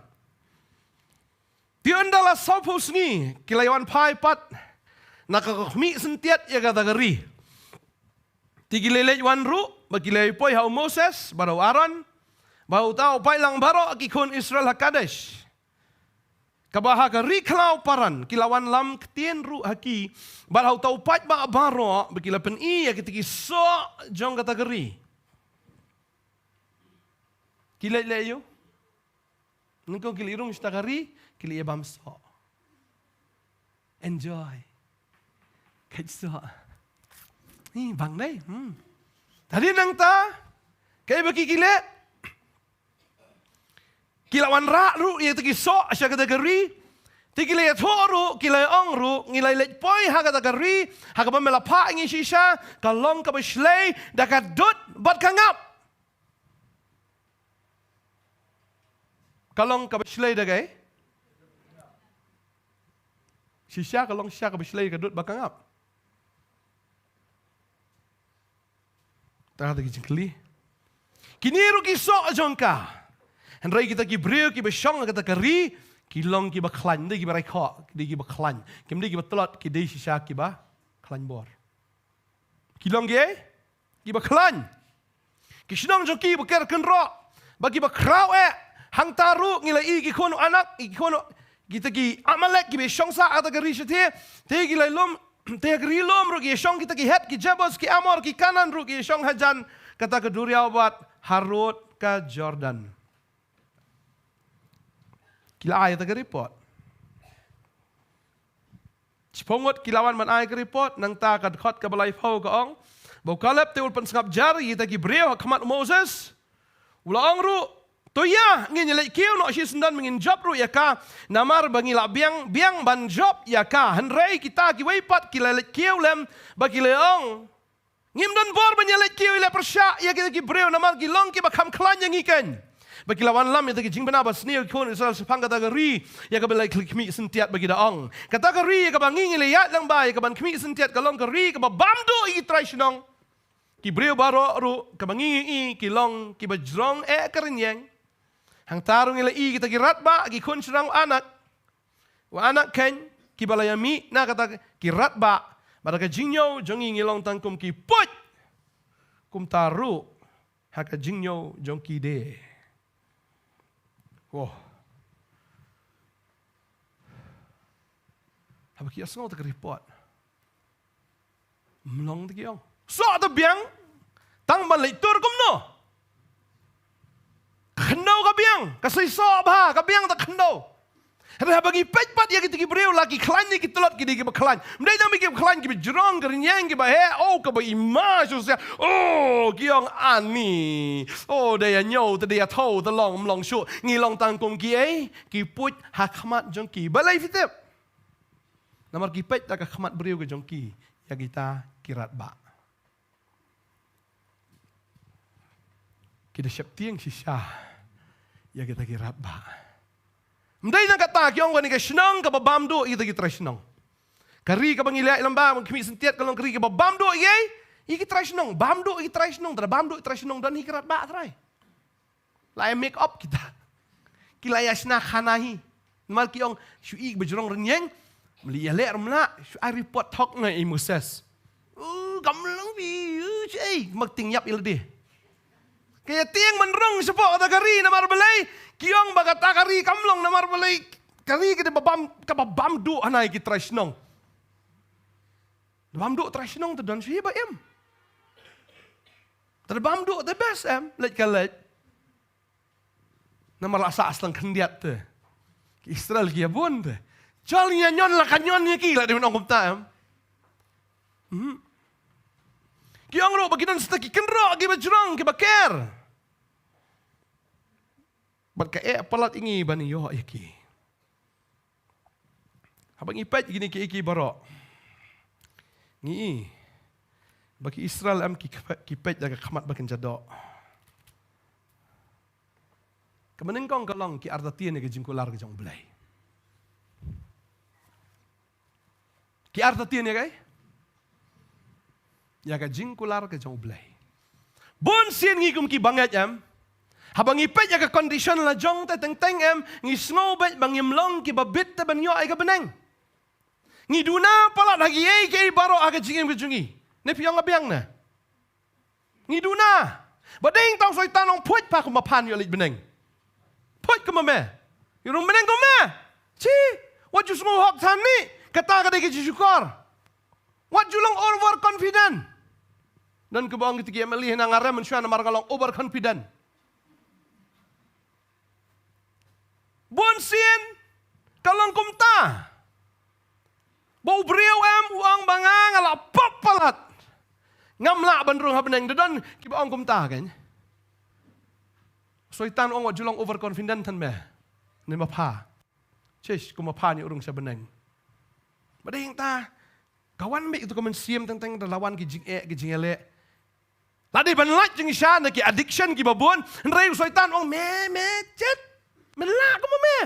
Te ynda la sawphew sngi, ki la ïawan phai pat na ka khmih syntiat ïa kata ka ri. Te ki la leit wan ruh, ba ki la poi ha u Moses bad ha u Aaron, bad ha uta u paidlang baroh ki khun Israel ha Kadesh, kaba ha ka ri khlaw Paran. Ki la wanlam ktien ruh ha ki bad ha uta u paidbah baroh, ba ki la pyni ïa kita ki soh jong kata ka ri. Ki leit leh aïu? Nyngkong ki leit rung sha ka ri, ki leit ïa bam soh. Enjoy. Kheit soh. Ni bang dei. Hmm. Tadi nangta, kaei ba ki, ki leh? Ki la wanrah ruh ïa kita ki soh sha kata ka ri. Te ki la ïathuh ruh, ki la ong ruh, ngi la leit poi ha kata ka ri, ha kaba me la phah ïa ngi shisha, ka long kaba shlei da ka dud bad ka ngap. Ka long kaba shlei da kaei? Shisha ka long shisha kaba shlei ka dud bad ka ngap. Tang kata ki jingkylli. Kine ruh ki soh jong ka. Hynrei kita ki briew kiba shong ha kata ka ri, ki long kiba khlaiñ, dei kiba raikhoh, dei kiba khlaiñ. Kim dei kiba tlot, ki dei shisha kiba khlaiñ bor. Ki long kiei? Kiba khlaiñ. Ki shnong jong ki ba ker kynroh, ba kiba khraw eh. Hangta ruh ngi la i ki khun u Anak, i ki khun u, kita ki Amalek kiba shong sah ha kata ka ri shathie. Te ki la lum, te ha ka ri lum ruh ki shong kita ki Het, ki Jebus, ki Amor, ki Kanaan ruh ki shong hajan kata ka duriaw bad harud ka Jordan. Ki la ai kata ka report. Shiphew ngut ki la wan ban ai ka report, nangta ka dkhot kaba laiphew ka ong, ba u Kaleb te u la pynsngap jar ïa kita ki briew ha khmat u Moses. U la ong ruh, to ïa, ngin ïaleit kiew noh shisyndon, ba ngin jop ruh ïa ka, namar ba ngi la biang, biang ban jop ïa ka. Hynrei kita kiwei pat ki la leit kiew lem, ba ki la ong, ngim don bor ban ïaleit kiew, ïaleh pyrshah ïa kita ki briew, namar ki long kiba kham khlaiñ ïa ngi keiñ. Ba ki la wanlam ïa kita ki jingbna basniew ki khun Israel shaphang kata ka ri ïa kaba la khmih syntiat, ba ki da ong, kata ka ri ïa kaba ngi ngi la ïaid lyngba ïa kaban khmih syntiat ka long ka ri kaba bam duh ïa ki trai shnong. Ki briew baroh ruh kaba ngi ngi i ki long kiba jrong eh ka rynïeng. Hangta ruh ngi la i kita ki radbah, ki khun shynrang u Anak, u Anak keiñ, kiba la ïamih na kata ki radbah. Bad ha ka jingñiew jong ngi ngi long tang kum ki puit. Kumta ruh ha ka jingñiew jong ki de. Wow. Haba ki ïohsngew ïa ka report, mlong te ki ong, soh te biang. Tang ban leit tur kumno? Khyndew ka biang, ka seisoh bha, ka biang te khyndew. Hynrei haba ngi peit pat ïa kita ki briew, la ki khlaiñ ne ki tlot, ki dei kiba khlaiñ. Ym dei tang ba kiba khlaiñ, kiba jrong ka rynïeng, kiba heh, oh, kaba ima shuh shuh. Oh, ki ong ani. Oh, da ïa ñiew te da ïa thew te long, ym long shuh. Ngi long tang kum kiei? Ki puit ha khmat jong ki. Balei phi tip? Namar ki peit da ka khmat briew ka jong ki ïa kita ki radbah. Ki da sheptieng shisha ïa kita ki radbah. Ym dei tang kata, ki ong kane ka shnong kaba bam duh ïa kita ki trai shnong. Ka ri kaba ngi la ïaid lyngba ban khmih syntiat ka long ka ri kaba bam duh ïa, ïa ki trai shnong, bam duh ïa ki trai shnong, te da bam duh ïa ki trai shnong don hi ki radbah trai. La ïa make up kita. Ki la ïa shna khana hi. Namar ki ong shu i ba jrong rynïeng. Ym lei ïaleh ruh ym lah, shu ai report thok noh ïa i Moses. Ei, mak ting ïap ïa lade. Ka ïa tieng ban rung shapoh kata ka ri namar balei, ki ong ba kata ka ri kam long namar balei, ka ri ka dei ba bam, kaba bam duh hana ïa ki trai shnong. Da bam duh trai shnong te don shuh ba im. Te da bam duh te best em, leit ka leit. Namar la sah sleng khyndiat te. Ki Israel ki ïa bun te. Jol ïa ñion la ka ñion ïa ki la dei ban ong kumta em. Hmm. Ki ong ruh ba ki don shisha ki kynroh kiba jrong kiba ker. Bad ka eh palat ïa ngi ban ïoh ïa ki. Haba ngi peit ïa kine kiei kiei baroh, ngi i ba ki Israel em ki, ki peit da ka khmat ba kynja doh. Kaba nyngkong ka long ki artatien ïa ka jingkular ka jong U Blei. Ki artatien ïa kaei? Ïa ka jingkular ka jong U Blei. Bun sien ngi kum ki bangeit em. Haba ngi peit ïa ka condition la jong te teng teng em, ngi sngew beit ba ngim long kiba bit te ban ïoh ïa ka bneng. Ngi duna palat ha kiei kiei baroh ha ka jingim ka jong ngi. Ne phi ong ka biang ne? Ngi duna. Ba dei tang Soitan ong phuid pha kum ba phan ïoh leit bneng. Phuid kum ba me. Ïoh rung bneng kum me. Chi. Wat ju sngew hok than ni. Kata ka dei ka jingshukor. Wat ju long overconfident. Don kiba ong kita ki M L A hynne nga rem mynshuwa namar nga long overconfident. Bun sien ka long kumta. Ba u briew em u ong ba nga nga la pop palat. Ngam lah ban rung ha bneng, da don kiba ong kumta kein. Soitan u ong wat ju long overconfident than me. Ne ma pha. Chish, kum ma pha ïoh rung sha bneng. Ba dei ta ka wan beit tu ka mynsiem teng teng da la wan ki jingeh ki jingeh leh. La dei ban lait jingshisha na ki addiction kiba bun. Hynrei u Soitan u ong me me chet. Me lah kum me.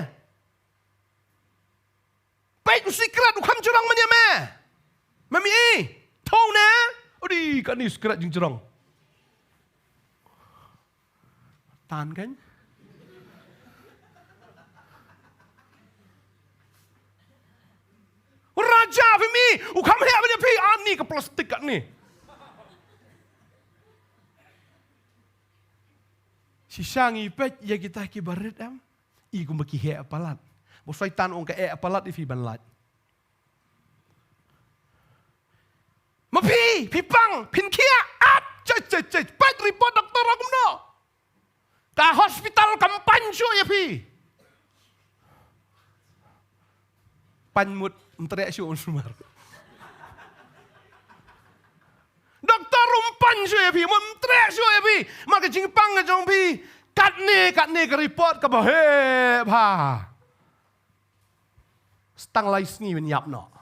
Peit u sikret u kham jrong mania me. Me mi i. Thong ne. Odi kani sikret jingjrong. Tan kein. Raja phi mi, u kham heh ban ïa phi, ani ka plastik katni. Shisha ngi peit ïa kita kiba rit em, i kumba ki heh palat. Ba u Soitan u ong ka eh palat ïa phi ban lait. Ma phi, phi pang, phin khiah, at, chei chei chei, peit report doktor kumno. Ka hospital kam pan shuh ïa phi. Pan mut, ym treh shuh un sumar. Doktor um pan shuh ïa phi, mut ym treh shuh ïa phi. Ma ka jingpang ka jong phi, katne, katne ka report kaba heh bha. Stang lai sngi ban ïap noh.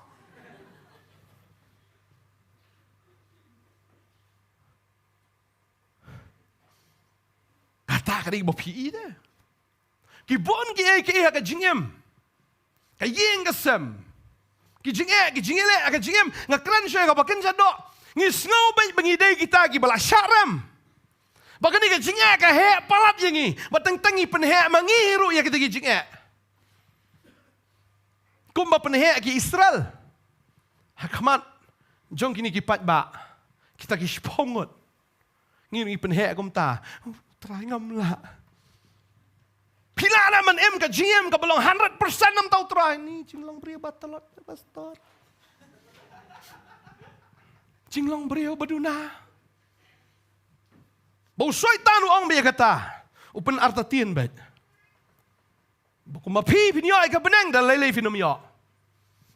Kata ka dei ba phi i te. Ki bun kiei kiei ha ka jingim. Ka ïing ka sem. Ki jingeh, ki jingeh leh ha ka jingim. Nga kren sha kaba kynja doh. Ngi sngew beit ba ngi dei kita kiba la shah rem. Ba kane ka jingeh ka heh palat ïa ngi. Ba teng teng ngi pynheh ma ngi ruh ïa kita ki jingeh. Kumba pynheh ki Israel ha khmat jong kine ki paidbah, kita ki shiphew ngut. Ngi ngi pynheh kumta, "Trai ngam lah." Phi lah na man im ka jingim kaba long hundred percent namar u Trai. Ni jinglong briew ba tlot, pastor. Jinglong briew ba duna. Ba u Soitan u ong beit kata, u pynartatien beit. Ba kumba phi phin ïoh ïa ka bneng da lei lei phin ym ïoh.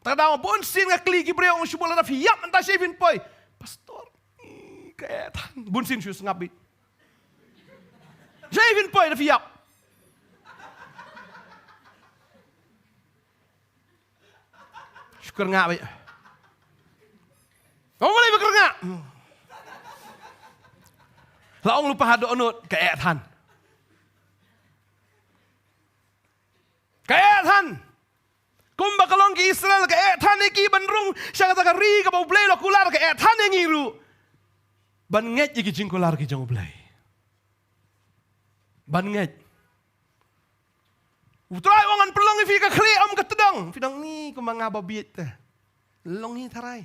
Ta daw bun sien nga kylli ki briew, ong shu bun, lada phi ïap mynta shaei phin poi? Pastor, i, ka eh than. Bun sien shu sngap beit. Shaei phin poi da phi ïap? Shu kyrngah beit. Ong balei ba kyrngah? La ong lypa ha dohnud, ka eh than. Ka eh than. Kumba ka long ki Israel, ka eh than ïa ki ban rung sha kata ka ri kaba U Blei u la kular, ka eh than ïa ngi ruh ban ngeit ïa ki jingkular ki jong U Blei. Ban ngeit. U Trai u ong ngan pynlong ïa phi ka khlieh ym ka tdong. Phi dang ni kumba nga ba bieit te. Long hi tharai.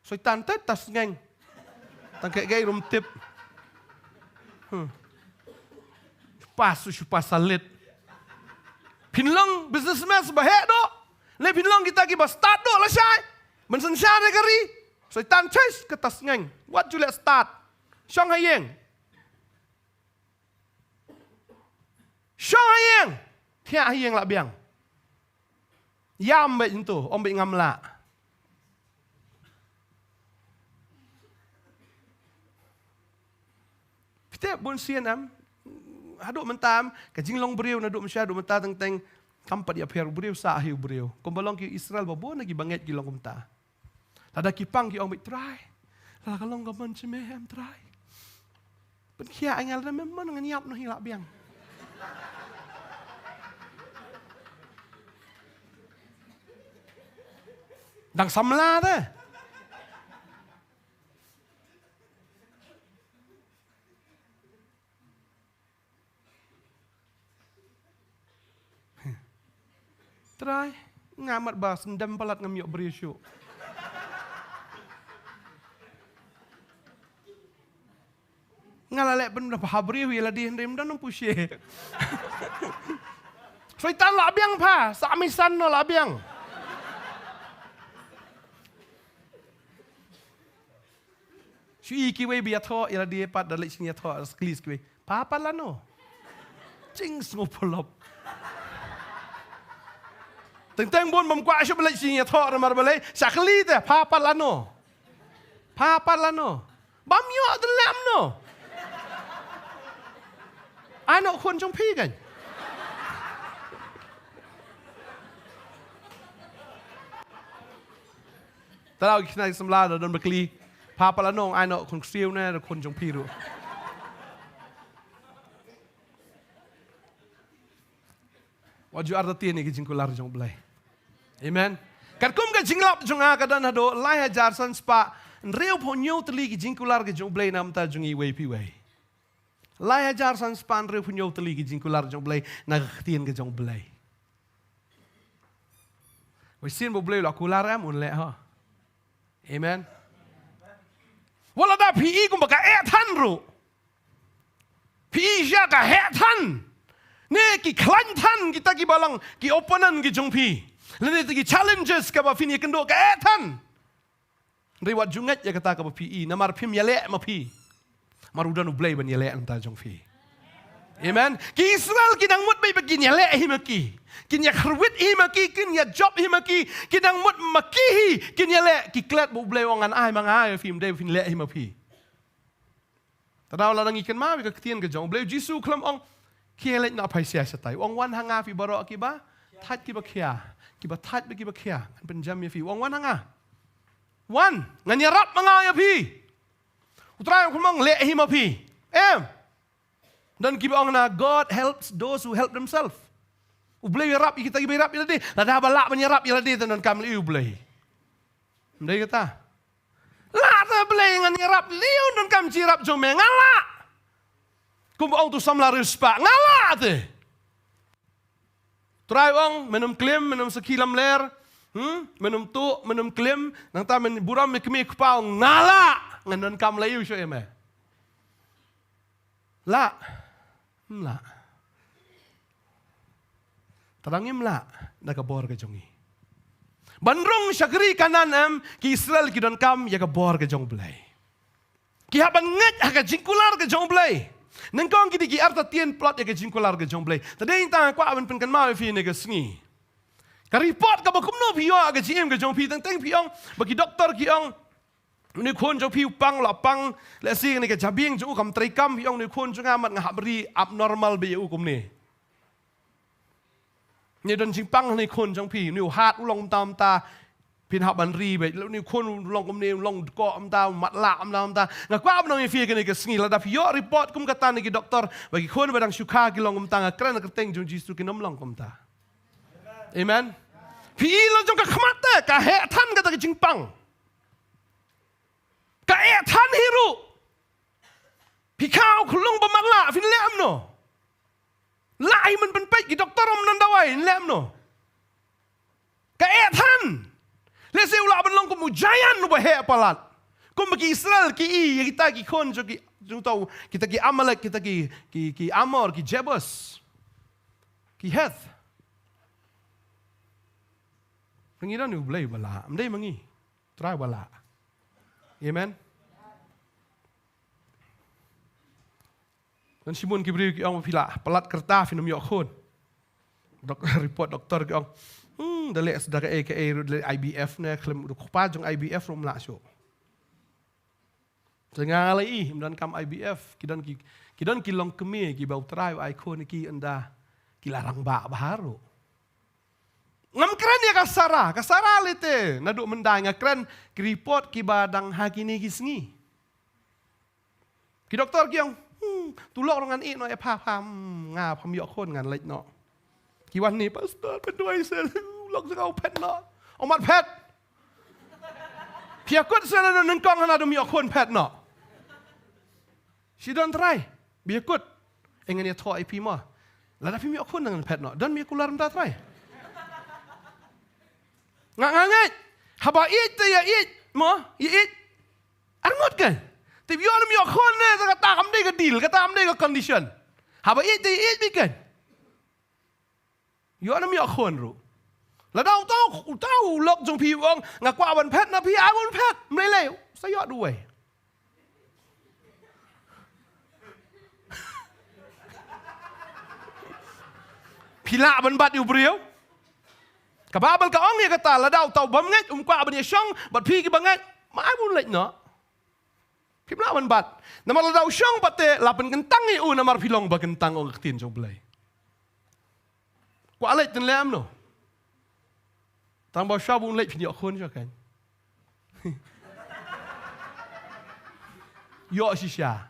Soitan te ta sngeng. Tang kaei kaei ruh ym tip. Hmm. Shu pass, shu pass salit. Phin long businessman ba heh doh. Lane phin long kita kiba stad doh lashai. Ban synshar ïa ka ri. Soitan chase ka tasngeng. Wat ju leh stad. Shong ha ïing. Shong ha ïing. Thiah ha ïing lah biang. Ïam beit hangto, ym beit ngam lah. Phi tip bun sien em. Haduh mynta em, ka jinglong briew naduh mynshwa haduh mynta teng teng kam pat ïapher u briew sah hi u briew. Kumba long ki Israel ba bun na ki bangeit ki long kumta. Lada ki pang ki ong beit Trai. Lada ka long ka mon jong me em Trai. Pynkhiah ïa nga lada mem mon ngan ïap noh hi lah biang. Dang samla te. Trai, nga mat ba sendem palat ngam ïoh briew shuh. Nga la leh pynbha briew ïa lade hynrei ym don nang pushe. Soitan lah biang pha, sa misan no lah biang. Shu i kiwei ba ïathoh ïa lade pat da leit shisien ïathoh da sklis kiwei. Pha pat lano. Jingsngewphyllop. Teng teng bun bym kwah shuh ba leit shisien ïathoh namar balei. Shakli te pha pat lano. Pha pat lano. Bam ïoh te lem no. Ai noh khun jong phi kan. Tara ki khynnah samla da don bakli. Pha pat lano ai noh khun ksiew ne da khun jong phi ruh. Wat ju artatien ïa ki jingkular jong U Blei. Amen. Katkum ka jinglap jong nga ka don haduh lai hajar san spah hynriewphew hynñiew tylli ki jingkular ki jong U Blei na bynta jong iwei pa iwei. Lai hajar san spah hynriewphew hynñiew tylli ki jingkular jong U Blei na ka ktien ka jong U Blei. Wei sien ba U Blei u la kular em un leh ho. Amen. Wat lada phi i kumba ka eh than ruh. Phi i sha ka heh than. Ne ki khlaiñ than kita kiba long ki opponent ki jong phi. Lane kita ki challenges kaba phin ïakynduh ka eh than. Hynrei wat ju ngeit ïa kata kaba phi i namar phim ïaleh ma phi. Namar u don U Blei ban ïaleh na bynta jong phi. Amen. Ki Israel ki nang mut beit ba kin ïaleh hi ma ki. Kin ïakyrwit hi ma ki, kin ïajop hi ma ki, ki nang mut ma ki hi, kin ïaleh, ki klet ba U Blei u ong ngan ai ma nga ïa phi, ym dei phin leh hi ma phi. Te da la dang ngi kynmaw ïa ka ktien ka jong U Blei, U Jisu u khlem ong khie leit noh phai sha shatai. U ong wan ha nga phi baroh kiba thait kiba khia, kiba thait bad kiba khia. Ngan pynjem ïa phi. U ong wan ha nga. Wan, ngan ïarap ma nga ïa phi. U Trai u khlem ong leh hi ma phi. Em. Don kiba ong na God helps those who help themselves. U Blei u ïarap ïa kita kiba ïarap ïa lade. Lada ba lah ban ïarap ïa lade te donkam lei U Blei. Ym dei kata. Lah te Blei ngan ïarap lei, u donkam jingïarap jong me nga lah. Kum ong tu samla riewspah nga lah te. Trai u ong men ym klim, men ym sakhi lamler. Hmm? Men ym tuh, men ym klim. Nangta men burom ïa kmie kpa nga lah. Ngan donkam lei u shu ïa me. Lah. Ym lah. Tang ngim lah da ka bor ka jong ngi. Ban rung sha ka ri Kanaan em, ki Israel ki donkam ïa ka bor ka jong U Blei. Ki hap ban ngeit ha ka jingkular ka jong U Blei. Nyngkong ki dei ki artatien plot ïa ka jingkular ka jong U Blei. Te dei tang kwah ban pynkynmaw ïa phi ne ka sngi. Ka report kaba kumno phi ïoh ha ka jingim ka jong phi, teng teng phi ong ba ki doktor ki ong une u khun jong phi u pang, la pang, lehse kane ka jabieng jong u kam treikam, phi ong une u khun jong nga mat nga hap ri abnormal beit ïa u kumne. Ne don jingpang ha une u khun jong phi, une u hat u long mynta mynta, phin hap ban ri beit, une u khun u long kumne, u long dkoh mynta, u matlah mynta mynta. Nga kwah ban ong ïa phi kane ka sngi, lada phi ïoh report kum kata na ki doktor ba ki khun ba dang shu kha ki long kumta, nga kren ha ka kyrteng jong U Jisu kin ym long kumta. Amen. Phi i la jong ka khmat te, ka heh than kata ka jingpang. Ka eh than hi ruh. Phi kha u khyllung ba matlah, phin leh kumno? Lah hi ban pynpeit, ki doktor ym don dawai, phin leh kumno? Ka eh than. Lehse u lah ban long kum u giant uba heh palat. Kumba ki Israel ki i ïa kita ki khun jong ki, jong to, kita ki Amalek, kita ki, ki, ki Amor, ki Jebus, ki Heth. Ngi don U Blei ba lah, ym dei ma ngi. Trai ba lah. Amen. Don shibun ki briew ki ong, phi la palat kyrta phin ym ïoh khun. Dok-, report doktor ki ong, hmm, da leh sdang kaei kaei ruh, da leh I V F ne, khlem ruh kpa jong I V F ruh ym lah shuh. Te nga la i, ym don kam I V F, ki don ki, ki don ki longkmie kiba U Trai u ai khun ïa ki ynda ki la rangbah bha ruh. Ngam kren ïa ka Sara, ka Sara lei te, naduh mynta nga kren ki report kiba dang ha kine ki sngi. Ki doktor ki ong, hmm, to lok ruh ngan ïeh noh ïa pha, pha, hmm, nga pham ïoh khun ngan leit noh. Ki wan ni, Pastor, pynduwai seh, lok jong nga u phet noh. Ong mat phet. Phi ïakut seh na nyngkong hana dum ïoh khun phet noh. Shi don trai, ba ïakut. Eh ngan ïathoh ïa phi mo. Lada phim ïoh khun ngan phet noh. Don me kular mynta trai. Nga nga ngeit. Haba ïeit te ïa ïeit mo, ïa ïeit. Arngut kan. Te ïoh nym ïoh khun ne, kata kam dei ka deal, kata kam dei ka condition. Haba ïeit te ïeit bi kan. Ïoh nym ïoh khun ruh. Lada uta, uta u lok jong phi u ong, nga kwah ban phet na phi, ai ban phet. Ym lei lei, sa ïoh duwai. Phi lah ban bat ïa u briew. Ka Baibl ka ong ïa kata, lada uta u bym ngeit um kwah ban ïa shong bad phi kiba ngeit, ma ai bun leit noh. Phim lah ban bat. Namar lada u shong pat te la pynkyntang ïa u, namar phi long ba kyntang, ong ka ktien jong U Blei. Kwah leit te leh em noh. Tang ba u shwa bun leit phin ïoh khun shuwa kan. Ïoh shisha.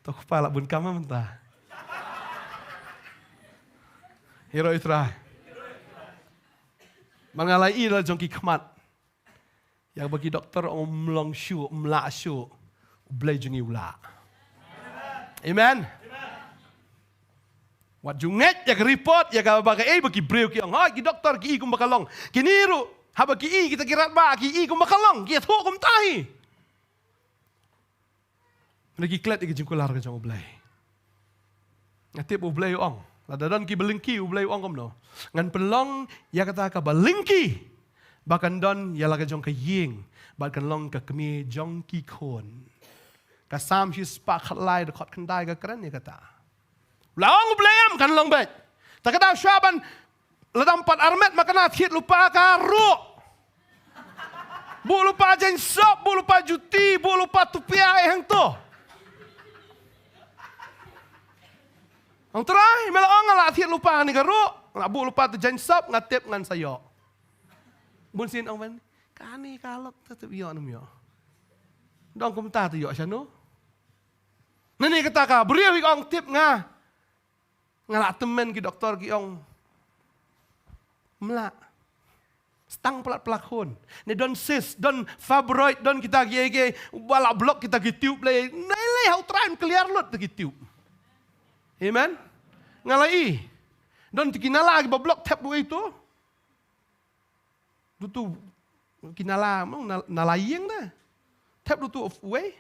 To kpa lah bun kam mynta. Hero itra. Man nga la i la jong ki khmat. Ïa ba ki doktor ong ym long shuh, ym lah shuh. U Blei jong ngi u lah. Amen. Wat ju ngeit ïa ka report, ïa kaba kaei ba ki briew ki ong. Hoi, ki doktor ki i kumba ka long. Kine ruh, haba ki i, kita ki rangbah, ki i kumba ka long, ki ïathuh kumta hi. Hynrei ki klet ïa ka jingkular ka jong U Blei. Nga tip U Blei u ong, lada don kiba lyngkhi, U Blei u ong kumno? Ngan pynlong ïa kata kaba lyngkhi ba kan don ïa la ka jong ka ïing, bad kan long ka kmie jong ki khun. Ka Salm shispah khatlai, dkhot khyndai ka kren ïa kata. La ong U Blei em, kan long beit. Te ka dei shuwa ban, lada ym pat armet ma kane thied lypa ka ruh. Buh lypa jaiñ sop, buh lypa juti, buh lypa tupia, eh, hangto. Ong Trai, me la ong nga la thied lypa kane ka ruh, nga buh lypa te jaiñ sop, nga tip ngan sa ïoh. Bun sien ong ban, kane ka lok te tip ïoh ne ym ïoh. Dang kumta te ïoh shano. Nane kata ka briew hi ong tip nga. Nga la tymmen ki doktor ki ong. Mla. Stang palat palat khun. Ne don cyst, don fibroid, don kita ki, ki, ba la block kita ki tube lei. Nai lei ha U Trai un clear lut ki tube. Amen. Nga la i. Don ki nala ki ba block thep wei tu. Dutu ki nala, mong nal-, nala ïing da. Thep dutu of wei.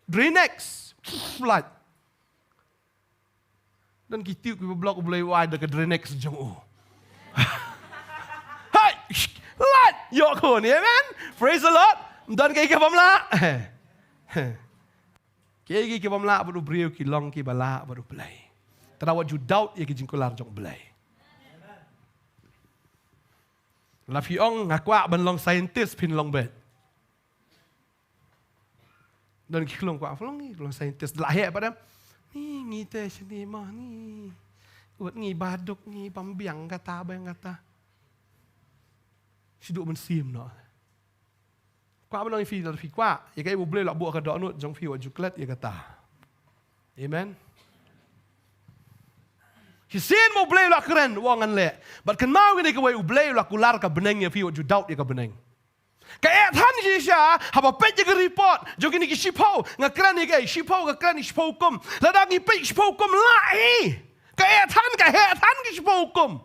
Drainage. Flood. Don ki tube ki ba block, U Blei u ai da ka drainage jong u. Hai, lait, ïoh khun, amen. Praise the Lord. Don kaei kaba mla. Kaei kaei kaba mla bad u briew, ki long kiba la bad U Blei. Te da wat ju doubt ïa ki jingkular jong U Blei. La phi ong nga kwah ban long scientist, phin long beit. Don ki khlong kwah phi long, ngi long scientist, la heh pat em. Ni ngi te shane ma ngi. Wat ngi baduk, ngi bam biang kata biang kata. Shi duh mynsiem noh. Kwah ban long ïa phi, lada phi kwah ïa kaei ba U Blei u la buh ha ka dohnud jong phi, wat ju klet ïa kata. Amen. Shisien ma U Blei u la kren, u ong ngan leh. Bad kynmaw kine kawei, U Blei u la kular ka bneng ïa phi, wat ju doubt ïa ka bneng. Ka eh than shisha, haba peit ïa ka report jong kine ki shiphew, nga kren ïa kaei, shiphew, nga kren ïa shiphew hukum. Lada ngi peit shiphew hukum lah hi. Ka eh than, ka heh than ki shiphew hukum.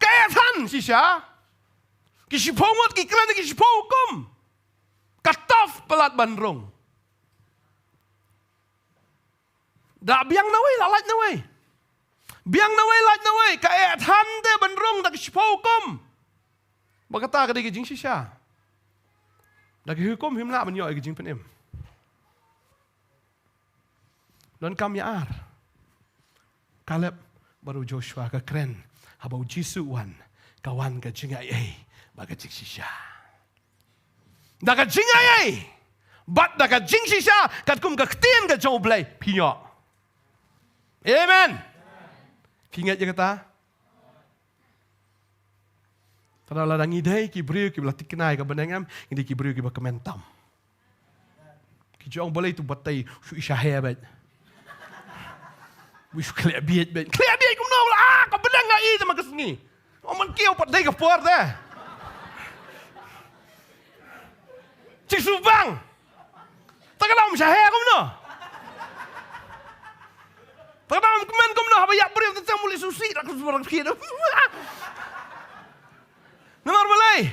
Ka eh than shisha. Ki shiphew ngut ki kren da ki shiphew hukum. Ka tough palat ban rung. Da biang na wei, la lait na wei. Biang na wei, lait na wei, ka eh than te ban rung da ki shiphew hukum. Ba kata ka dei ka jingshisha. Da ki hukum phim lah ban ïoh ïa ka jingpynim. Donkam ïa ar. Kaleb bad u Joshua ka kren, haba u Jisu u wan, ka wan ka jingaiei bad ka jingshisha. Da ka jingaiei bad da ka jingshisha, katkum ka ktien ka jong U Blei, phi ïoh. Amen. Phi ngeit ïa kata? Tang lada ngi dei ki briew kiba la thikna ïa ka bneng, em, ngi dei ki briew kiba kmen tam. Ki jong balei tu batai shu isha he bad. Wi shu khleh bieit bad. Khleh bieit kumno, ah, ka bneng nga i te ma ka sngi. O man kiew pat dei ka por te. Cik subang. Ta ka dam sha he kumno. Ta ka dam kmen kumno, haba ïa briew te tang muli susi rak susi rak khie. Namar balei?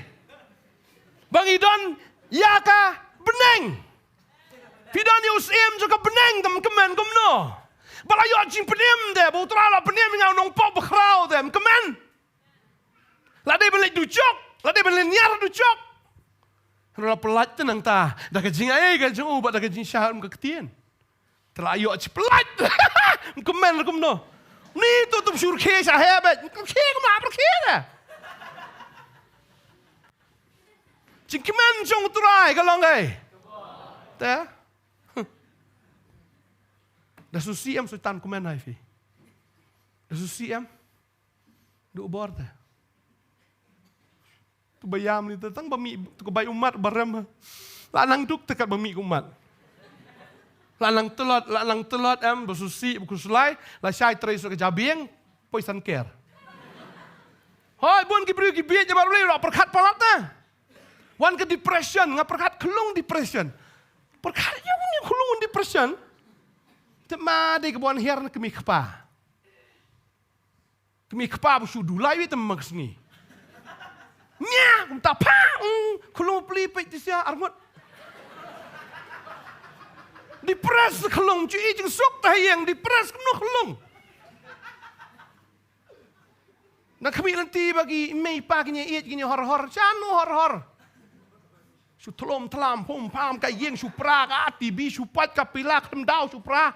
Ba ngi don ïa ka bneng. Phi don ïa u syiem jong ka bneng te kmen kumno. Ba la ïoh jingpynim te, ba u Trai la pynim ïa nga u nongpop bakhraw te, kmen. La dei ban leit dujok, la dei ban leit niar dujok. Hynrei la pyllait te nangta da ka jingaiei ka jong u bad da ka jingshisha kum ka ktien. Te la ïoh shi pyllait. Kmen kumno. Ni tu tu shu rkhie sha he bad. Rkhie kumno, rkhie te. Jingkmen jong u Trai ka long ei. Te. Da susi em, Soitan kmen ha phi. Da susi em. Duh bor te. Tu ba ïam ni te tang ba mih tu ka bai ummat ba rem. La nang duk te kat ba mih ka ummat. La nang tlot, la nang tlot em, ba susi, ba khuslai, la shai trei sha ka jabieng, poi san ker. Hoi, bun ki briew ki bieit, jabar ulei, la pyrkhat palat te. Wan ka depression, nga pyrkhat khlung depression. Pyrkhat ïa wan khlung depression. Te ma dei ka ban hiar na kmie kpa. Kmie kpa ba shu dulai wi te ma ka sngi. Nia, kumta pa, mm, khlung pli peit te sia arngut. Depress khlung, ju i jingsuk te ha ïing, depress kumno khlung. Na khmih lynti ba ki mei pa ki ñiah ïeit ki ñiah hor hor. Sha no hor hor. Shu thlom thlam, phom pham, ka ïing shu pra, ka T V shu pait, ka pila khlem daw shu pra.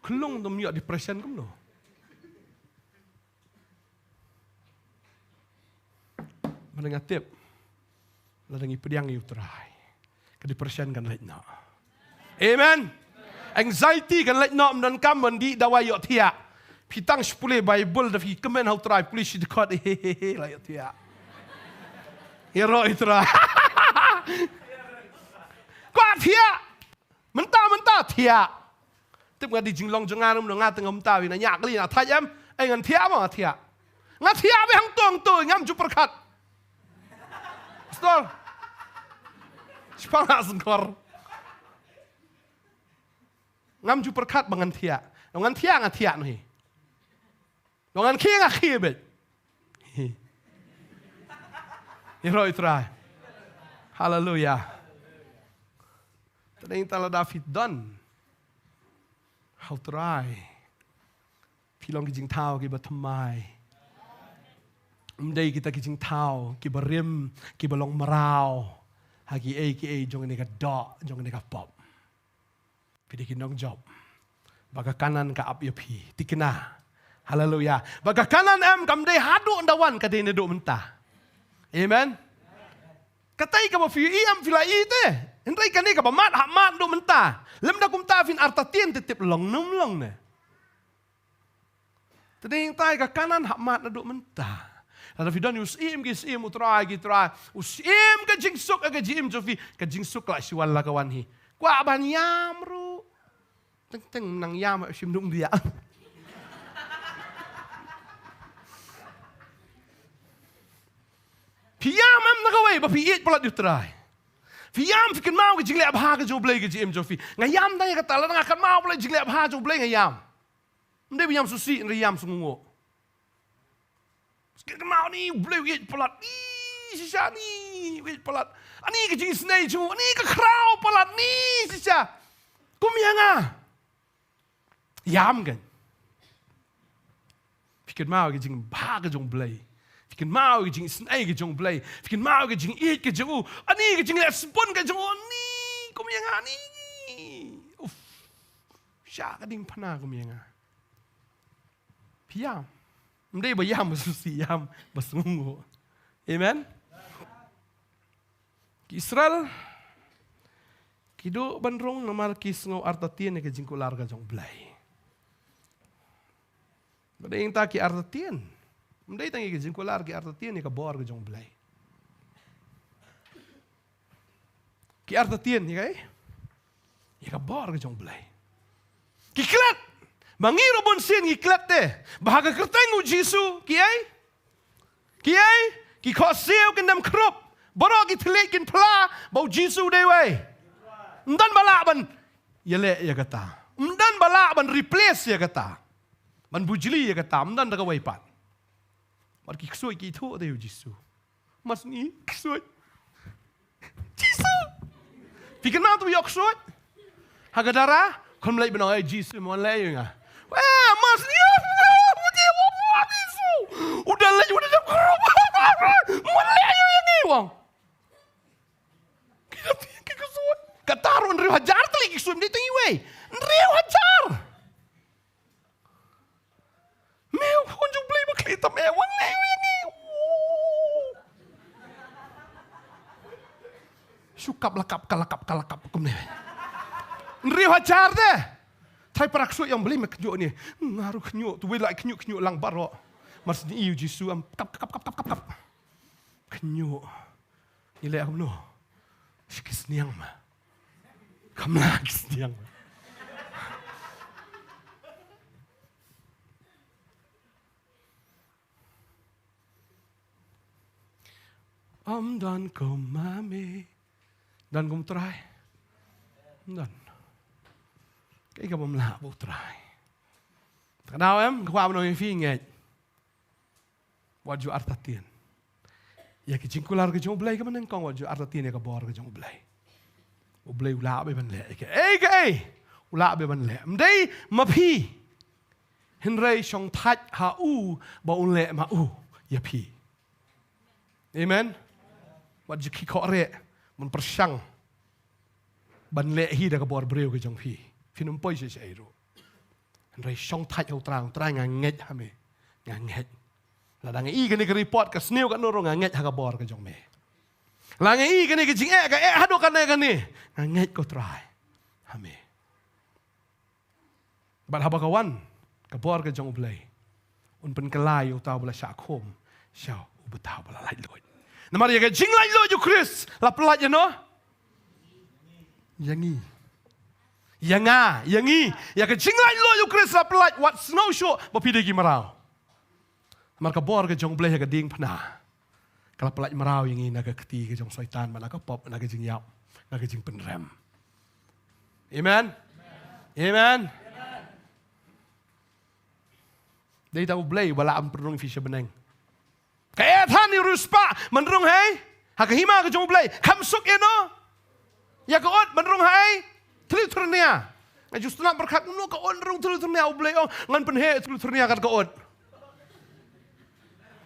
Khlung dom ïoh depression kumno. Mana nga tip. Lada ngi pdiang ïa u Trai, ka depression kan leit noh. Amen. Anxiety kan leit noh, ym donkam ban dih dawai ïoh thiah. Phi tang shu pule Bible da phi kmen ha u Trai, pule shi dkhot, he he he, la ïoh thiah. Ïaroh ïa u Trai. Kwah thiah. Mynta, mynta thiah. Tip nga dei jinglong jong nga, rum nga teng mynta wi na ñiah kali na thait em. Ai ngan thiah mo, nga thiah. Nga thiah wi hangto hangto, ngam ju pyrkhat. Pastor. Shipang ha sengkor. Ngam ju pyrkhat ba ngan thiah. Ngan thiah, nga thiah noh hi. Ngan khie, nga khie beit. Ïaroh ïa u Trai. Haleluia. Te dei tang lada phi don ha u Trai, phi long ki jingthaw kiba thymmai. Ym dei kita ki jingthaw kiba rim, kiba long mraw ha kiei kiei jong kane ka doh, jong kane ka pop. Phi dei ki nongjop. Ba ka Kanaan ka ap ïa phi. Thikna. Haleluia. Ba ka Kanaan em kam dei haduh ynda wan, ka dei naduh mynta. Amen. Katai kaba phi ïohi em phi la ïohi te. Hynrei kane kaba mad hap mad naduh mynta. Lymda kumta phin artatien te tip long ne ym long ne. Te dei tang ka Kanaan hap mad naduh mynta. Lada phi don u syiem ki syiem, u Trai ki Trai, u syiem ka jingsuk ka jingim jong phi, ka jingsuk la shu wan la ka wan hi. Kwah ban ïam ruh. Teng teng nang ïam shim dung dia. Phi ïam em na kawei ba phi ïeit palat ïa u Trai. Phi ïam phi kynmaw ka jingleh bha ka jong u Blei ka jingim jong phi. Nga ïam da ïa kata, lada nga kynmaw palat jingleh bha jong u Blei nga ïam. Ym dei ba ïam sngewsih, ym dei ïam sngewnguh. Kynmaw ni, U Blei u ïeit palat. Ni shisha ni u ïeit palat. Ani ka jingisynei jong u, ani ka khraw palat ni shisha. Kum ïa nga. Ïam kein. Phi kynmaw ka jingbha ka jong U Blei. Phi kynmaw ka jingisynei ka jong U Blei. Phi kynmaw ka jingïeit ka jong u. Ani ka jingleh sbun ka jong u. Ani kum ïa nga ni. Uf. Sha ka diengphna kum ïa nga. Phi ïam. Ym dei ba ïam ba sngewsih, ïam ba sngewnguh. Amen. Ki Israel ki duh ban rung namar ki sngew artatien ïa ka jingkular ka jong U Blei. Ba dei ïa kata ki artatien. Ym dei tang ïa ka jingkular, ki artatien ïa ka bor ka jong U Blei. Ki artatien ïa kaei? Ïa ka bor ka jong U Blei. Ki klet. Ma ngi ruh bunsien ngi klet te ba ha ka kyrteng U Jisu ki ei? Ki ei? Ki khohsiew kin dem khrup. Baroh ki thylliej kin phla ba U Jisu u dei uwei. Ym don ba lah ban ïaleh ïa kata. Ym don ba lah ban replace ïa kata. Ban bujli ïa kata. Ym don da kawei pat. Mar ki ksuid ki ithuh te ïa U Jisu. Mar sngewsih ksuid. Jisu. Phi kynmaw tu ïoh ksuid. Ha ka dara, kham leit ban ong, "Eh, Jisu, mo leh ïa nga." Weh, mar sngewsih, Jisu. U da leit, u da jam khrup. Mo leh ïa nga, wang. Ki da ti ki ksuid. Kata ruh hynriew hajar tylli ki ksuid, ym dei tang iwei. Hynriew hajar. Me u khun jong U Blei ba khlieh tam, me wan leh ïa ngi. Shu kap la kap, ka la kap, ka la kap kumne. Hynriew hajar te. Trai para ksuid ïa U Blei, me khñiuh ne. Nga ruh khñiuh, tu wei la khñiuh, khñiuh lang baroh. Mar sngewsih ïa U Jisu am kap, kap, kap, kap, kap, kap. Khñiuh. Ngi leh kumno? Shi ki sniang ma. Kham lah ki sniang ma. Ym don kum ma me. Don kum Trai? Ym don. Kaei kaba ym lah bad U Trai? Ka daw em, ka kwah ban ong ïa phi, ngeit. Wat ju artatien ïa ki jingkular ki jong U Blei, kaba nyngkong wat ju artatien ïa ka bor ka jong U Blei. U Blei u lah bha ban leh ïa kaei kaei. U lah bha ban leh. Ym dei ma phi. Hynrei shongthait ha u ba un leh ma u ïa phi. Amen. Wat ju khih khohreh ban pyrshang ban leh hi da ka bor briew ka jong phi. Phin ym poi sha shaei ruh. Hynrei shongthait ha U Trai, U Trai nga ngeit ha me. Nga ngeit. Lada nga i kane ka report ka sniew katno ruh, nga ngeit ha ka bor ka jong me. Lada nga i kane ka jingeh ka eh haduh kane kane, nga ngeit ko Trai ha me. Bad haba ka wan ka bor ka jong U Blei, un pynkylla ïa uta uba la shah khum sha uta uba la laitluid. Namar ïa ka jinglaitluid U Khrist la pyllait ïano? Ïa ngi. Ïa nga, ïa ngi. Ïa ka jinglaitluid U Khrist la pyllait, wat sngew shuh ba phi dei ki mraw. Namar ka bor ka jong U Blei ha ka diengphna ka la pyllait mraw ïa ngi na ka kti ka jong Soitan, bad na ka pop, na ka jingïap, na ka jingpynrem. Amen. Amen. Dei tang U Blei uba lah ban pynrung ïa phi sha bneng. Ka eh than ïa u riewspah ban rung hei ha ka hima ka jong U Blei. Kham suk ïano? Ïa ka ut ban rung hei thylliej thyrnia. Nga ju sngap pyrkhat, kumno ka ut rung thylliej thyrnia? U Blei ong, ngan pynheh thylliej thyrnia kat ka ut.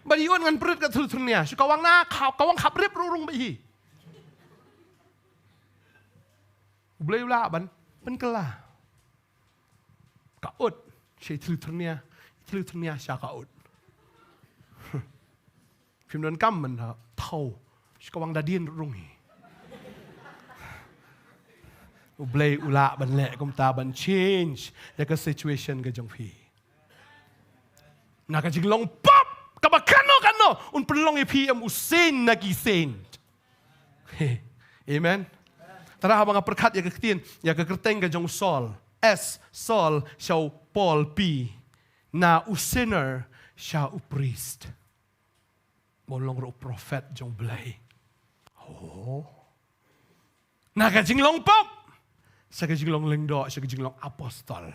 Bad ïa ut ngan pynrit kat thylliej thyrnia. Shu kawang na, ka, kawang khap rip ruh rung bad hi. U Blei u lah ban pynkylla ka ut sha i thylliej thyrnia, i thylliej thyrnia sha ka ut. Phim donkam ban thaw sha kawang da dien rung hi. U Blei u lah ban leh kumta, ban change ïa ka situation ka jong phi. Na ka jinglong pop kaba kano kano, un pynlong ïa phi em u saint na ki saint. Amen. Tara haba nga pyrkhat ïa ka ktien, ïa ka kyrteng ka jong u Saul. S, Saul, sha u Paul, P. Na u sinner, sha u priest. Ba un long ruh u prophet jong U Blei. Oh. Na ka jinglong pop sha ka jinglong lyngdoh, sha ka jinglong apostol.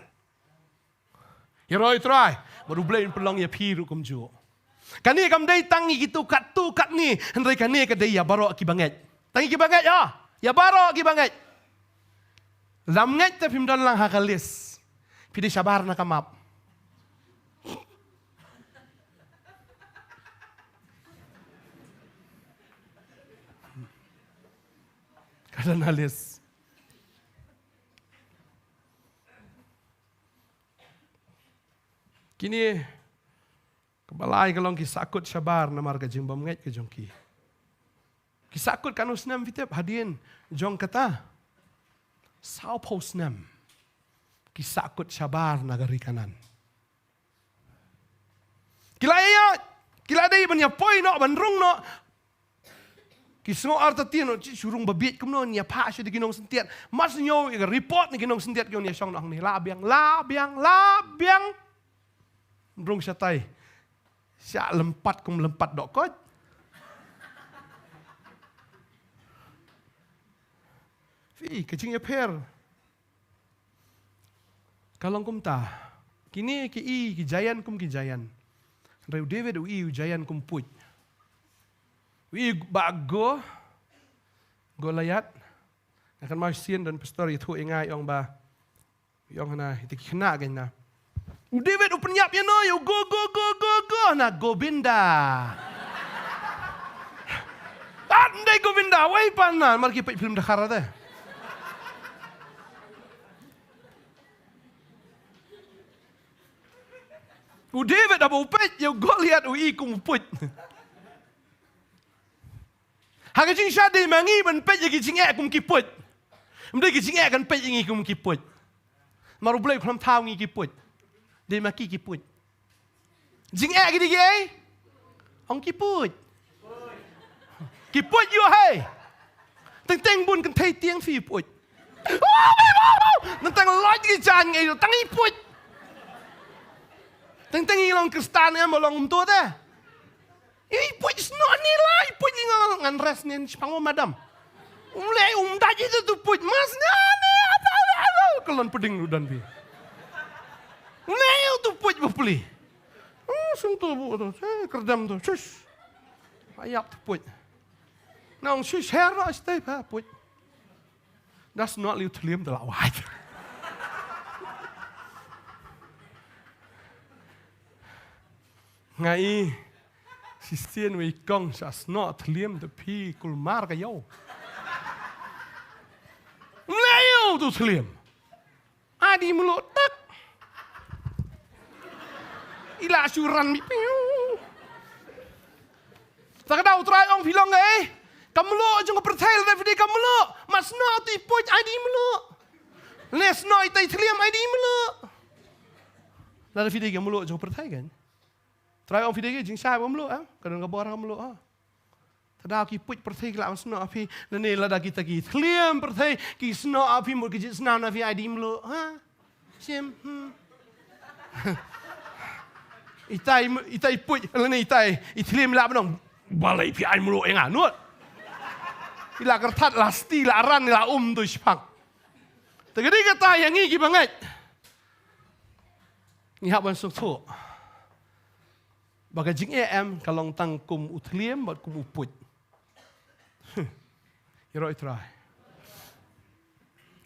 Ïaroh ïa U Trai, bad U Blei un pynlong ïa phi ruh kumjuh. Kane kam dei tang ïa kito katto katne, hynrei kane ka dei ïa baroh ki bangeit. Tang ïa ki bangeit, ïa. Ïa baroh ki bangeit. Lada ym ngeit te phim don lang ha ka list. Phi dei shabar na ka map. Ka don ha list. Kine, kaba lai ka long ki sahkut shabar namar ka jingbymngeit ka jong ki. Ki sahkut katno snem phi tip, hadien jong kata? Sawphew snem. Ki sahkut shabar na ka ri Kanaan. Ki la ïa, ki la dei ban ïa poi noh, ban rung noh. Ki sngew artatien noh, shi shu rung ba bieit kumno, ïa phah shuh da ki nongsyntiat. Mar shu ñiew ïa ka report na ki nongsyntiat ki ong ïa shong noh hangne, la biang, la biang, la biang. Rung shatai. Shah lympat kum lympat dohkoit. Phi, ka jingïapher. Ka long kumta. Kine ki i ki giant kum ki giant. Hynrei u David u i u giant kum puit. U i ba Go, Goliath. Nga kynmaw shisien don pastor ïathuh ïa nga, ong ba, ong hana, ïa ki khynnah kein na. U David u pynïap ïano ïa u Go, Go, Go, Go, Go, na Govinda. At ndei Govinda, wei pan na, mar ki peit film Dkhar te. U David haba u peit ïa u Goliath u i kum u puit. Ha ka jingshah dei ma ngi ban peit ïa ki jingeh kum ki puit. Ym dei ki jingeh kan peit ïa ngi kum ki puit. Namar U Blei u khlem thaw ngi ki puit. Dei ma ki ki puit. Jingeh ki dei ki ei? Ong ki puit. Ki puit ïoh hei. Teng teng bun kynthei tieng phi puit. Teng teng lait ki jan ngi tang i puit. Teng teng i long Khristan em, long um tu te. I puit snoh ni la, i puit i ngan, ngan rest nin shipang mo madam. Um leh um dait i tu puit mas na ni ata le alo, ka lon pdeng u don bi. Um leh i tu puit bapli. Oh, sum tu bu tu, eh, kerdam tu, shush. Ayap tu puit. Na ong shush her ba stay pa puit. Da snoh liu thliem da la wai. Nga i, shisien wei kong sha snoh thliem da phi kulmar ka ïew. Liu tu thliem. Adi mluh tak. I la shu ran mi piu. Ta ka daw Trai ong phi long ei. Ka mluh jong ka pyrthei lada phi dei ka mluh. Ma snoh tu i puit adi mluh. Ne snoh itai thliem adi mluh. Lada phi dei ka mluh jong ka pyrthei kan. Trai ong phi dei ka jingshai ba mluh, eh? Ka don ka bor ka mluh, ha. Ta daw ki puit pyrthei ki la ban snoh phi, lane lada kita ki thliem pyrthei ki snoh phi mut ki jit snoh na phi ai di mluh, ha? Sim, hmm. Itai, itai puit, lane itai, i thliem la ban ong, balei phi ai mluh ïa nga, nut. I la kyrthat la sti la ran la um tu shipang. Te ka dei kata ïa ngi ki bangeit. Ngi hap ban sngewthuh. Ba ka jingeh em ka long tang kum u thliem bad kum u puit. Ïaroh i Trai.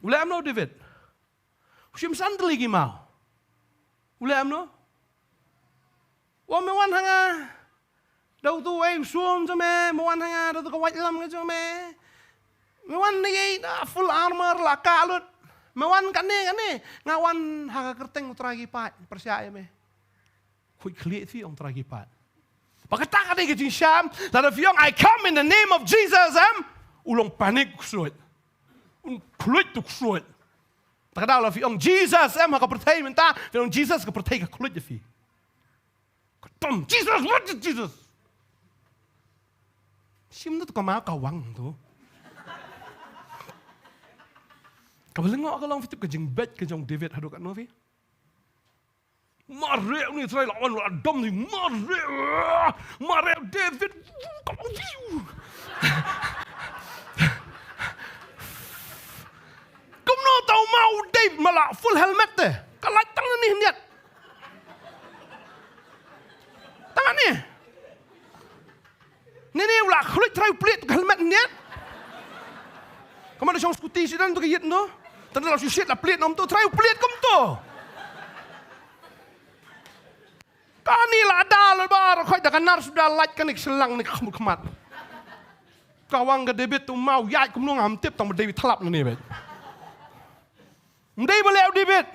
U leh em no David. U shim san tylli ki maw. U leh em no. Wa me wan ha nga. Da utu wei u sum jong me, me wan ha nga, da utu ka waitlam ka jong me. Me wan ne ei da full armor la ka lut. Me wan kane kane. Nga wan ha ka kyrteng u Trai ki paid. Pyrshah ïa me. Khuid khlieh phi ong Trai ki paid. Ba kata ka dei ka jingsham, lada phi ong, "I come in the name of Jesus," em, u long panic u ksuid. Un khluid u ksuid. Ta ka daw lada phi ong, "Jesus," em, ha ka pyrthei mynta, phi ong, "Jesus," ka pyrthei ka khluid ïa phi. Ka tom, "Jesus, what is Jesus?" Shim na tu ka ma ka wang tu. Kaba lyngngoh ka long phi tip ka jingbeit ka jong David haduh katno phi. Mareh une Israel lawan la dom ni mareh. Mareh David. Kumno tau mau David ma la full helmet te. Ka lait tang ni hynñiat. Tang ni. Trai u plie tu ka helmet nit. Ka man da shong skuti shi dan tu ka yit no. Tang da la shu shit la plie nom tu, trai u plie kumtu. Kani la da la ba ra khoi da ka nar suda lait kani ka selang ni ka khmut khmat. Ka wang ka David tu mau yai kumno ngam tip tang ba David thlap na ni bet. Mdei ba leh u David.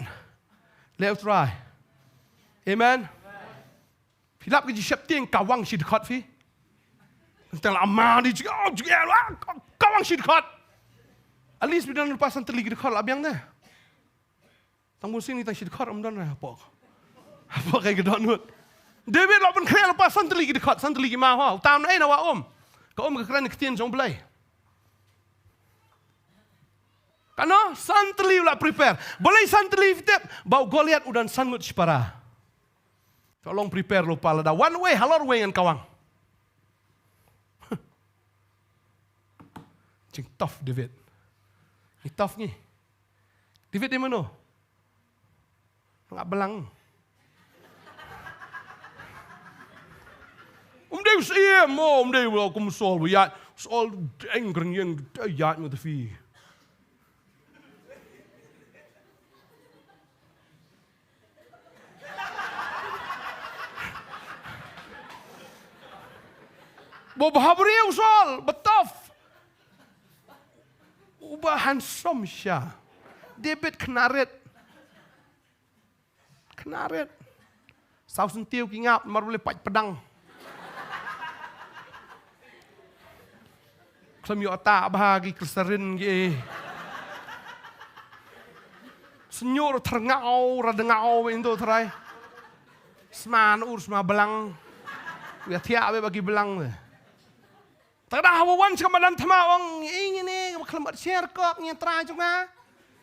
Leh u Trai. Amen. Phi lap ka jingsheptieng ka wang shi dkhot phi. Tang la ama di jing au jing au ka wang shi dkhot. At least bi don lepas san tylli ki dkhot la biang de. Tang bun sien ngi tang shi dkhot um don na pok. Pok kai ka don ngut. David la pun khreh lepas san tylli ki dkhot san tylli ki ma ho. Tam na ei na wa um. Ka um ka kren ktien jong Blei. Kano san tylli u la prepare. Balei san tylli fitep ba u Goliath u don san ngut shipara. Ka long prepare lo pala da one way halor way ngan kawang. Jing tough David. Ni tough ni. David di mano? Nga belang. Um dei u siem, um dei u kum Saul, ya Saul eng kring yang ya mu tefi. Bo bahabri u Saul, betaf. Uba handsome sha. David knarit. Knarit. Saw sentiw ki ngap mar boleh pait pedang. Khlem ïoh ta bha ki kristarin ki. Senyur ther ngau ra de ngau indo trai. Sma nur sma belang. Wi athia be bagi belang. Tang da hawa wan sha madan thma ong ing ini ka khlem bat share kok ngi trai jong nga.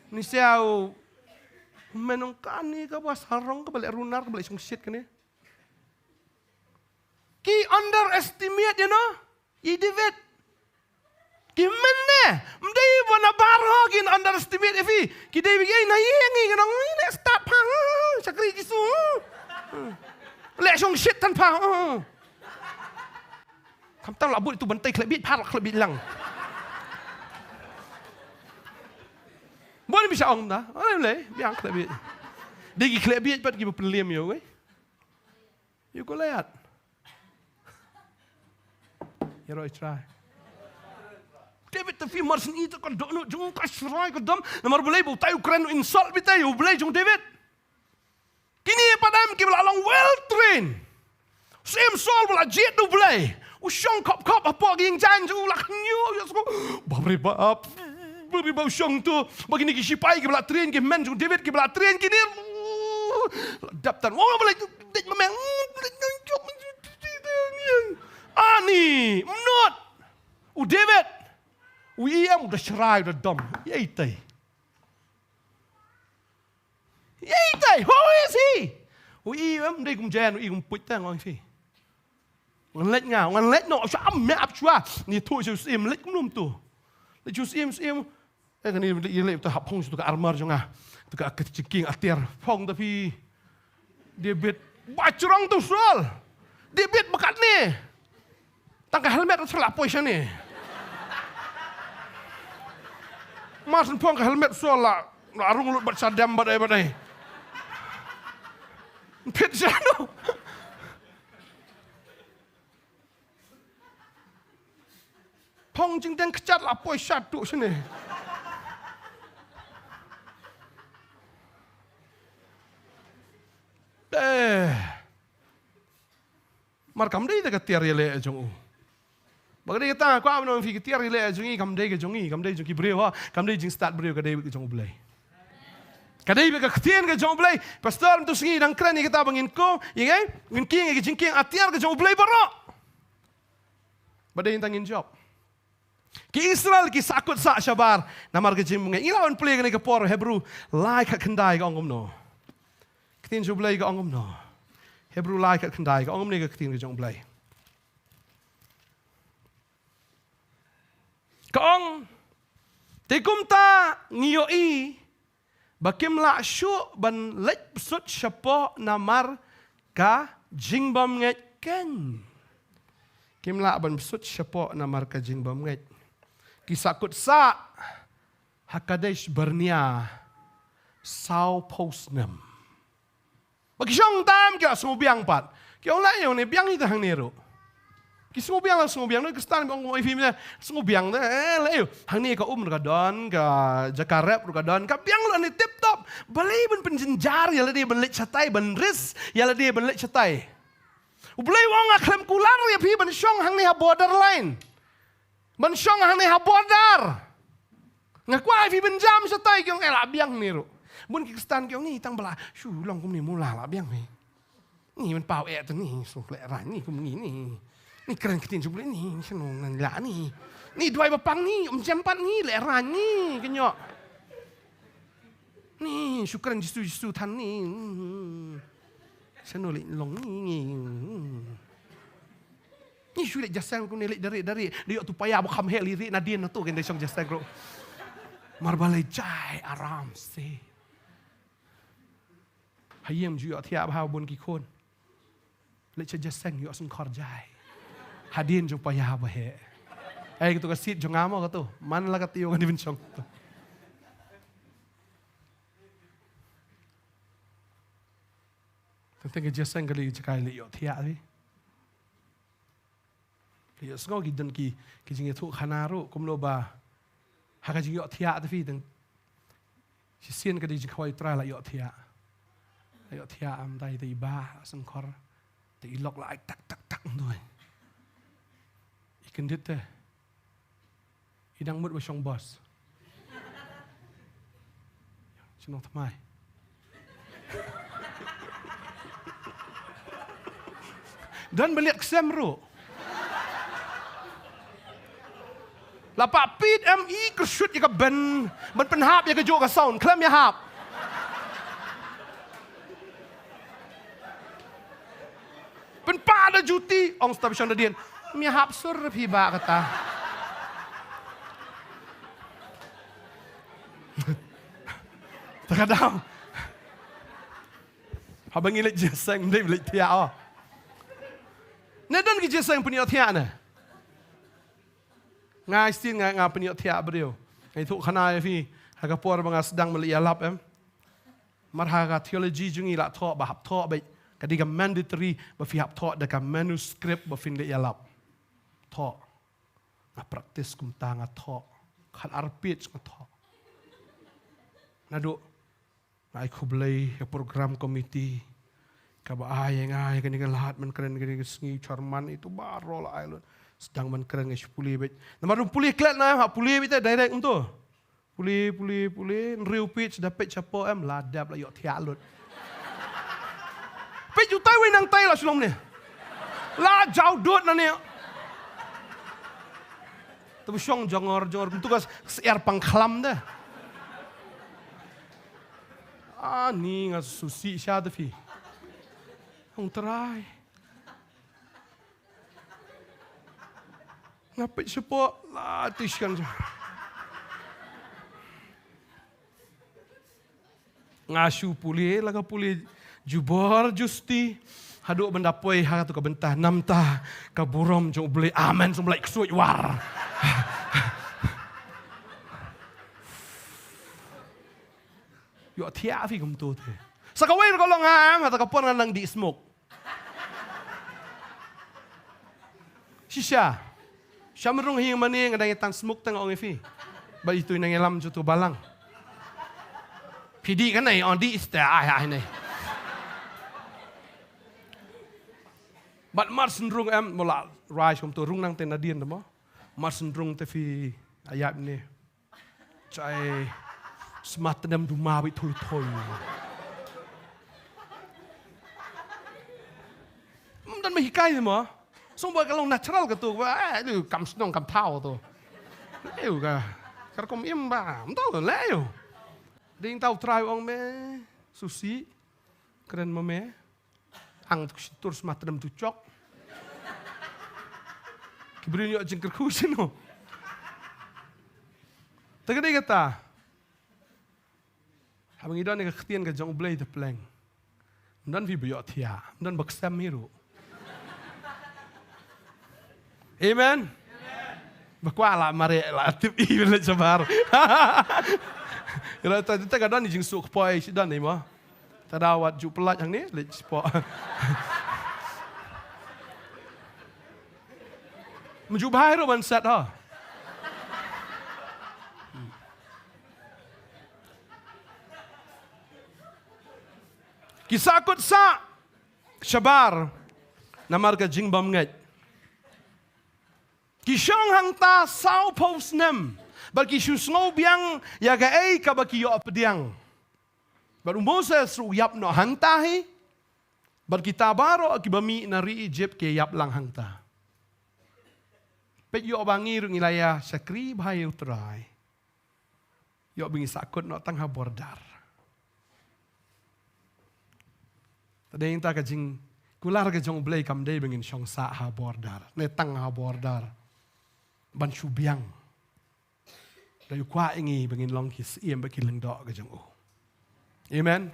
Ni siaw. Menung kani ka ba sarong ka ba leh runar ka ba leh shongshit kani. Ki underestimate ïa no. I David. Ki men ne. Mdei ba na bar ho ki underestimate ïa phi. Ki dei ba ki na ïa ngi ngi nong ngi ne start pha. Shakri Jisu. Leh shongshit tan pha. Kam tang la bud tu ban tei khleh biej phar khleh biej lang. Bon bi sha ong da. Ai le biang khleh biej. Dei ki khleh biej pat ki ba pynliem ïa wei. Ïa Goliath. Ïa roi trai. David te fi mar syn i te ka dohnud jong ka shrai ka dom. Namar Blei ba utai u kren u insult bita ïa u Blei jong David. Kine pat em ki ba la long well trained. Siem Saul ba la jied u Blei. U shong khop khop hapoh ki ïing jaiñ jong u la khñiuh ïa sku. Bap re bap. Bap re bap u shong tu. Ba kine ki sipai ki ba la train ki men jong David ki ba la train kine. La dap tan. Wa ba la dei ma meng. Ani, mnot. U David. U i em u da shrai u da dom. Ïa itai. Ïa itai, who is he? U i em dei kum jen, u i kum puit tang ong phi. Ngan leit nga, ngan leit no, sha am me ap shwa. Ni tu shu sim leit kum lum tu. Leit shu sim sim. Eh kani leit leit tu hap phong tu ka armor jong nga. Tu ka ka jingkieng atiar phong ta phi. David ba jrong tu Saul. David ba katne. Tang ka helmet la poi shane. Mar syn phong ka helmet Saul la, la rung lut bad shadem bad ai bad ai. Phit shano. Phong jingdeng kjat la poi shatu shane. Eh. Mar kam dei da ka tiar ïaleh jong u. Ba ka dei kata kwah ban ong phi ka tiar ïaleh jong i kam dei ka jong i, kam dei jong ki briew ha, kam dei jingstad briew ka dei ka jong u Blei. Ka dei ka ktien ka jong u Blei. Pastor mynta sngi dang kren ïa kata ba ngin kong, ïa ngai, ngin kieng ïa ka jingkieng atiar ka jong u Blei baroh. Ba dei tang ngin jop. Ki Israel ki sahkut sah shabar namar ka jingbymngeit. Ngi la wan plie kane ka por Hebru lai khatkhyndai ka ong kumno. Ktien jong u Blei ka ong kumno. Hebru lai khatkhyndai ka ong kumne ka ktien ka jong u Blei. Ka ong te kumta ngi ïohi ba kim lah shuh ban leit bsut shapoh namar ka jingbymngeit keiñ. Kim lah ban bsut shapoh namar ka jingbymngeit. Ki sahkut sah ha Kadesh Barnea saw phew snem. Ba ki shong tam ki sngewbiang pat. Ki ong la ïoh ne biang ïa hangne ruh. Ki sngewbiang la sngewbiang, ki Khristan ba ong ïa phi ne sngewbiang te, eh, la ïoh. Hangne ka Umn ka don, ka Jakarep ruh ka don, ka biang la ne tip top. Balei ban pynjynjar ïa lade ban leit shatai, ban risk ïa lade ban leit shatai. U Blei u ong nga khlem kular ïa phi ban shong hangne ha borderline. Ban shong hangne ha border. Nga kwah ïa phi ban jam shatai, ki ong eh la biang ne ruh. Bun ki Khristan ki ong ni tang ba la shu long kumne mula la biang phi. Ni man paw eh te ni shu lehraiñ ni kumne ni. Ni kren ktien shu ni shu nong nan la ni. Ni duwai ba pang ni um jam pat ni lehraiñ ni ki ñiuh. Ni shu kren Jisu Jisu than ni. Shu nong leh long ni. Ni shu leh jaseng kumne leh dare dare. Dei ïoh tu paya ba kham heh leh ri nadien na tu ken dei shong jaseng ruh. Mar ba leh jai aram se. Ha ïing ju ïohthiah bha bun ki khun. Leit sha jaseng ïoh sngewkhor jai. Hadien jong paya ba heh. Ei katu ka sit jong nga mo katu. Man la ka tiew ka dei ban shong katu. Teng teng ka jaseng ka leit jaka leit ïohthiah ri. Ka ïohsngew ki don ki, ki jingïathuhkhana ruh kumno ba ha ka jingïohthiah te phi tang. Shisien ka dei jingkhawai u Trai la ïohthiah. La ïohthiah am dei te i bah sngewkhor. Te i lok la ai tak tak tak mdoi. I kyndit te. I dang mut ba shong bos. Shnong thymmai. Don ba liat ksem ruh. La pah pit em i kyrshut ïa ka ben ban pynhap ïa ka juh ka sound khlem ïahap. Pynpah da juti ong station da dien. Mia hap sur phi ba kata. Ta ka daw. Haba ngi leit jaseng dei leit thiah oh. Ne don ki jaseng pynïoh thiah ne. Nga shisien nga nga pynïoh thiah briew. Nga ïathuhkhana ïa phi ha ka por ba nga sdang ban leit ïalap em. Mar ha ka theology jong ngi la thoh ba hap thoh ba ka dei ka mandatory ba phi hap thoh da ka manuscript ba phin leit ïalap. Thoh. Nga practice kumta nga thoh. Khat ar page nga thoh. Naduh nga ai khublei ïa program committee kaba ai ïa nga ïa kane ka lad ban kren kane ka sngi, chairman itu baroh la ai lut. Sdang ban kren nga shu pule beit. Namar pule klet na em, ha pule beit te direct kumto. Pule, pule, pule, hynriew page, da page shapoh em, la dep la ïohthiah lut. Page utai wei nangtai la shu long ne. La jaw dud na ne. Te ba shong jongor, jongor, kumtu ka syiar pangkhlam de. Ani nga susi sha te phi. Ong Trai. Nga peit shapoh la tish kan. Nga shu pule la ka pule jubor justi. Haduh ban da poi ha tu ka bynta namta ka burom jong U Blei. Amen sum lai ksuid war. Ïohthiah phi kumtu te. Sa kawei ka long ha em ha ta ka por nga nang dih smoke. Shisha. Sha mynrung hi mane nga dang ïa tan smoke tang ong ïa phi. Ba itu nang ïalam jutu balang. Phi dih kan ai ong dih ista ai ai ne. Bad mar synrung em mo la rai shom tu rung nang te nadien de mo. Mar synrung te phi ayap ne. Chai smat tnem du ma bi thul thoi. Mdan ma hikai mo. Song ba ka long natural ka tu ba eh du kam shnong kam thaw tu. Leu ka. Kar kom im ba. Mdo leu. Ding tau trai ong me. Susi. Kren ma me. Ang tu shi tur sma tdem tu chok. Ki briew ñiuh jingkyrkhu sino. Te ka dei kata. Haba ngi don ïa ka ktien ka jong U Blei te pleng. Ym don phi ba ïohthiah, ym don ba ksem hi ruh. Amen. Ba kwah la mareh la tip i leit shabar. Ira ta ta ka don jingsuk poi shi don i mo. Ta da wat ju pelat hangne leit shapo. Mju bhai ro ban sat ha. Ki sahkut sah shabar namar ka jingbymngeit. Ki shong hangta sawphew snem bad ki shu sngew biang ïa kaei kaba ki ïoh pdiang. Bad u Moses ruh u ïap noh hangta hi. Bad kita baroh kiba mih na ri Egypt ki ïap lang hangta. Peit ïoh ba ngi ruh ngi la ïa shakri bha ïa u Trai. Ïoh ba ngi sahkut noh tang ha border. Te dei ta ka jingkular ka jong U Blei kam dei ba ngin shong sah ha border ne tang ha border ban shu biang. Dei u kwah ïa ngi ba ngin long ki syiem bad ki lyngdoh ka jong u. Amen.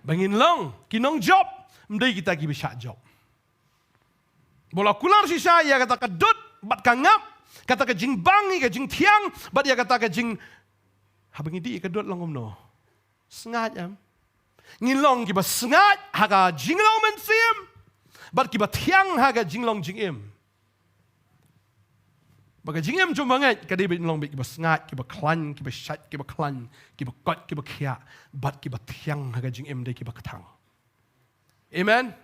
Ba ngin long ki nongjop, ym dei kita kiba shah jop. Ba la kular shisha ïa kata ka dud bad ka ngap, kata ka jingbang ïa ka jingthiang bad ïa kata ka jing, haba ngi dih ïa ka dud long kumno? Sngaid em? Ngin long kiba sngaid ha ka jinglong mynsiem bad kiba thiang ha ka jinglong jingim. Ba ka jingim jong ba ngeit ka dei ba ngin long beit kiba sngaid, kiba khlaiñ, kiba shait, kiba khlaiñ, kiba koit, kiba khiah bad kiba thiang ha ka jingim, dei kiba kthang. Amen.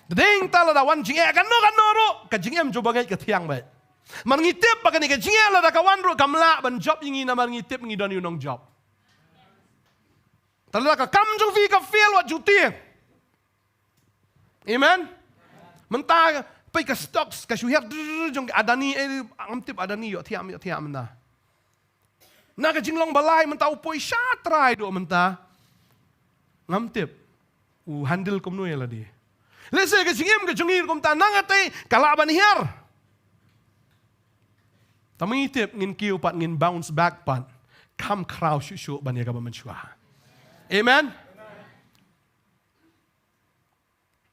Dei ta lada wan jingeh kano kano ruh ka jingim jong ba ngeit ka thiang beit. Mar ngi tip ba kane ka jingeh lada ka wan ruh kam lah ban jop ïa ngi namar ngi tip ngi don ïa u nongjop. Te lada ka kam jong phi ka fail, wat juti. Amen. Mynta peit ka stocks ka shu hiar drrrr jong Adani, eh, ngam tip Adani ïoh thiah ïoh thiah mynta. Na ka jinglong ba lai mynta u poi sha trai doh mynta. Ngam tip u handle kumno ïa lade. Lehse ka jingim ka jong ngi kumta na nga tei ka lah ban hiar. Tang ma ngi tip ngin kiew pat, ngin bounce back pat. Kham khraw shuh shuh ban ïa kaba mynshuwa. Amen.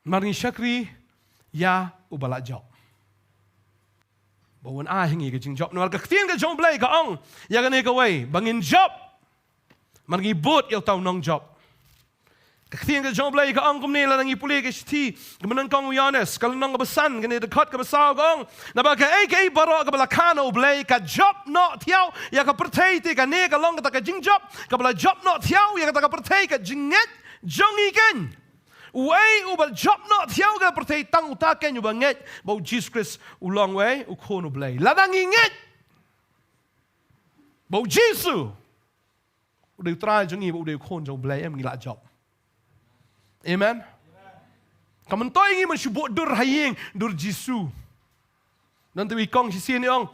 Mar ngi shakri ïa uba la jop. Ba un ai ha ngi ka jingjop. Namar ka ktien ka jong U Blei ka ong ïa kane kawei ba ngin jop. Mar ngi bud ïa uta u nongjop. Ka ktien ka jong U Blei ka ong kumne, lada ngi pule ka shithi kaba nyngkong u Ïoannis, ka lynnong kaba san, kane dkhot kaba saw ka ong, naba kaei kaei baroh kaba la kha na U Blei ka jop noh thiaw ïa ka pyrthei, te kane ka long kata ka jingjop kaba la jop noh thiaw ïa kata ka pyrthei, ka jingngeit jong ngi keiñ. Uei uba jop noh thiaw ka pyrthei? Tang uta keiñ uba ngeit ba u Jisu Khrist u long uei, u Khun U Blei. Lada ngi ngeit ba u Jisu u dei u Trai jong ngi, ba u dei u Khun jong U Blei, em, ngi lah jop. Amen. Kam myntoi ngi ban shu buh dur ha ïing, dur Jisu. Nangta i kong shisien i ong,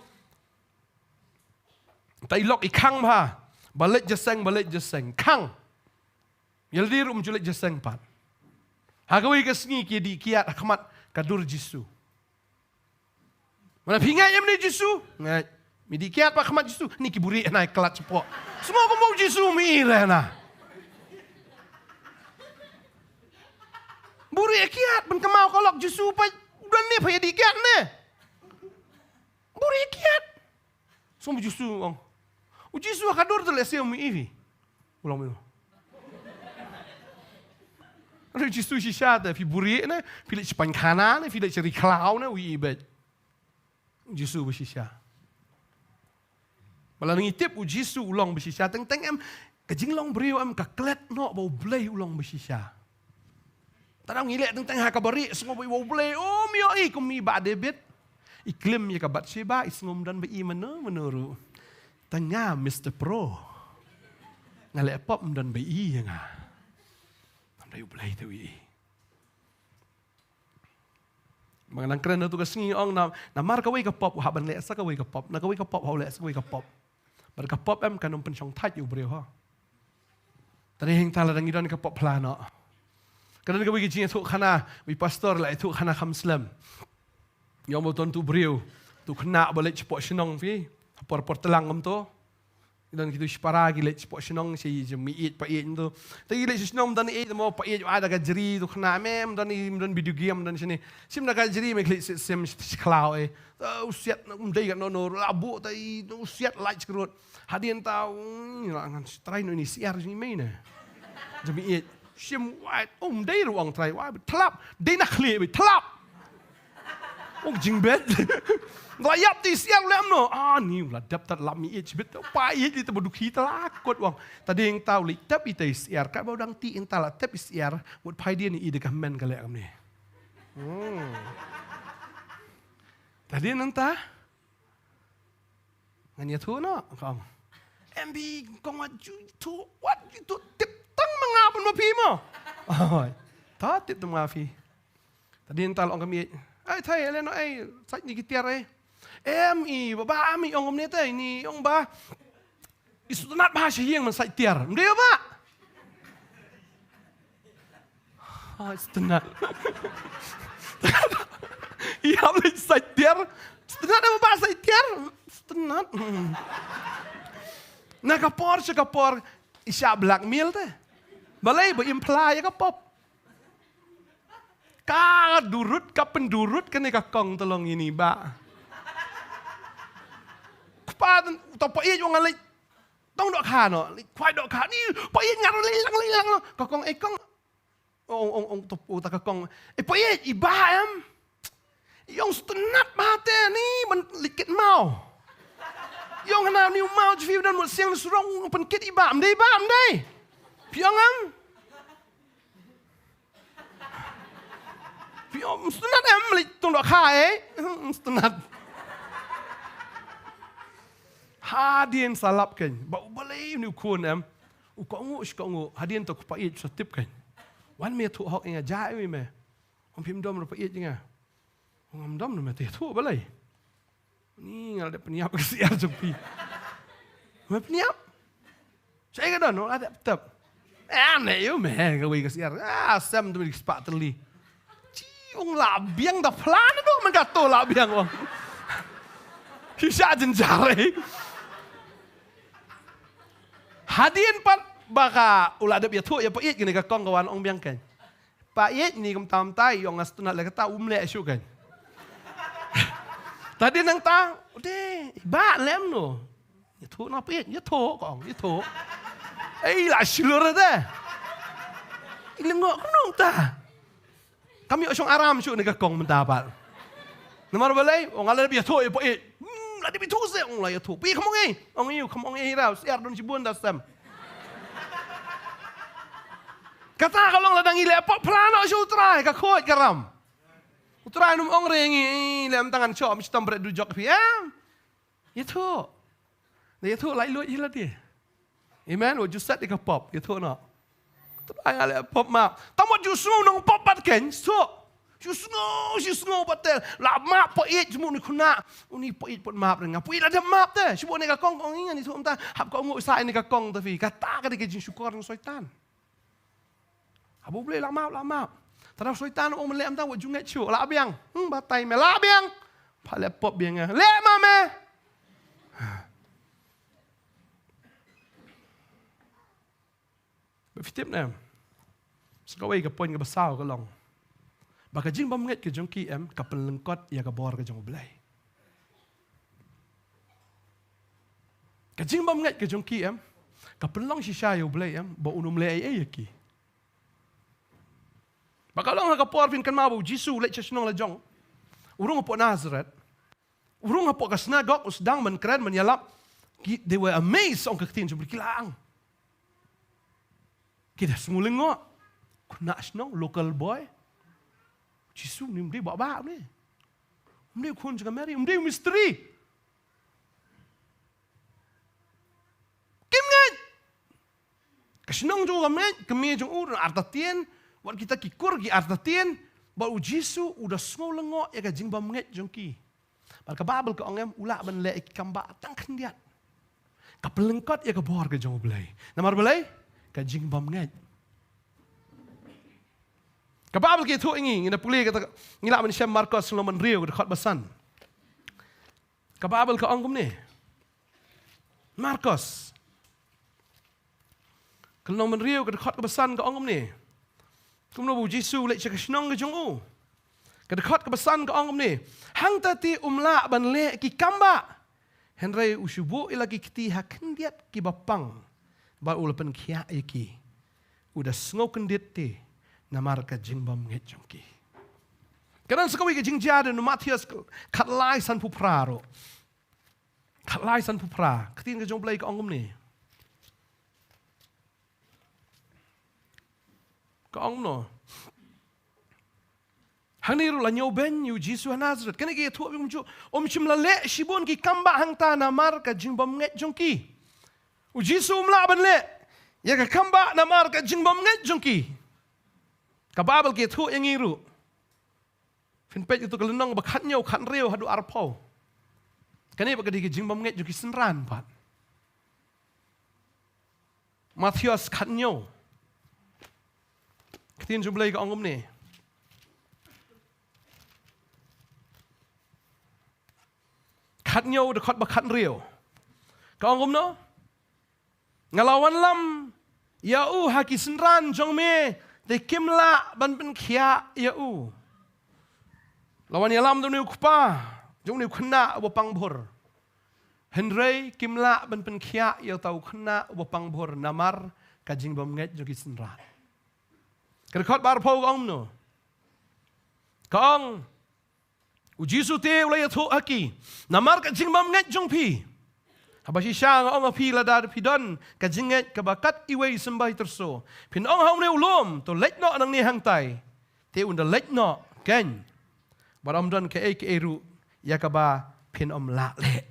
ta i lok i khang bha, ba leit jingïaseng, ba leit jingïaseng, khang. Ïa lade ruh ym ju leit jingïaseng pat. Ha kawei ka sngi ki dih kiad ha khmat ka dur Jisu. Mane phi ngeit em ne Jisu? Ngeit. Me dih kiad pat ha khmat Jisu. Ni ki buhrieh hana i khlad shapoh. Sngewbha kumba u Jisu me i re hana. Buhrieh kiad ban kynmaw ka lok Jisu pat. U don ne pha ïa dih kiad ne. Buhrieh kiad. Sngewbha u Jisu ong. U Jisu ha ka dur te lehse um ïohi phi. U long me. U Jisu shisha te phi buhrieh ne, phi leit sha paikhana ne, phi leit sha ri khlaw ne, u ïohi beit. U Jisu ba shisha. Ba la ngi tip u Jisu u long ba shisha, teng teng em, ka jinglong briew em ka klet noh ba U Blei u long ba shisha. Tang ngi leh teng teng ha kaba rieh, sngewbha ba U Blei um ïohi kum i Bah David. I klim ïa ka Bathsheba, i sngew ym don ba i mano mano ruh. Tang nga Mister Pro. Nga leh pop ym don ba i ïa nga. Ym dei U Blei te u ïohi. Ba nga dang kren na tu ka sngi ong na, namar kawei ka pop u hap ban leh sa kawei ka pop, na kawei ka pop u hap leh sa kawei ka pop. Bad ka pop em kan ym pynshongthait ïa u briew ha. Tang hangta lada ngi don ka pop phla noh. Ka don kawei ka jingïathuhkhana, wei pastor la ïathuhkhana kham slem. Ïa u ba don tu briew, tu khynnah ba leit shapoh shnong phi, ha por por tlang kumto. Don kitu shipara ki leit shapoh shnong shi jong mi ïeit pa ïeit tu. Te ki leit sha shnong don ïeit mo pa ïeit wa da ka jri tu khna me don i don video game don shini. Shim da ka jri me klik sim shi khlaw e. Ta usiat na um dei ka no no la bu ta i usiat like skrut. Hadien ta la ngan trai no ni siar ni me ne. Jong mi ïeit. Shim wai um dei ruang trai wai tlap dei na khli bi tlap. Ong jingbet. La ïap ti siar lem no. Ah ni la dep tat lap mi ïeit bit. Pa ïeit li ta ba dukhi ta la kot wang. Ta ding tau li tep i ta i siar ka ba dang ti in ta la tep i siar. Mut phai dien i de ka men ka lek kam ni. Hmm. Ta dien nang ta. Ngan ïathuh noh ka ong. Em bi kong wat ju thuh wat ju thuh tip tang ma nga pun ma phi mo. Oi. Ta tip tang ma phi. Ta dien ta la ong ka miej. Ai thai ele noh ai sait ni ki tiar ai. Em i ba ba am i ong kumne te ni ong ba. I sngewtynnat ba ha sha ïing man sait tiar. Ym dei ba. Ha sngewtynnat. Ïa lei sait tiar. Sngewtynnat ba ba sait tiar. Sngewtynnat. Na ka por sha ka por i shah blackmail te. Balei ba im phla ïa ka pop. Ka durut ka pyndurut kane ka kong te long ïa ni ba. Kpa to pa ïeit ong lei. Tong dohkha noh, kwai dohkha ni, pa ïeit ngar lei lang lei lang noh. Ka kong eh kong. Ong ong ong to ta ka kong. Eh pa ïeit i ba em. I ong sngewtynnat ba te ni ban likit mau. I ong hana ni mau jfi don mut siang surong ong pynkit i ba em dei ba em dei. Phi ong em. Phi ong sngewtynnat em lei tong dohkha eh. Sngewtynnat. Hadien sa lap keiñ ba u balei ni u khun em. U kohnguh shi kohnguh hadien to kpa ïeit sa tip keiñ. Wan me thuh hok ïa nga ja ïa me. Ong phim dom ruh pa ïeit ïa nga. Ong ngam dom ruh me te thuh balei. Ni nga la dep pynïap ka siar jong phi. Me pynïap. Sa ïa ka don la dep tep. Em ne ïa me ka wei ka siar. Ah sem tu mi spah teli. Chi ong la biang da phla na tu man ka to la biang ong. Shisha jynjar eh. Hadien pat ba ka u la dep ïathuh ïa pa ïeit kane ka kong ka wan ong biang keiñ. Pa ïeit ni kumta kumta i ong nga sngewtynnat leh kata um leh shuh keiñ. Ta dien nangta u de i ba lem no. Ïathuh na pa ïeit ïathuh ka ong ïathuh. Ei la shlur de. I lyngngoh kumno ta. Kam ïoh shong aram shuh ne ka kong mynta pat. Namar balei ong nga la dep ïathuh ïa pa ïeit. Hmm, la dep ïathuh se ong la ïathuh. Pi kam ong ei ong ïu kam ong ei rau siar don shibun da sem. Kata ka long la dang i leh pop phla noh sha u trai ka khot ka ram. U trai num ong re ngi lem tangan shop mi shitom bret du jok phi em. Ïathuh. Da ïathuh lai luid hi la di. Amen. Wa ju set ïa ka pop ïathuh noh. Trai nga leh pop map. Tang wat ju sngew nong pop bat ken shuh. Shu sngew shu sngew bat tel la map pa ïeit jmu ni khuna. Uni pa ïeit pop map re nga pui la dem map te. Shu bo ne ka kong kong ngi ngan ïathuh mynta hap ka ong u sa ni ka kong ta phi kata ka dei ka jingshukor nong soitan. Haba u Blei la map la map. Tara soitan ong men leh mynta wat ju ngeit shuh la biang. Hmm batai me la biang. Pha leh pop biang eh. Leh ma me. Ba phi tip ne. Sa kawei ka point kaba saw ka long ba ka jingbymngeit ka jong ki em ka pynlyngkot ïa ka bor ka jong u Blei. Ka jingbymngeit ka jong ki em ka pynlong shisha ïa u Blei em ba un ym leh ei ei ïa ki. Ba ka long ha ka por phin kynmaw ba u Jisu u leit sha shnong la jong. U rung hapoh Nazareth. U rung hapoh ka synagog u sdang ban kren ban ïalap. Ki they were amazed ong ka ktien jong ki la ang. Ki da sngew lyngngoh. Khynnah shnong local boy. Jisu ni mdei ba ba ni. Mdei khun jong ka Mary, mdei mistri. Kim ngeit. Ka shnong jong u ka mei, ka mei jong u artatien, wat kita ki kur ki artatien, ba u Jisu u da sngew lyngngoh ïa ka jingbymngeit jong ki. Bad ka Baibl ka ong em u lah ban leh ïa ki kam ba tang khyndiat. Ka pynlyngkot ïa ka bor ka jong u Blei. Namar balei? Ka jingbymngeit. Ka Baibl ka ïathuh ïa ngi, ngi na pule kata ngi lah ban shem Markos lynnong ba hynriew ka dkhot ba san. Ka Baibl ka ong kumne. Markos Ka lynnong Bynriew, ka dkhot kaba san ka ong kumne. Kumno ba u Jisu u leit sha ka shnong ka jong u. Ka dkhot kaba san ka ong kumne. Hangta te um lah ban leh ki kam bah. Hynrei u shu buh ïa la ki kti ha khyndiat kiba pang. Bad u la pynkhiah ïa ki. U da sngew kyndit te. Namar ka jingbymngeit jong ki. Ka don sa kawei ka jingjia da u Mathaios khatlai sanphew phra ruh. Khatlai sanphew phra. Ka ktien ka jong U Blei ka ong kumne. Ka ong kumno. Hangne ruh la ñiewbeiñ ïa u Jisu ha Nasaret. Kane ka ïathuh bad kumjuh. Um shym la leh shibun ki kam bah hangta namar ka jingbymngeit jong ki. U Jisu um lah ban leh ïa ka kam bah namar ka jingbymngeit jong ki. Ka Baibl ka ïathuh ïa ngi ruh. Phin peit ïa uto ka lynnong ba khatñiew, khathynriew haduh arphew. Kane ba ka dei ka jingbymngeit jong ki synran pat. Mathaios khatñiew. Ka ktien jong U Blei ka ong kumne. Khatñiew dkhot ba khathynriew. Ka ong kumno? Nga la wanlam ïa u ha ki synran jong me, te kim lah ban pynkhiah ïa u. La wan ïalam da une u kpa jong une u khynnah uba pang bhur. Hynrei kim lah ban pynkhiah ïa uta u khynnah uba pang bhur namar ka jingbymngeit jong ki synran. Ka dkhot ba arphew ka ong kumno? Ka ong, u Jisu te u la ïathuh ha ki, namar ka jingbymngeit jong phi. Haba shisha nga ong ha phi, lada phi don ka jingngeit kaba kat iwei i symbai tyrso, phin ong ha une u lum, to leit noh nangne hangtai, te un da leit noh keiñ. Bad ym don kaei kaei ruh ïa kaba phin ym lah leh.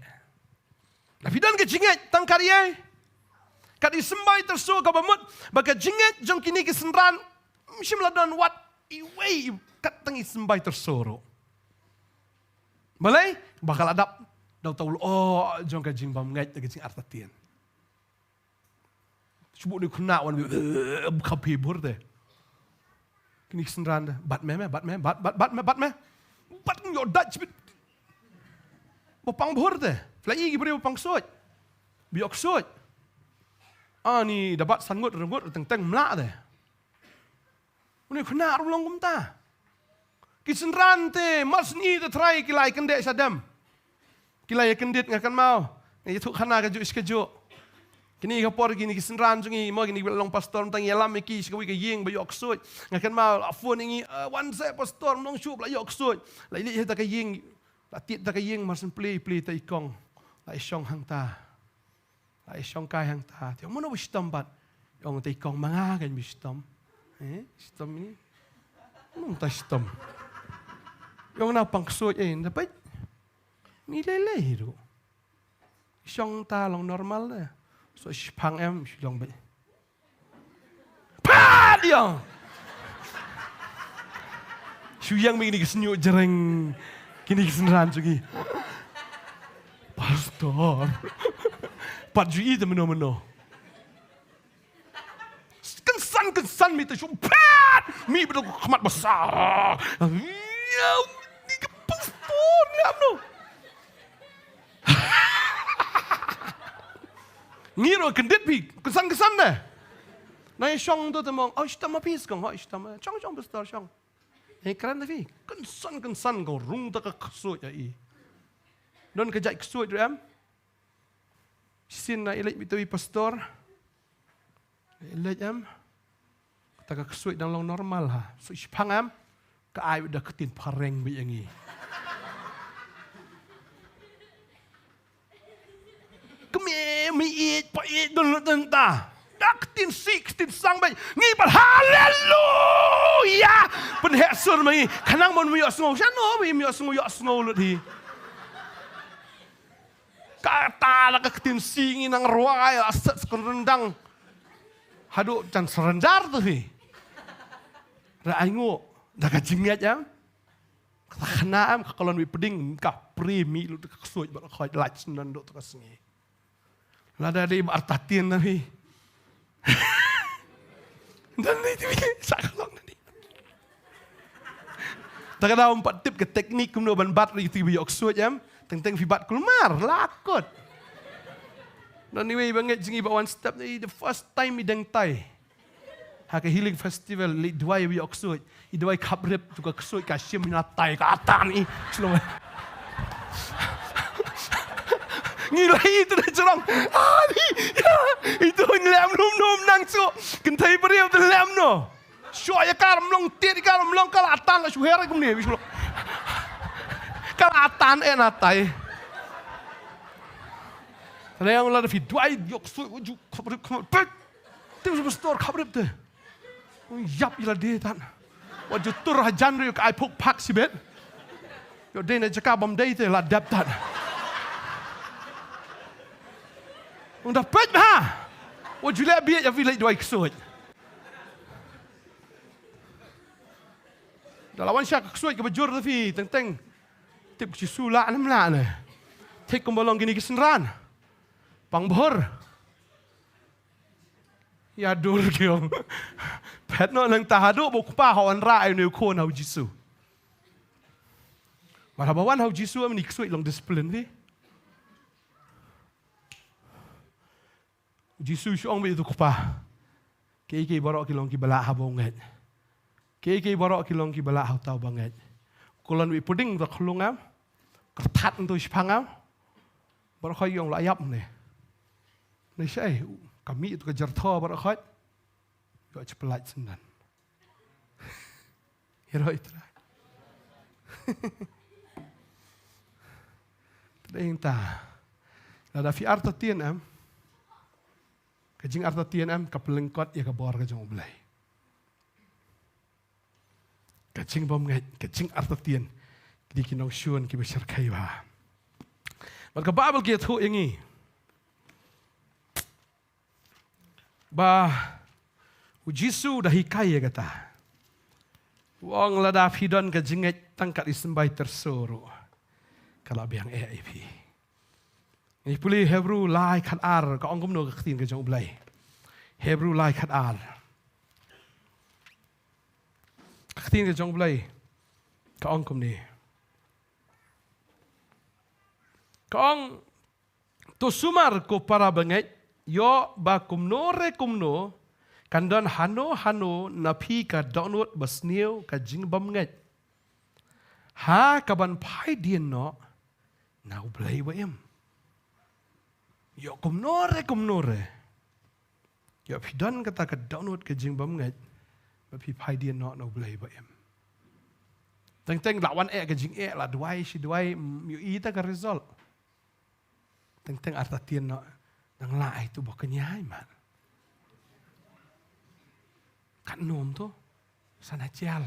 La phi don ka jingngeit tang kat ïa, kat i symbai tyrso, kaba mut ba ka jingngeit jong kine ki synran ym shym la don wat iwei, kat tang i symbai tyrso ruh. Balei? Ba ka la dap da uta u lyoh jong ka jingbymngeit da ka jingartatien. Shu buh une u khynnah wan, eh, ka phi bhur te. Kine ki synran te, bat me, me, bat me, bat, bat, bat me, bat me. Bat ïoh dait shibit. Ba pang bhur te. Phi la i ki briew ba pang ksuid, ba ïoh ksuid. Ani da bat san ngut, re ngut, teng teng ym lah te. Une u khynnah ruh long kumta. Ki synran te, mar shen i te trai ki la ïa kyndit shadem. Ki la ïa kyndit, nga kynmaw. Nga ïathuh khana kajuh shi kajuh. Kine ka por kine ki synran jong ngi, mo, kine ki long pastor, tang ïalam ïa ki sha kawei ka ïing ba ïoh ksuid. Nga kynmaw la phone ïa ngi, eh, wan seh pastor, ym long shuh ba la ïoh ksuid. La ïaleh ha ta ka ïing, la tied ta ka ïing, mar shen plie plie ta i kong. La i shong hangta. La i shong kai hangta. Te ong, mano ba shitom pat? Ong te i kong, ma nga keiñ ba shitom. Eh, shitom ïa ngi. Mano ta shitom? Ong na pang ksuid, eh, da peit. Mi lei lei hi ruh. I shong ta long normal de. So shiphang em, shi long beit. Pat ïa. Shu ïeng mi kine ki shñiuh jreng. Kine ki synran jong ngi. Pastor. Pat ju i te mano mano. Kynsan kynsan mi te shu pat. Mi betul khmat besar. Ïa, ni ka pastor ni ap no. Ngi ruh kyndit phi, kynsan kynsan de. Nang ïa shong to te mong, oh, shitom ma phi skong, ho, shitom. Shong shong pastor shong. Eh, kren da phi, kynsan kynsan ko rung ta ka ksuid ïa i. Don ka jait ksuid ruh em. Shisien na ïaleit beit ïa i pastor. Leit em. Kata ka ksuid dang long normal ha. So shiphang em. Ka ai da ka ktien phareng beit ïa ngi. Kmie, mi ïeit, pa ïeit, don lut dang ta. Da ka ktien sih, ka ktien sang beit. Ngi pat haleluya. Pynheh sur ma ngi. Khnang ban mi ïohsngew. Shano mi ïohsngew, ïohsngew lut hi. Kata la ka ktien sih ngi nang rwai, la set sa ka ryndang. Haduh jan surrender tu hi. Ra ai nguh da ka jingngeit em. Ka khana em, ka kalon wi pding, ka pri mi lut ka ksuid bad ka khoit lait snan dok tu ka sngi. Lada dei ba artatien na hi. Dan ni ti sa ka long ni. Ta ka daw ym pat tip ka teknik kumno ban bat ri ti bi ïoh ksuid em. Teng teng phi bat kulmar, la kut. Don iwei ba ngeit jong ngi ba wan step, i the first time i deng tai ha ka healing festival, leit duwai ïa u ksuid. I duwai khaprip, tu ka ksuid ka shim ïa u tai, ka atan i shlong. Ngi la i tu da jrong. Ah, ni. I tu ngi lem num num nang su. Kynthei briew tu lem no. Shuwa ïa ka ram long, tied ïa ka ram long, ka la atan la shu her kumne, shu long. Ka la atan eh na tai. Tang ïa la da phi duwai ïa u ksuid, wat ju khaprip, khaprip. Te u pastor khaprip te. Ïap ïa lade tan. Wat ju tur hajan ruh ka ai phuk phak shibit. Ïoh dei na jaka bym dei te la dep tan. Ong da peit bha. Wat ju leh bieit ïa phi leit duwai ksuid. Da la wan sha ka ksuid kaba jur da phi, teng teng. Tip ka Jisu lah ne em lah ne. Thik kumba long kine ki synran. Pang bhur. Ïa dur ki ong. Phet noh nangta haduh ba u kpa ha u wanrah ïa une u khun ha u Jisu. Mar haba wan ha u Jisu, em, kine ki ksuid long discipline phi. U Jisu shu ong beit ïa utu u kpa. Kiei kiei baroh ki long kiba lah haba u ngeit. Kiei kiei baroh ki long kiba lah ha uta uba ngeit. Kulon wi puding da khlung am. Kyrthat ntu shipang am. Baroh khoit ïong la ïap ne. Ne shai, ka mih tu ka jartho baroh khoit. Ïoh chi pynlait syndan. Ïa roi Trai. Tdeng ta. Lada phi artatien em. Ka jingartatien em, ka pynlyngkot ïa ka bor ka jong U Blei. Ka jingbymngeit, ka jingartatien, ki dei ki nongshun kiba shyrkhei bha. Bad ka Baibl ka ïathuh ïa ngi ba u Jisu u da hikai ïa kata. U ong lada phi don ka jingngeit tang kat i symbai tyrso ruh, ka la biang eh ïa phi. Ngi pule Hebru lai khat ar, ka ong kumno ka ktien ka jong U Blei. Hebru lai khat ar. Ka ktien ka jong U Blei ka ong kumne. Ka ong, to sumar ko para bangeit, ïoh ba kumno re kumno kan don hano hano na phi ka dohnud basniew ka jingbymngeit, ha kaban phai dien noh na U Blei ba im. Ïoh kumno re kumno re, ïoh phi don kata ka dohnud ka jingbymngeit ba phi phai dien noh na U Blei ba im. Teng teng la wan eh ka jingeh, la duwai shi duwai, mm, ïohi ta ka result. Teng teng artatien noh, dang lah ai tu ba kñia ai mat. Katno to? San hajar.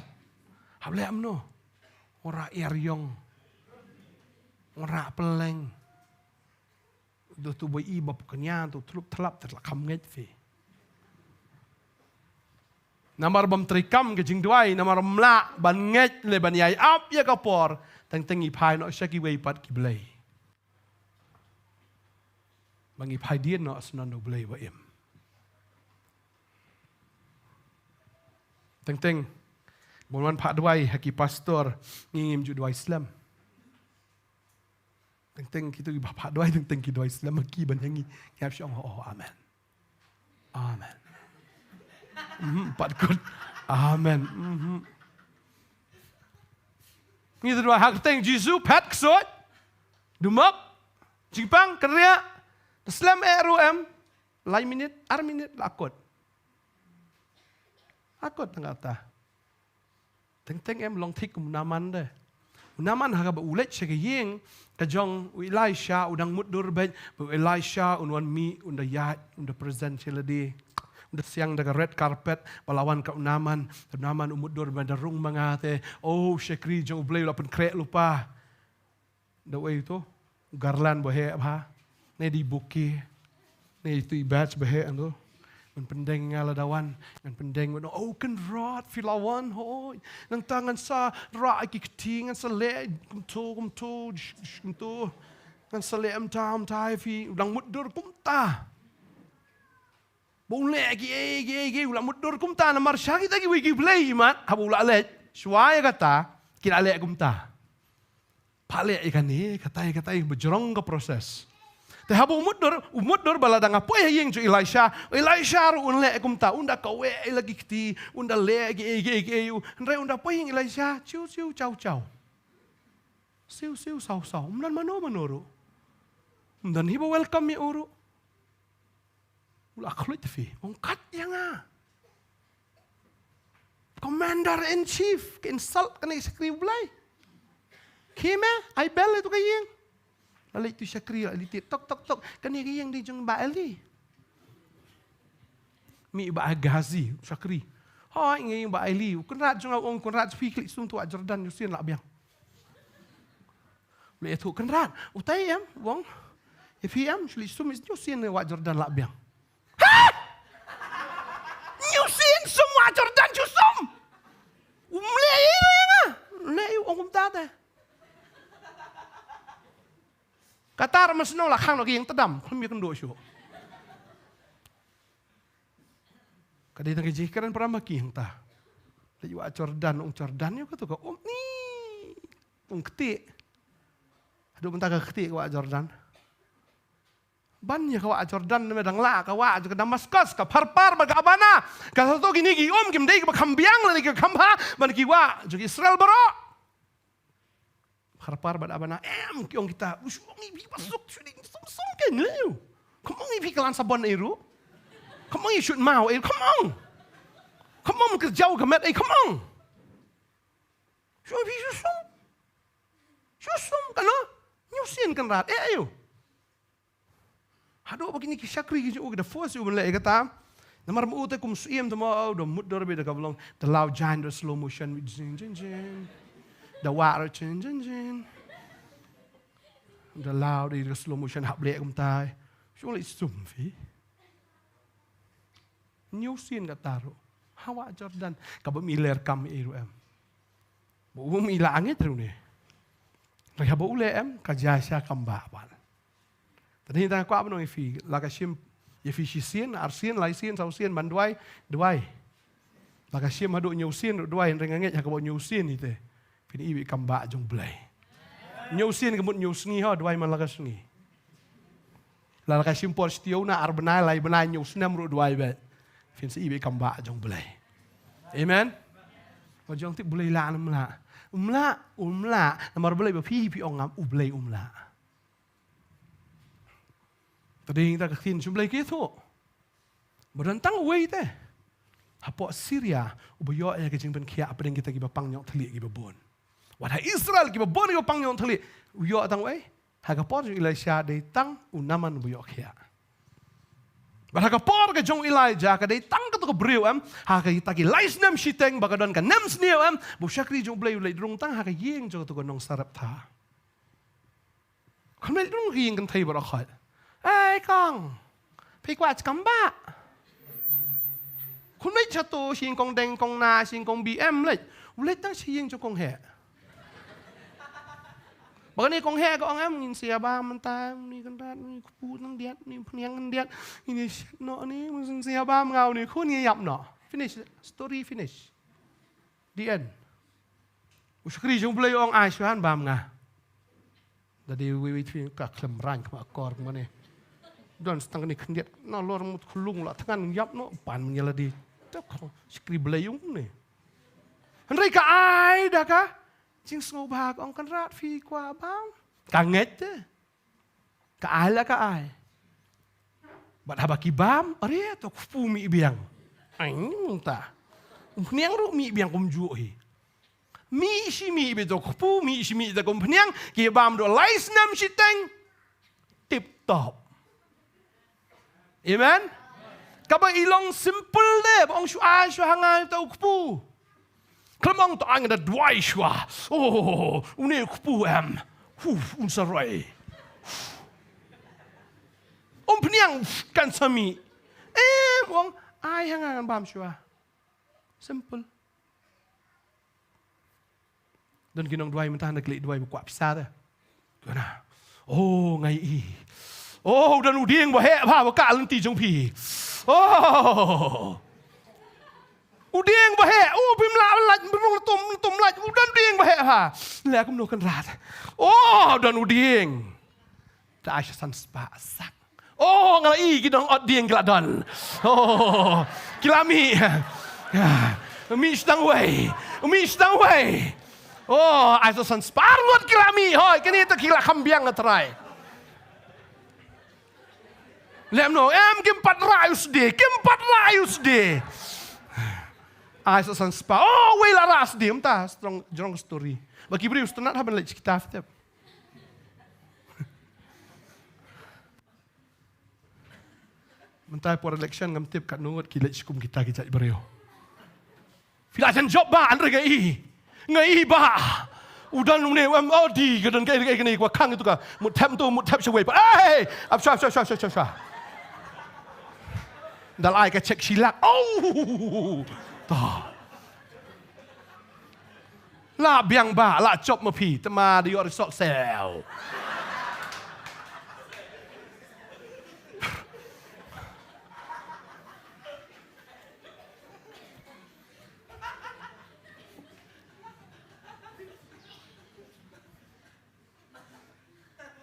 Hap leh kumno? Ong rah ïar ïong. Ong rah pylleng. Duh tu ba i ba kñia tu tlup tlap te la kham ngeit phi. Namar bym trei kam ka jingduwai, namar bym lah ban ngeit lei ban ïai ap ïa ka por, teng teng i phai noh sha kiwei pat ki blei. Ba ngi phai dien noh sha U Blei ba im. Teng teng, bun wan phah duwai ha ki pastor, ngi ngim ju duwai slem. Teng teng kitu ki ba phah duwai, teng teng ki duwai slem ha ki ban ha ngi, ngi hap shu ong, oh, amen. Amen. Mhm, pat kut. Amen. Mhm. Ngi duwai ha ka kyrteng Jisu, phet ksuid. Dumok. Jingpang, kynriah. Slem eh ruh em. Lai minit, ar minit, la kut. La kut tang kata. Teng teng em long thik kum u Naaman de. U Naaman ha kaba u leit sha ka ïing ka jong u Elisha, u dang mutdur beit ba u Elisha un wan mih, un da ïaid, un da present sha lade. Un da siang da ka red carpet, ba la wan ka u Naaman, u Naaman u mutdur beit da rung ma nga te. Oh, shakri jong U Blei u la pynkhreh lypa. Da uei to, garland ba heh bha. Ne dei bouquet. Ne itu i badge ba heh to. Ngan pyndeng nga lada wan, ngan pyndeng, oh, kynrad phi la wan, hoi. Nangta ngan sa rah ïa ki kti, ngan sa leh kumto, kumto, sh-, sh-, kumto. Ngan sa leh kumta, kumta ïa phi, u dang mutdur kumta. Ba u leh kiei, kiei, kiei, u la mutdur kumta, namar sha kita kiwei ki blei, imat, haba u la leit shuwa ïa kata, ki la leh kumta. Phah leh ïa kane, katai, katai, ba jrong ka process. Te haba u mutdur, u mutdur ba la dang poi ha ïing jong Elisha, Elisha ruh un leh kumta, un da kaweh ïa la ki kti, un da leh ki ei ki ei ki ei, hynrei un da poi ha ïing Elisha, chiu chiu chaw chaw. Siu siu saw saw, ym don mano mano ruh. Ym don hi ba welcome ïa u ruh. U la khluit te phi, ong kat ïa nga. Commander in chief, ka insult kane ka shakri U Blei. Khie me, ai bel ïa tu ka ïing. La leit tu shakri, la leit tok tok tok. Kane ka ïing dei jong Bah Eli. Mih Bah Gehazi, shakri. Hoi, ngi Bah Eli. U Kynrad jong nga u ong, Kynrad, phi klik sum tu Wah Jordan, Nyusien lah biang. Leh tu Kynrad. Utai em, u ong. Ïa phi em, shu leit sum, Nyusien Wah Jordan lah biang. Ha! Nyusien sum Wah Jordan, shu sum. Um leh ïa nga. Leh ïa u ong kumta te. Kata ra mynsngew la khang noh ka ïing, tdam, khlem ïakynduh shuh. Ka dei tang ka jingkren para ma ki hangta. Leit Wah Jordan, ong Jordan ïa ka tu ka um ni. Ong ktieh. Haduh mynta ka ktieh ka Wah Jordan. Ban ïa ka Wah Jordan, ne me dang lah ka wah jong ka Damaskus, ka Pharpar bad ka Abana. Ka sa to kine ki um kim dei kiba kham biang lane kiba kham bha ban ki wah jong ki Israel baroh. Pharpar bad Abana, em, ki ong kita, u shu ong ïa phi ba suk, shu dei sum sum kein lei. Kham ong ïa phi ka lan sabon ei ruh. Kham ong ïa shut maw ei, kham ong. Kham ong kyrjaw ka met ei, kham ong. Shu ong ïa phi shu sum. Shu sum, kano? Nyusien Kynrad, eh, ayo. Haduh ba kine ki shakri ki jong u ki da force ïa u ban leh ïa kata. Namar ma u te kum syiem te ma u da mutdur beit da ka blong. Da law jaiñ da slow motion beit jing jing jing. Da wah ruh jing jing jing. Da law da slow motion hap leh kumta. Shu leh sum phi. Nyusien kata ruh. Ha Wah Jordan. Kaba mih leh kam ei ruh em. Ba u mih la angit ruh ne. Haba u leh em, ka jia sha kam bah bad. Tadi tang kwah ban ong ïa phi, la ka shim ïa phi shisien, arsien, laisien, sawsien, ban duwai, duwai. La ka shim haduh hynñiew sien ruh duwai, hynrei nga ngeit ha kaba hynñiew sien hi te. Phin ïohi kam bah jong U Blei. Hynñiew sien ka mut hynñiew sngi ho, duwai man la ka sngi. La ka shim por shtiew na ar bnai, lai bnai, hynñiew snem ruh duwai beit. Phin sa ïohi kam bah jong U Blei. Amen. Ba jong tip U Blei lah ne em lah. Em lah, em lah. Namar U Blei ba phi phi ong ngam U Blei em lah. Tadi ta ka ktien shu Blei ki tu. Ba don tang uwei te. Hapoh Syria, uba ïoh ïa ka jingpynkhiah hapdeng kita kiba pang ñiewthylliej kiba bun. Wat ha Israel kiba bun kiba pang ñiewthylliej. U ïoh tang uwei. Ha ka por jong Elisha dei tang u Naaman uba ïoh khiah. Bad ha ka por ka jong Elijah ka dei tang katu ka briew em. Ha kita ki lai snem shiteng ba ka don ka nemsniew em. Ba u shakri jong U Blei u leit rung tang ha ka ïing jong katu ka nong Sarepta. Kham leit rung ha ka ïing kynthei baroh khoit. Ei kong. Phi kwah kam bah. Kham leit sha to sha ïing kong deng kong na sha ïing kong B M leit. U leit tang sha ïing jong kong heh. Ba kane kong heh ka ong em ngin sa ïa bam mynta, une Kynrad, une kpu nang diat, une phniang nang diat. Ngin ïa shet noh ne, ngin sa ïa bam nga une khun ngin ïa ïap noh. Finish. Story finish. The end. U shakri jong U Blei u ong ai shuwa bam nga. Da dei wei wei twi ka khlem rang kma akor kma ne. Don stang kane khyndiat nalor mut khulung la tngan ïap noh pan myn ïa la dei. Tok shakri Blei ong ne. Hynrei ka ai da ka jingsngewbha ka ong Kynrad phi kwah bam. Ka ngeit te. Ka ai la ka ai. Bad haba ki bam, are to kpu mih biang. Ai mynta. Umphniang ruh mih biang kumjuh hi. Mih shi mih beit to kpu, mih shi mih to kumphniang, ki bam doh lai snem shiteng. Tip top. Amen. Kaba i long simple de, ba ong shu ai shu ha nga to kpu. Khlem ong to ai nga da duwai shuwa. Oh, une u kpu em. Hu, un sa roi. Umphniang kan sa mih. Em, ong ai ha nga ngan bam shuwa. Simple. Don ki nongduwai mynta na ki leit duwai ba kwah pisa te. Kena. Oh, ngai i. Oh, u don u dieng ba heh bha ba ka lynti jong phi. Oh. U dieng ba heh. Oh, phim lah lait, phim lah tum, tum lait. U don dieng ba heh bha. Leh kumno Kynrad. Oh, u don u dieng. Te ai sha san spah sak. Oh, nga la i ki nong ot dieng ki la don. Oh, ki la mih. Mih sdang wei. Mih sdang wei. Oh, ai sha san spah ngut ki la mih. Hoi, kine te ki la kham biang nga trai. Lem no, em kim pat rai u sdie, kim pat rai u sdie. Ai sha san spah. Oh, wei la rai sdie, mynta strong, strong story. Ba ki briew sngewtynnat haba leit kita tep. Mynta por election ngam tip katno ngut ki leit sha kum kita ki jait briew. Phi la jan jop ba, hynrei nga i. Nga i ba. U don une, em, oh, di, ka don ka, ka, ka, ka, wa khang itu ka. Mut thep tu, mut thep shawei pa. Ei! Ap shwa, shwa, shwa, shwa, shwa, shwa. Dal ai ka check shi lak. Oh! Ta. La biang ba, la chop ma phi. Te ma da yor sok sel.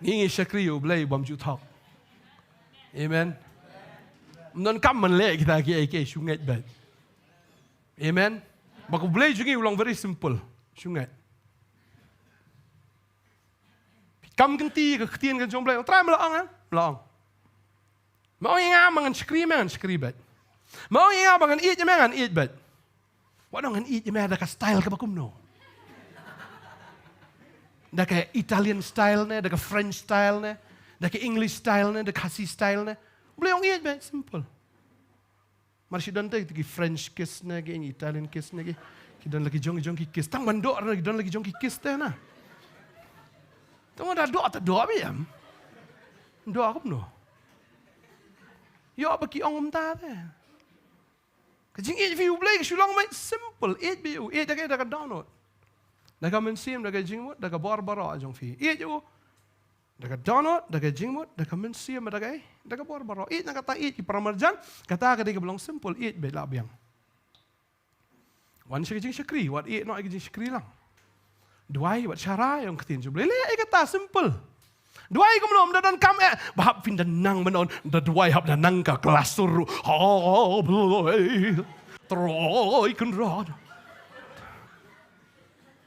Ngi ngi shakri ïa U Blei bym ju thok. Amen. Ym don kam ban leh kita kiei kiei, shu ngeit beit. Amen. Ba U Blei jong ngi u long very simple. Shu ngeit. Kam kynti ka ktien ka jong U Blei. Trai me la ong, eh? Me la ong. Me ong ïa nga ba ngan shakri, me ngan shakri beit. Me ong ïa nga ba ngan ïeit, me ngan ïeit beit. Wat ong ngan ïeit ïa me da ka style kaba kumno. Da ka Italian style ne, da ka French style ne, da ka English style ne, da ka Khasi style ne. U Blei u ong ïeit beit, simple. Mar shi don te ki French kiss ne, ki Italian kiss ne, ki, ki don la ki jong, jong ki kiss. Tang ban doh ne, ki don la ki jong ki kiss te na. Tang ban da doh, ta doh beit em. Doh kumno. Ïoh ba ki ong kumta te. Ka jingïeit ïa U Blei ka shu long beit simple. Ïeit beit u, ïeit da ka, da ka dohnud. Da ka mynsiem, da ka jingmut, da ka bor baroh jong phi. Ïeit u. Da ka dohnud, da ka jingmut, da ka mynsiem, da ka, da ka bor baroh. Ïeit na kata ïeit ki para marjan, kata ka dei kaba long simple, ïeit beit lah biang. Wan sha ka jingshakri, wat ïeit noh ïa ka jingshakri lang. Duwai, wat sharai ïa ka ktien jong U Blei. Leh ïa kata simple. Duwai kumno, ym da donkam eh. Ba hap phin da nang ban ong, da duwai hap da nang ka klas sur. Ha, Blei. Trai Kynrad.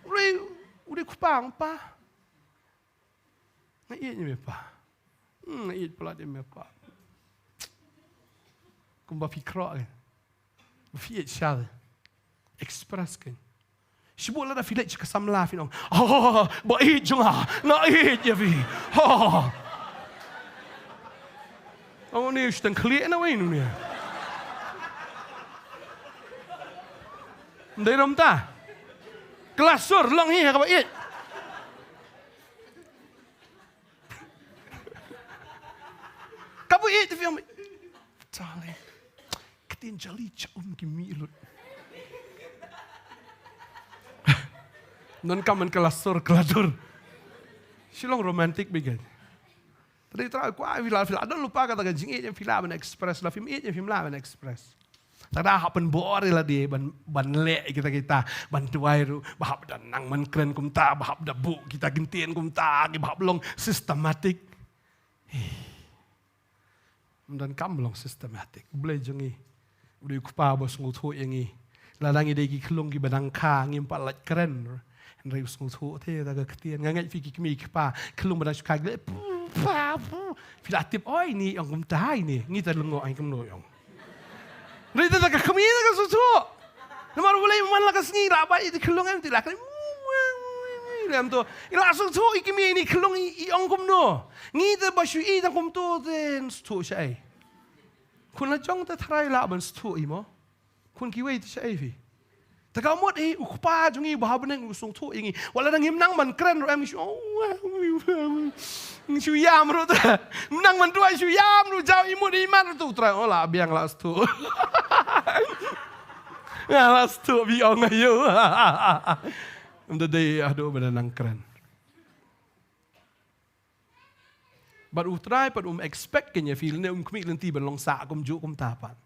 U Blei, u dei u Kpa, u Kpa. Nga ïeit ïa me Pa. Hmm, nga ïeit palat ïa me Pa. Kumba phi khroh kein. Ba phi ïeit shai. Express kein. Shibun lada phi leit sha ka samla phin ong, "Ah, ba ïeit jong nga, nga ïeit ïa phi." Ha. Ong une u sdang khlieh na wei une. Ym dei rum ta. Klas sur long hi ha kaba ïeit. Kaba ïeit te phi ong, "Darling, ka ktien jali cha um ki mih lut." Ym donkam ban klas sur klas dur. Shu long romantic beit kein. Te dei trai kwah phi lah, phi lah don lypa kata ka jingïeit, phi lah ban express, la phim ïeit phim lah ban express. Te da hap pynbor ïa lade ban, ban leh kita kita, ban duwai ruh, ba hap da nang ban kren kumta, ba hap da buh kita ki ktien kumta, ki ba hap long systematic. Ym donkam long systematic. U Blei jong ngi u dei u Kpa ba sngewthuh ïa ngi. Lada ngi dei ki khyllung kiba dang kha, ngim pat lait kren. Hynrei u sngewthuh te da ka ktien. Nga ngeit phi ki kmie ki kpa, khyllung ba dang shu kha, ki leh, pu, pa, pu. Phi la tip, oi, ine i ong kumta ine. Ngi te lyngngoh ong kumno i ong. Hynrei te da ka kmie da ka sngewthuh. Namar U Blei man la ka sngi la bait ïa i khyllung em, te la kren. Lem to. I la sngewthuh i kmie ine i khyllung i, i ong kumno. Ngi te ba shu i tang kumto te sngewthuh shaei. Khun la jong te tharai lah ban sngewthuh i mo. Khun kiwei te shaei phi. Te ka mut i u Kpa jong ngi uba ha bneng u sngewthuh ïa ngi. Wat la dang ngim nang ban kren ruh em ngi shu, ngi shu ïam ruh te. Ngim nang ban duwai shu ïam ruh jaw i mut i mat ruh te u Trai. Oh, la biang la sngewthuh. Nga la sngewthuh phi ong aïu. Ym da dei haduh ba da nang kren. Bad u Trai pat um expect kein ïa phi lane um khmih lynti ban long sah kumjuh kumta pat.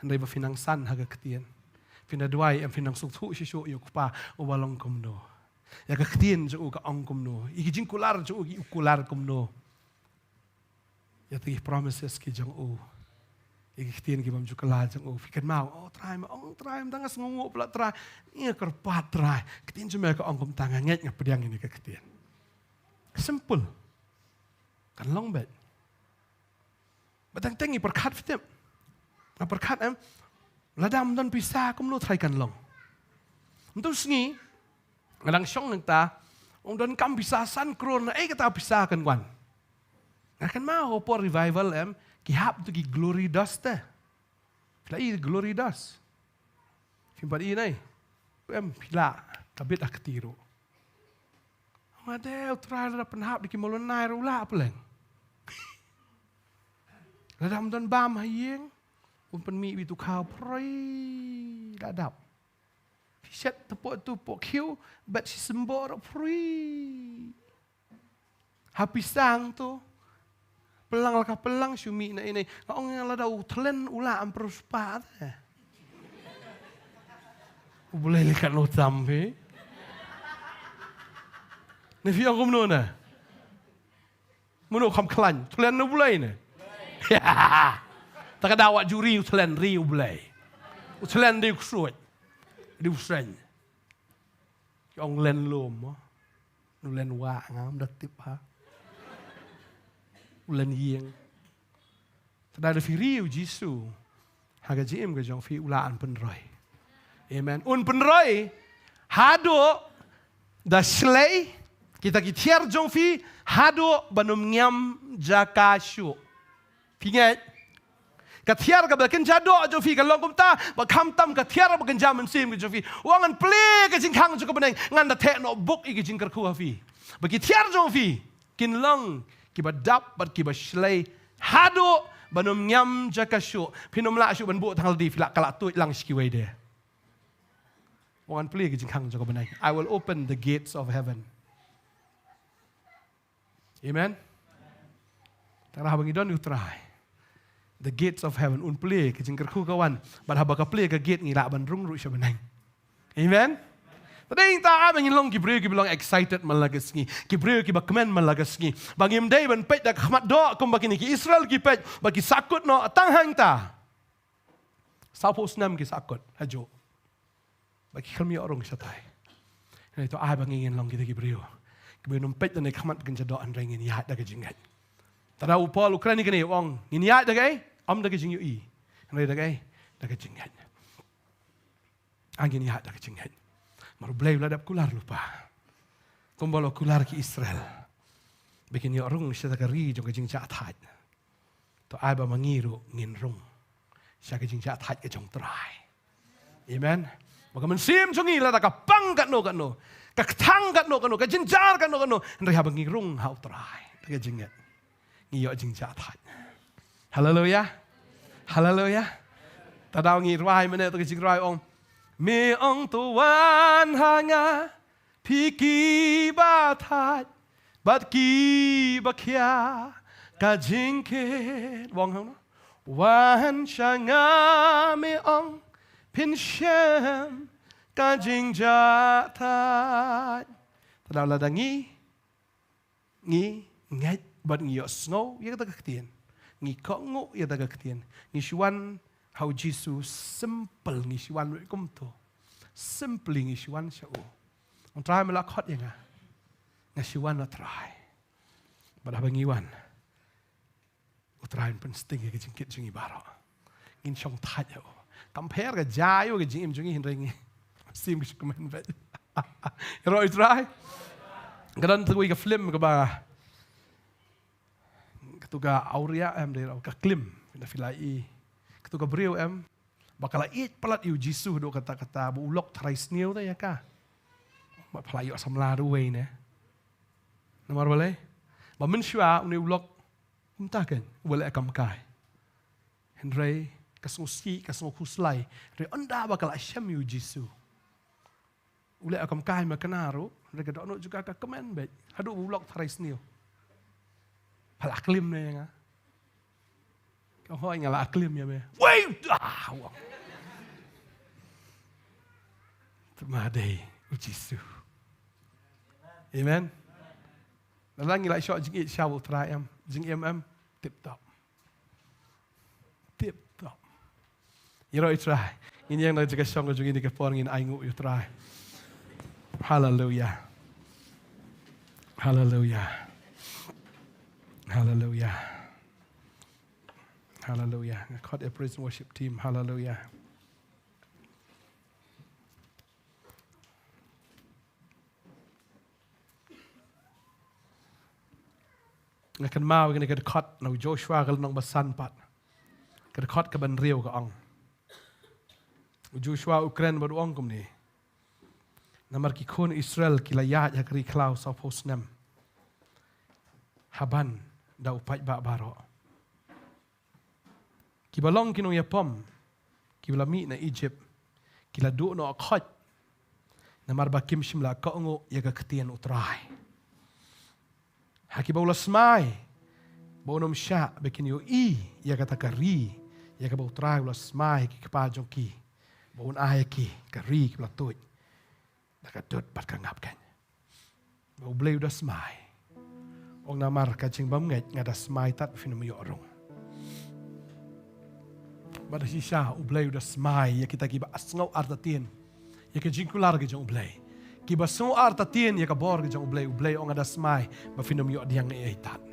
Hynrei ba phin nang san ha ka ktien. Phin da duwai em phin nang sngewthuh shisha ïa u Kpa uba long kumno. Ïa ka ktien jong u ka ong kumno. Ïa ki jingkular jong u ki u kular kumno. Ïa ki promises ki jong u. Ïa ki ktien ki bym ju kylla jong u. Phi kynmaw, oh Trai, me ong Trai, mynta nga sngewnguh palat Trai. Nga kyrpad Trai. Ktien jong me ka ong kumta, nga ngeit, nga pdiang ïa kane ka ktien. Simple. Kan long beit. Bad teng teng ngi pyrkhat, phi tip. Nga pyrkhat em. Lada ym don pisa kumno Trai kan long. Mynta u sngi nga dang shong nangta, ong donkam pisa san klur, naei kata pisa kan wan. Nga kynmaw ha por revival em, ki hap tu ki glory dust te. Phi la i glory dust? Phim pat i ne? Em, phi la, ka bit ha kti ruh. Nga dei, u Trai lada pynhap da ki mawlynnai ruh u lah pleng. Lada ym don bam ha ïing, un pynmih beit u khaw, phrei la dap. Shet te poh tu poh khiew, bet shi symboh ruh phrei. Ha pisa tu. Pynlang la ka pynlang, shu mih na ine. Nga ong ïa nga, lada u thlen u lah, ym pynroi spah te. U Blei leh katno tam phi. Ne phi ong kumno ne? Mano kham khlaiñ, u thlen ne u Blei ne? Ta ka daw wat ju ri u thlen, ri u Blei. U thlen dei u ksuid, dei u seng. Ki ong len lum mo. Nu len wah, ngam da tip ha. U len ïing. Te da phi ri u Jisu ha ka jingim ka jong phi, u lah un pynroi. Amen. Un pynroi haduh da shlei kita ki tiar jong phi, haduh ban ym ngiam jaka shuh. Phi ngeit? Ka tiar kaba kynja doh jong phi ka long kumta, ba khamtam ka tiar ba kynja mynsiem ka jong phi. Wan ngan plie ka jingkhang jong ka bneng, ngan da theh noh buk ïa ka jingkyrkhu ha phi. Ba ki tiar jong phi kin long kiba dap bad kiba shlei haduh ban ym ngiam jaka shuh. Phin ym lah shuh ban buh tang lade, phi lah ka lah tuid lang sha kiwei de. Wan ngan plie ka jingkhang jong ka bneng. I will open the gates of heaven. Amen. Tang haba ngi don ïa u Trai, the gates of heaven, un plie ka jingkyrkhu ka wan. Bad haba ka plie ka gate ngi lah ban rung ruh sha bneng. Amen. Te dei ta ba ngin long ki briew kiba long excited man la ka sngi, ki briew kiba kmen man la ka sngi. Ba ngim dei ban peit da ka khmat doh kumba kine ki Israel ki peit, ba ki sahkut noh tang hangta. Sawphew snem ki sahkut, hajuh. Ba ki khlem ïoh rung shatai. Hynrei to ai ba ngin long kita ki briew kiba ym peit da ka khmat kynja doh, hynrei ngin ïaid da ka jingngeit. Te da u Paul u kren ïa kane, u ong ngin ïaid da kaei? Ym da ka jingïohi. Hynrei da kaei? Da ka jingngeit. Ngin ïaid da ka jingngeit. Namar u Blei u la dep kular lypa, kumba u la kular ki Israel, ba kin ïoh rung sha ka ri jong ka jingjahthait. To ai ba ma ngi ruh ngin rung sha ka jingjahthait ka jong u Trai. Amen. Ba ka mynsiem jong ngi lada ka pang katno katno, ka kthang katno katno, ka jynjar katno katno, hynrei haba ngi rung ha u Trai da ka jingngeit, ngi ïoh jingjahthait. Haleluia. Haleluia. Te da ngi rwai mynne, to ka jingrwai ong, me ong to wan ha nga, phi kiba thait bad kiba khia ka jingkit. Ong hangno? Wan sha nga, me ong, phin shem ka jingjahthait. Te da lada ngi, ngi ngeit bad ngi ïohsngew ïa kata ka ktien, ngi kohnguh ïa kata ka ktien, ngi shu wan ha u Jisu simple, ngi shu wan ruh kumto. Simply ngi shu wan sha u. Ong Trai, me la khot ïa nga. Nga shu wan, ong Trai. Bad haba ngi wan, u Trai un pynsting ïa ka jingkit jong ngi baroh. Ngin shong thait ïa u. Kam pher ka jia ïa u ka jingim jong ngi, hynrei ngi siem ka shu kmen beit. Ïaroh ïa u Trai. Ka don kawei ka film kaba, katu ka awria em, dei ka klim, na phi la i. Katu ka briew em, ba ka la ïeit palat ïa u Jisu haduh katta katta ba u lok tharai sniew te ïa ka. Ba phi la ïoh samla ruh wei ne. Namar balei? Ba mynshuwa une u lok kumta kein, u leh kam kai. Hynrei ka sngewsih, ka sngewkhuslai. Hynrei ynda ba ka la shem ïa u Jisu, u leh kam kai ma kane ruh, hynrei ka dohnud jong ka ka kmen beit haduh ba u lok tharai sniew. Phi la klim ne ïa nga? Ka ong, hooid, nga la klim ïa me. Wei, ah, u ong. Te ma dei u Jisu. Amen. Lada ngi la shoh jingïeit sha u Trai em, jingim em, Tip top. Tip top. Ïaroh ïa u Trai. Ngin ïeng na ka jingïashong ka jong ngi ha kane ka por, ngin ainguh ïa u Trai. Hallelujah. Hallelujah. Hallelujah. Hallelujah. Nga khot ïa praise and worship team. Hallelujah. Nga kynmaw ïa kane ka dkhot na u Joshua ka lynnong ba san pat. Ka dkhot kaba hynriew ka ong. U Joshua u kren bad u ong kumne. Namar ki khun Israel ki la ïaid ha ka ri khlaw sawphew snem. Haba da u paidbah baroh. Kiba long ki nongïapom, kiba la mih na Egypt, ki la duh noh khoit, namar ba kim shym la kohnguh ïa ka ktien u Trai. Ha kiba u la smai, ba un ym shah ba kin ïohi ïa kata ka ri, ïa kaba u Trai u la smai ha ki kpa jong ki, ba un ai ïa ki ka ri kiba la tuid da ka dud bad ka ngap keiñ. Ba U Blei u da smai. Ong namar ka jingbymngeit nga da smai tad ba phin ym ïoh rung. Bad da shisha U Blei u da smai ïa kita kiba sngew artatien ïa ka jingkular ka jong U Blei. Kiba sngew artatien ïa ka bor ka jong U Blei, U Blei ong nga da smai ba phin ym ïoh diang ei ei tad.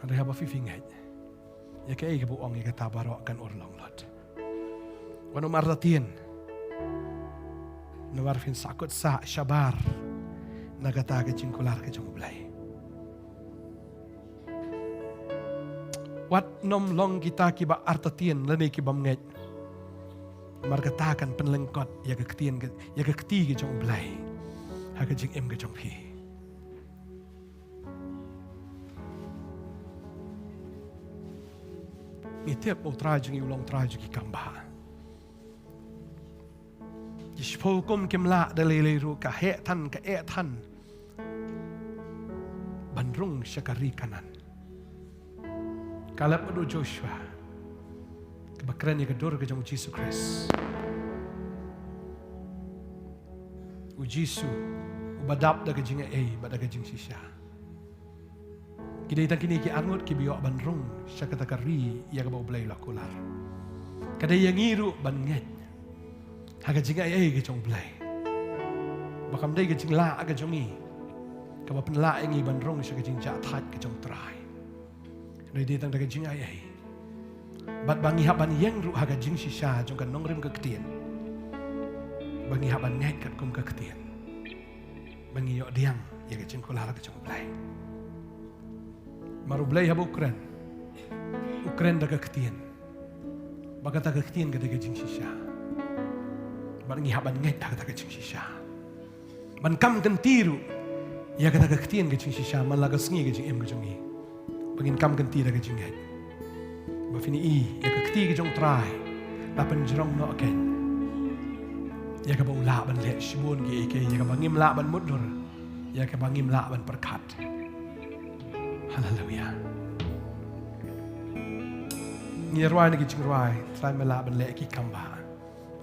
Hynrei haba phi, phi ngeit ïa kaei kaba u ong, ïa kata baroh kan urlong lut. Wat nym artatien. Namar phin sahkut sah shabar na kata ka jingkular ka jong U Blei. Wat nym long kita kiba artatien lane kibym ngeit. Namar kata kan pynlyngkot ïa ka ktien ka, ïa ka kti ka jong U Blei ha ka jingim ka jong phi. Ngi tip ba U Trai jong ngi u long Trai jong ki kambah. Ki shiphew hukum kim lah da lei lei ruh, ka heh than, ka eh than ban rung sha ka ri Kanaan. Kaleb bad u Joshua, kaba kren ïa ka dur ka jong U Jisu Khrist. U Jisu uba dap da ka jingaiei bad da ka jingshisha. Ki dei tang kine ki arngut kiba ïoh ban rung sha kata ka ri ïa kaba U Blei u la kular. Ka dei ïa ngi ruh ban ngeit ha ka jingaiei ka jong U Blei. Ba kam dei ka jinglah ka jong ngi kaba pynlah ïa ngi ban rung sha ka jingjahthait ka jong U Trai. Hynrei dei tang da ka jingaiei. Bad ba ngi hap ban ïeng ruh ha ka jingshisha jong ka nongrim ka ktien. Ba ngi hap ban ngeit katkum ka ktien. Ba ngi ïoh diang ïa ka jingkular ka jong U Blei. Namar U Blei haba u kren, u kren da ka ktien. Ba kata ka ktien ka dei ka jingshisha. Bad ngi hap ban ngeit ha kata ka jingshisha. Ban kam kynti ruh ïa kata ka ktien ka jingshisha man la ka sngi ka jingim ka jong ngi. Ba ngin kam kynti da ka jingngeit ba phin ïohi ïa ka kti ka jong U Trai la pynjrong noh keiñ. Ïa kaba u lah ban leh shibun kiei kiei, ïa kaba ngim lah ban mutdur, ïa kaba ngim lah ban pyrkhat. Haleluia. Ngi rwai na ki jingrwai, Trai me lah ban leh ki kambah.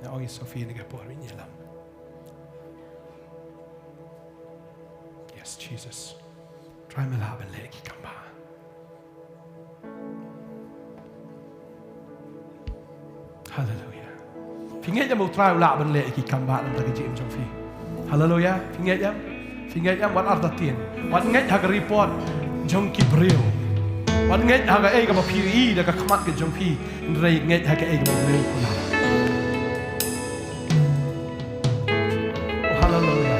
Nga ong ïa Sophie na ka por ba ngin ïalam. Yes, Jesus. Trai me lah ban leh ki kambah. Haleluia. Phi ngeit ïa ba U Trai u lah ban leh ki kambah na ka jingim jong phi? Haleluia. Phi ngeit ïa? Phi ngeit ïa? Wat artatien. Wat ngeit ha ka report jong ki briew. Wat ngeit ha kaei kaba phi ïohi da ka khmat ka jong phi. Hynrei ngeit ha kaei kaba U Blei u kular. Oh, haleluia.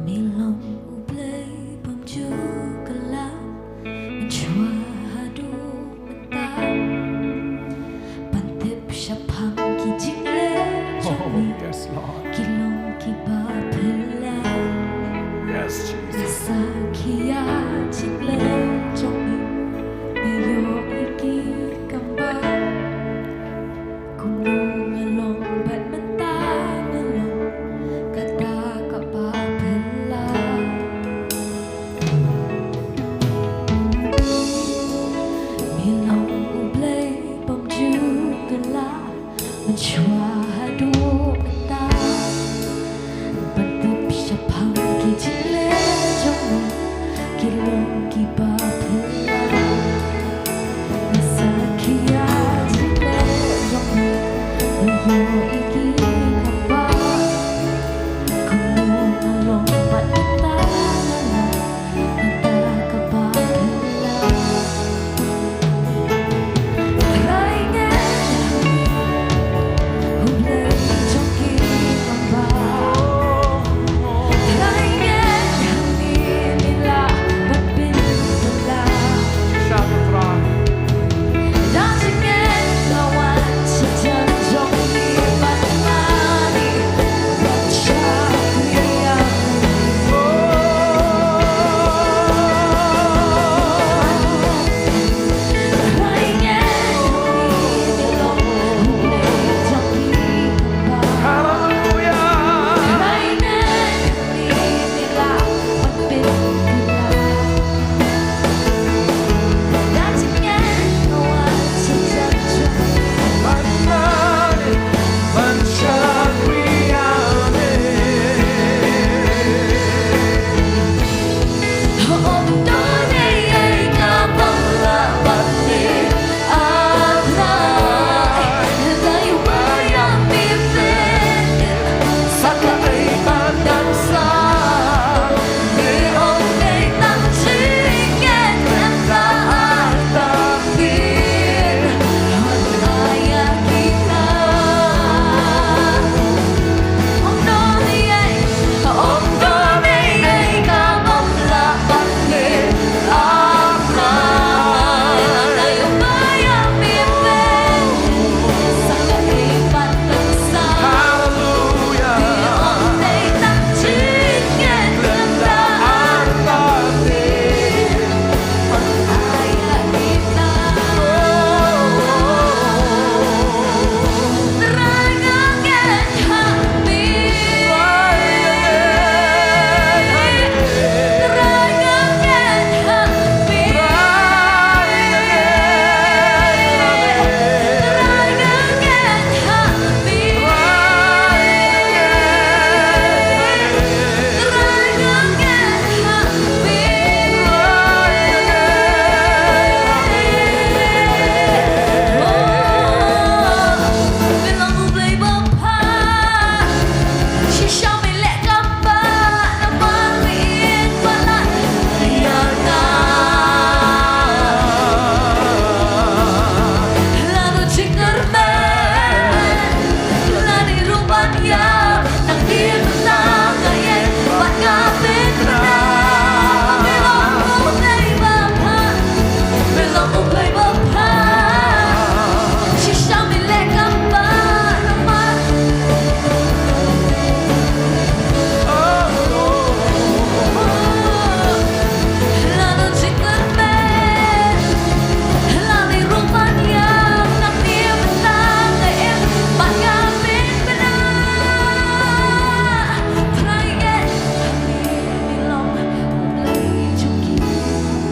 Me long U Blei bymjukla, mynshuwa haduh mynta. Ban tip shaphang ki jingleh jong me, ki long kiba phylla. Nga sakhi ïa jingleh jong me, nga ïohi ki kambah. Kumno nga long bad mynta nga long, kata kaba phylla. Me long U Blei bymjukla, mynshuwa haduh mynta.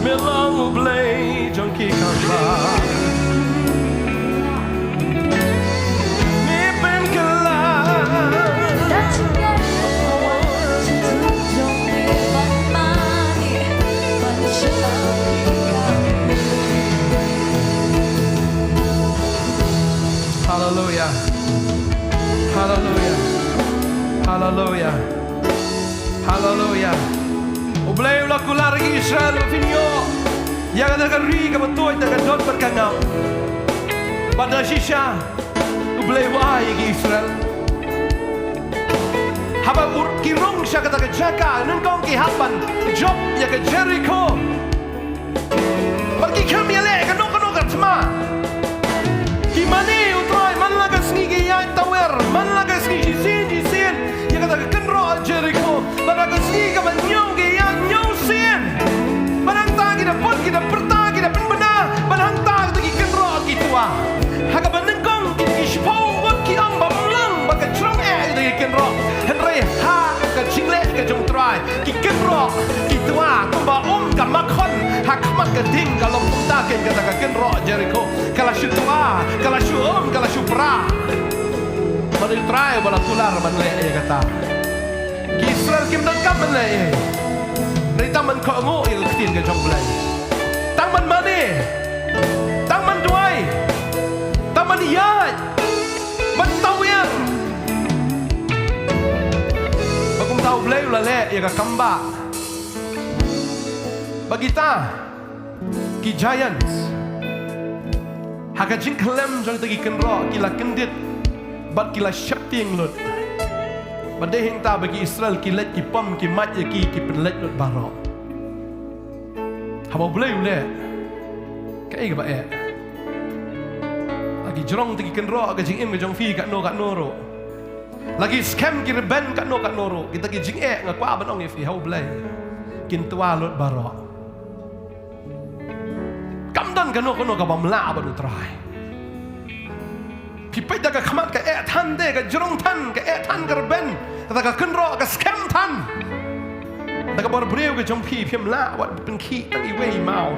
Me long U Blei jong ki khamtam. Me pynkylla. Haleluya. Haleluya. Haleluya. Haleluya. U Blei u la kular ïa ki Israel ba phin ïoh ïa kata ka ri kaba tuid da ka dot bad ka ngam. Bad da shisha U Blei u ai ïa ki Israel. Haba u, ki rung sha kata ka jaka, nyngkong ki hap ban jop ïa ka Jerikho. Bad ki khlem ïaleh kano kano ka thma. Ki mane U Trai man la ka sngi ki ïaid tawer, man la ka sngi shisien shisien ïa kata ka kynroh Jerikho. Bad la ka sngi kaba hynñiew ki ïaid hynñiew sien. Bad hangta ki da put, ki da pyrta, ki da pynbna. Bad hangta kita ki kynroh ki twa. Ha kaba nyngkong kita ki shiphew ngut ki ong ba ym long ba ka jrong eh kita ki kynroh. Hynrei ha ka jingleh ka jong U Trai, ki kynroh ki twa kumba um ka makhon ha khmat ka ding, ka long kumta kein kata ka kynroh Jerikho. Ka la shu twa, ka la shu um, ka la shu pra. Bad U Trai uba la kular ban leh ïa kata. Ki Israel kim donkam ban leh ei. Hynrei tang ban kohnguh ïa ka ktien ka jong U Blei. Tang ban mane. Tang ban duwai. Tang ban ïaid. Ban tawir. Ba kumta U Blei u la leh ïa ka kam ba, ba kita ki giants ha ka jingkhlem jong kita ki kynroh ki la kyndit bad ki la sheptieng lut. Bad dei hangta ba ki Israel ki leit ki pom ki mait ïa ki, ki pynleit lut baroh. Haba U Blei u leh, kaei kaba eh? La ki jrong kita ki kynroh ha ka jingim ka jong phi katno katno ruh. La ki skhem ki rben katno katno ruh. Kita ki jingeh nga kwah ban ong ïa phi ha U Blei, kin twa lut baroh. Kam don kano kano kaba mlah bad U Trai. Phi peit da ka khmat ka eh than de, ka jrong than, ka eh than ka rben, kata ka kynroh ka skhem than. Da ka bor briew ka jong phi phim lah wat pynkhih tang iwei i maw.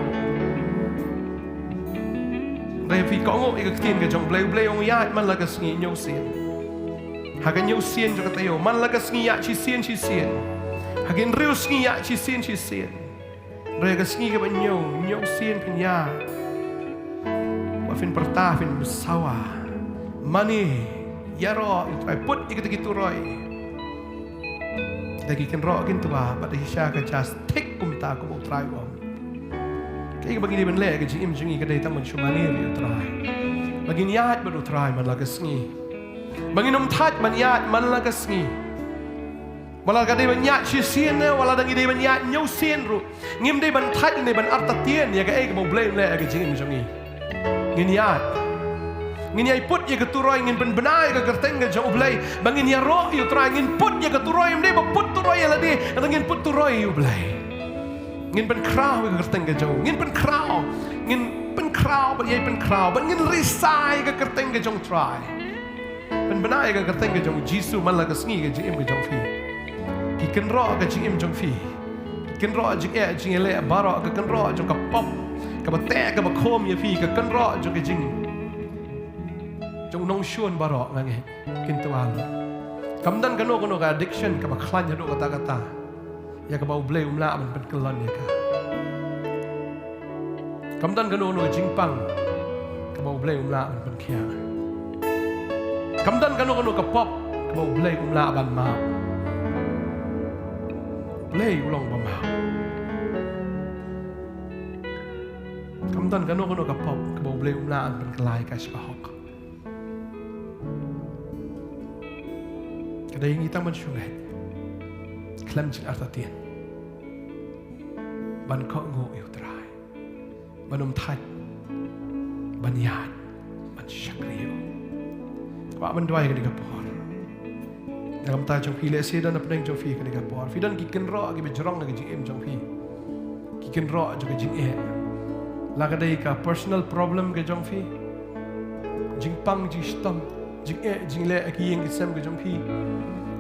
Hynrei phi kohnguh ïa ka ktien ka jong U Blei, U Blei u ong ïaid man la ka sngi hynñiew sien. Ha ka hynñiew sien jong ka taïew, man la ka sngi ïaid shisien shisien. Ha ka hynriew sngi ïaid shisien shisien. Hynrei ka sngi kaba hynñiew, hynñiew sien phin ïaid. Ba phin pyrta phin sawa. Mane, ïaroh ïa U Trai, put ïa kita ki turoi. Da ki kynroh kin twa, bad da shisha ka jas thik kumta kum U Trai u ong. Kaei kaba ngi dei ban leh ha ka jingim jong ngi ka dei tang ban shu mane ïa U Trai. Ba ngin ïaid bad U Trai man la ka sngi. Ba ngin ym thait ban ïaid man la ka sngi. Wat la ka dei ban ïaid shisien ne, wat la dang ngi dei ban ïaid hynñiew sien ruh. Ngim dei ban thait, ngim dei ban artatien ïa kaei kaba U Blei u leh ha ka jingim jong ngi. Ngin ïaid. Ngin ïai put ïa ka turoi, ngin pynbna ïa ka kyrteng ka jong U Blei. Ba ngin ïaroh ïa U Trai, ngin put ïa ka turoi, ym dei ba put turoi ïa lade, hynrei ngin put turoi ïa U Blei. Ngin pynkhraw ïa ka kyrteng ka jong U. Ngin pynkhraw. Ngin pynkhraw, bad ïai pynkhraw. Bad ngin risa ïa ka kyrteng ka jong U Trai. Pynbna ïa ka kyrteng ka jong U Jisu man la ka sngi ha ka jingim ka jong phi. Ki kynroh ha ka jingim jong phi. Ki kynroh jingeh jingïaleh baroh, ka kynroh jong ka pop. Kaba teh kaba khum ïa phi, ka kynroh jong ka jing, jong u nongshun baroh nga ngeit kin twa lut. Kam don kano kano ka addiction kaba khlaiñ haduh katta katta. Ïa kaba U Blei um lah ban pynkyllon ïa ka. Kam don kano kano ka jingpang kaba U Blei um lah ban pynkhiah. Kam don kano kano ka pop kaba U Blei um lah ban map. U Blei u long ba map. Kam don kano kano ka pop kaba U Blei um lah ban pynkylla ïa ka sha ka hok. Ka dei ngi tang ban shu ngeit khlem jingartatien, ban kohnguh ïa U Trai, ban ym thait, ban ïaid, ban shakri ïa U. Kwah ban duwai kane ka por. Na ka bynta jong phi, lehse don hapdeng jong phi kane ka por phi don ki kynroh kiba jrong ha ka jingim jong phi. Ki kynroh jong ka jingeh. La ka dei ka personal problem ka jong phi. Jingpang jingshitom, jingeh jingleh ha ki ïing ki sem ka jong phi.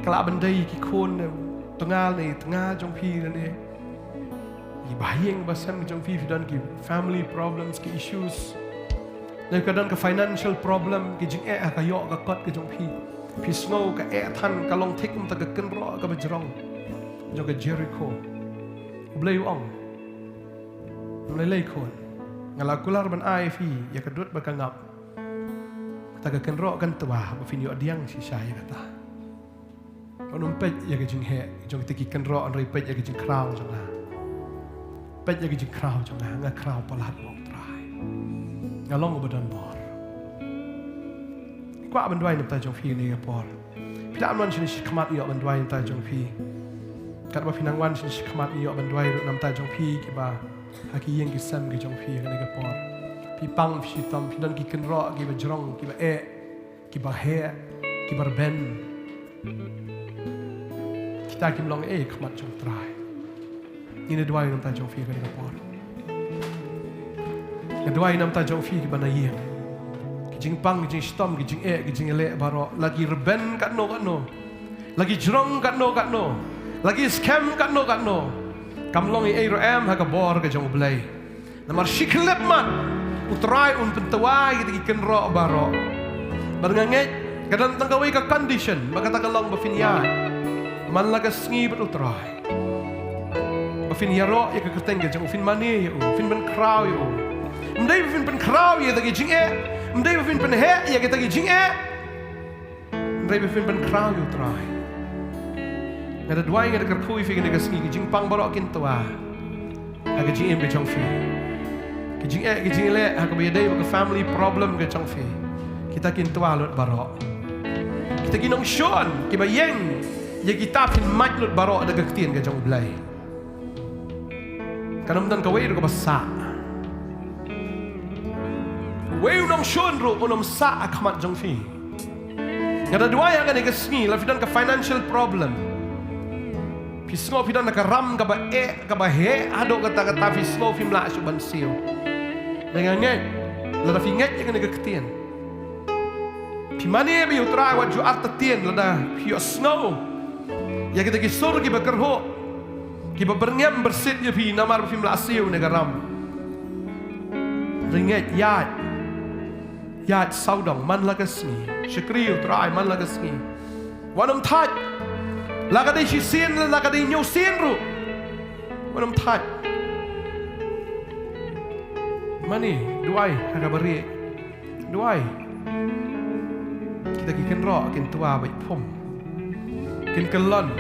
Ka lah ban dei ki khun ne tnga ne tnga jong phi ne, ki bahaïing bahasem ka jong phi, phi don ki family problems, ki issues. Ne ka don ka financial problem, ki jingeh ha ka ïoh ka kot ka jong phi. Phi sngew ka eh than, ka long thik kumta ka kynroh kaba jrong jong ka Jerikho. U Blei u ong, ym lei lei khun, nga la kular ban ai ïa phi ïa ka dud bad ka ngap. Kata ka kynroh kan twa ba phin ïoh diang shisha ïa kata. Wat nym peit ïa ka jingheh jong kita ki kynroh, hynrei peit ïa ka jingkhraw jong nga. Peit ïa ka jingkhraw jong nga, nga khraw palat, ong U Trai. Nga long uba don bor. Kwah ban duwai na ka bynta jong phi kane ka por. Phi lah ban wan shane shakhmat, ngi ïoh ban duwai na ka bynta jong phi. Katba phi nang wan shane shakhmat, ngi ïoh ban duwai ruh na ka bynta jong phi kiba ha ki ïing ki sem ki jong phi kane ka por. Phi pang, phi shitom, phi don ki kynroh kiba jrong, kiba eh, kiba heh, kiba rben. Kita kim long ei ha khmat jong U Trai. Ngin ïa duwai na ka bynta jong phi kane ka por. Nga duwai na ka bynta jong phi kiba na ïing. Ki jingpang, ki jingshitom, ki jingeh, ki jingïaleh baroh, la ki rben katno katno, la ki jrong katno katno, la ki skhem katno katno, kam long ei ei ruh em ha ka bor ka jong U Blei. Namar shi khyllipmat U Trai un pyntwa ïa kita ki kynroh baroh. Bad nga ngeit ka don tang kawei ka condition, bad kata ka long ba phin ïaid man la ka sngi bad U Trai. Ba Phin ïaroh ïa ka kyrteng ka jong u, phin mane ïa u, phin pynkhraw ïa u. Ym dei ba phin pynkhraw ïa kita ki jingeh, ym dei ba phin pynheh ïa kita ki jingeh. Ym dei ba phin pynkhraw ïa u Trai. Nga da duwai, nga da kyrkhu ïa phi kane ka sngi, ki jingpang baroh kin twa ha ka jingim ka jong phi. Ki jingeh, ki jingeh ha kaba ïadei bad ka family problem ka jong phi, kita kin twa lut baroh. Kita ki nongshun kiba ïeng ïa kita phin mad lut baroh da ka ktien ka jong U Blei. Kan ym don kawei ruh kaba sah. Uwei u nongshun ruh un ym sah ha khmat jong phi. Nga da duwai ha kane ka sngi, lada phi don ka financial problem, phi sngew phi don ka ram kaba eh, kaba heh haduh katta katta, phi sngew phim lah shuh ban siew. Te nga ngeit lada phi ngeit ïa kane ka ktien, phi mane bad U Trai, wat ju artatien lada phi ïohsngew ïa kita ki sur kiba kyrhuh, kiba byrngem byrsit ïa phi namar ba phim lah siew na ka ram. Te ngeit, ïaid, ïaid sawdong man la ka sngi. Shakri U Trai man la ka sngi. Wat nym thait. La ka dei shisien, la ka dei hynñiew sien ruh, wat nym thait. Mane, duwai ha kaba rieh. Duwai. Kita ki kynroh kin twa bad phum, kin kyllon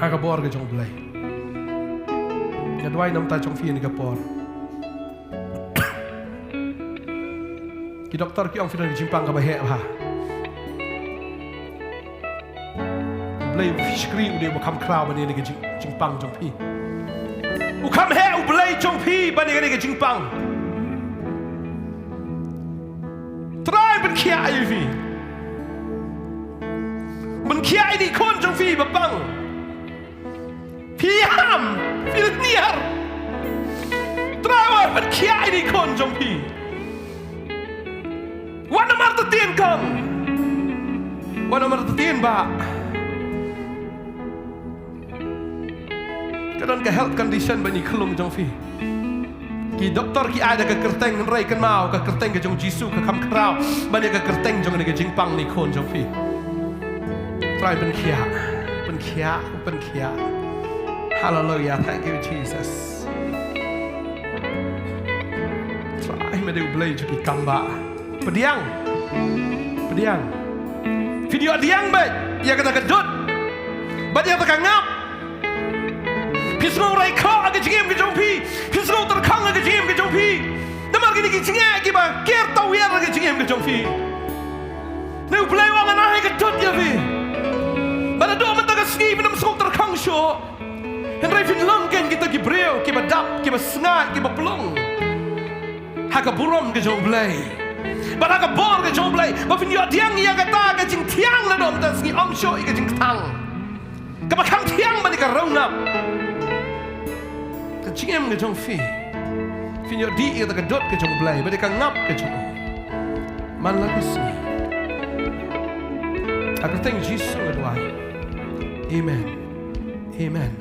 ha ka bor ka jong U Blei. Nga duwai namar jong phi ha kane ka por. Ki doktor ki ong phi don ka jingpang kaba heh bha. U Blei, phi shakri, u dei uba kham khraw ban ïa kane ka jing, jingpang jong phi. U kham heh U Blei jong phi ban ïa kane ka jingpang. Trai pynkhiah ïa phi. Pynkhiah ïa ki khun jong phi ba pang. Phi ham, phi lniar. Trai wat pynkhiah ïa ki khun jong phi. Wat nym artatien kong. Wat nym artatien bah. Ka don ka health condition ban ïa ka khyllung jong phi. Ki doktor ki ai da ka kyrteng, hynrei kynmaw, ka kyrteng ka jong U Jisu ka kham khraw ban ïa ka kyrteng jong kane ka jingpang ne khun jong phi. Trai pynkhiah, pynkhiah, pynkhiah. Hallelujah, thank you Jesus. Trai, me dei U Blei jong ki kam bah. Pdiang. Pdiang. Phin ïoh pdiang beit ïa kata ka dud bad ïa kata ka ngap. Phi sngew raikhoh ha ka jingim ka jong phi. Phi sngew tyrkhong ha ka jingim ka jong phi. Namar kine ki jingeh kiba ker tawiar ha ka jingim ka jong phi. Hynrei U Blei u ong, nga ai ka dud ïa phi. Bad naduh mynta ka sngi phin ym sngew tyrkhong shuh. Hynrei phin long kein kita ki briew kiba dap, kiba sngaid, kiba plung ha ka burom ka jong U Blei bad ha ka bor ka jong U Blei, ba phin ïoh pdiang ïa kata ka jingthiang naduh mynta ka sngi, ym shuh ïa ka jingkthang kaba kham thiang bad ïa ka rangap. Ka jingim ka jong phi, phin ïoh dih ïa kata ka dud ka jong U Blei bad ïa ka ngap ka jong u man la ka sngi. Ha ka kyrteng Jisu nga duwai. Amen. Amen.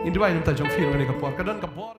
Ngin duwai namar jong phi ha kane ka por. Ka don ka bor.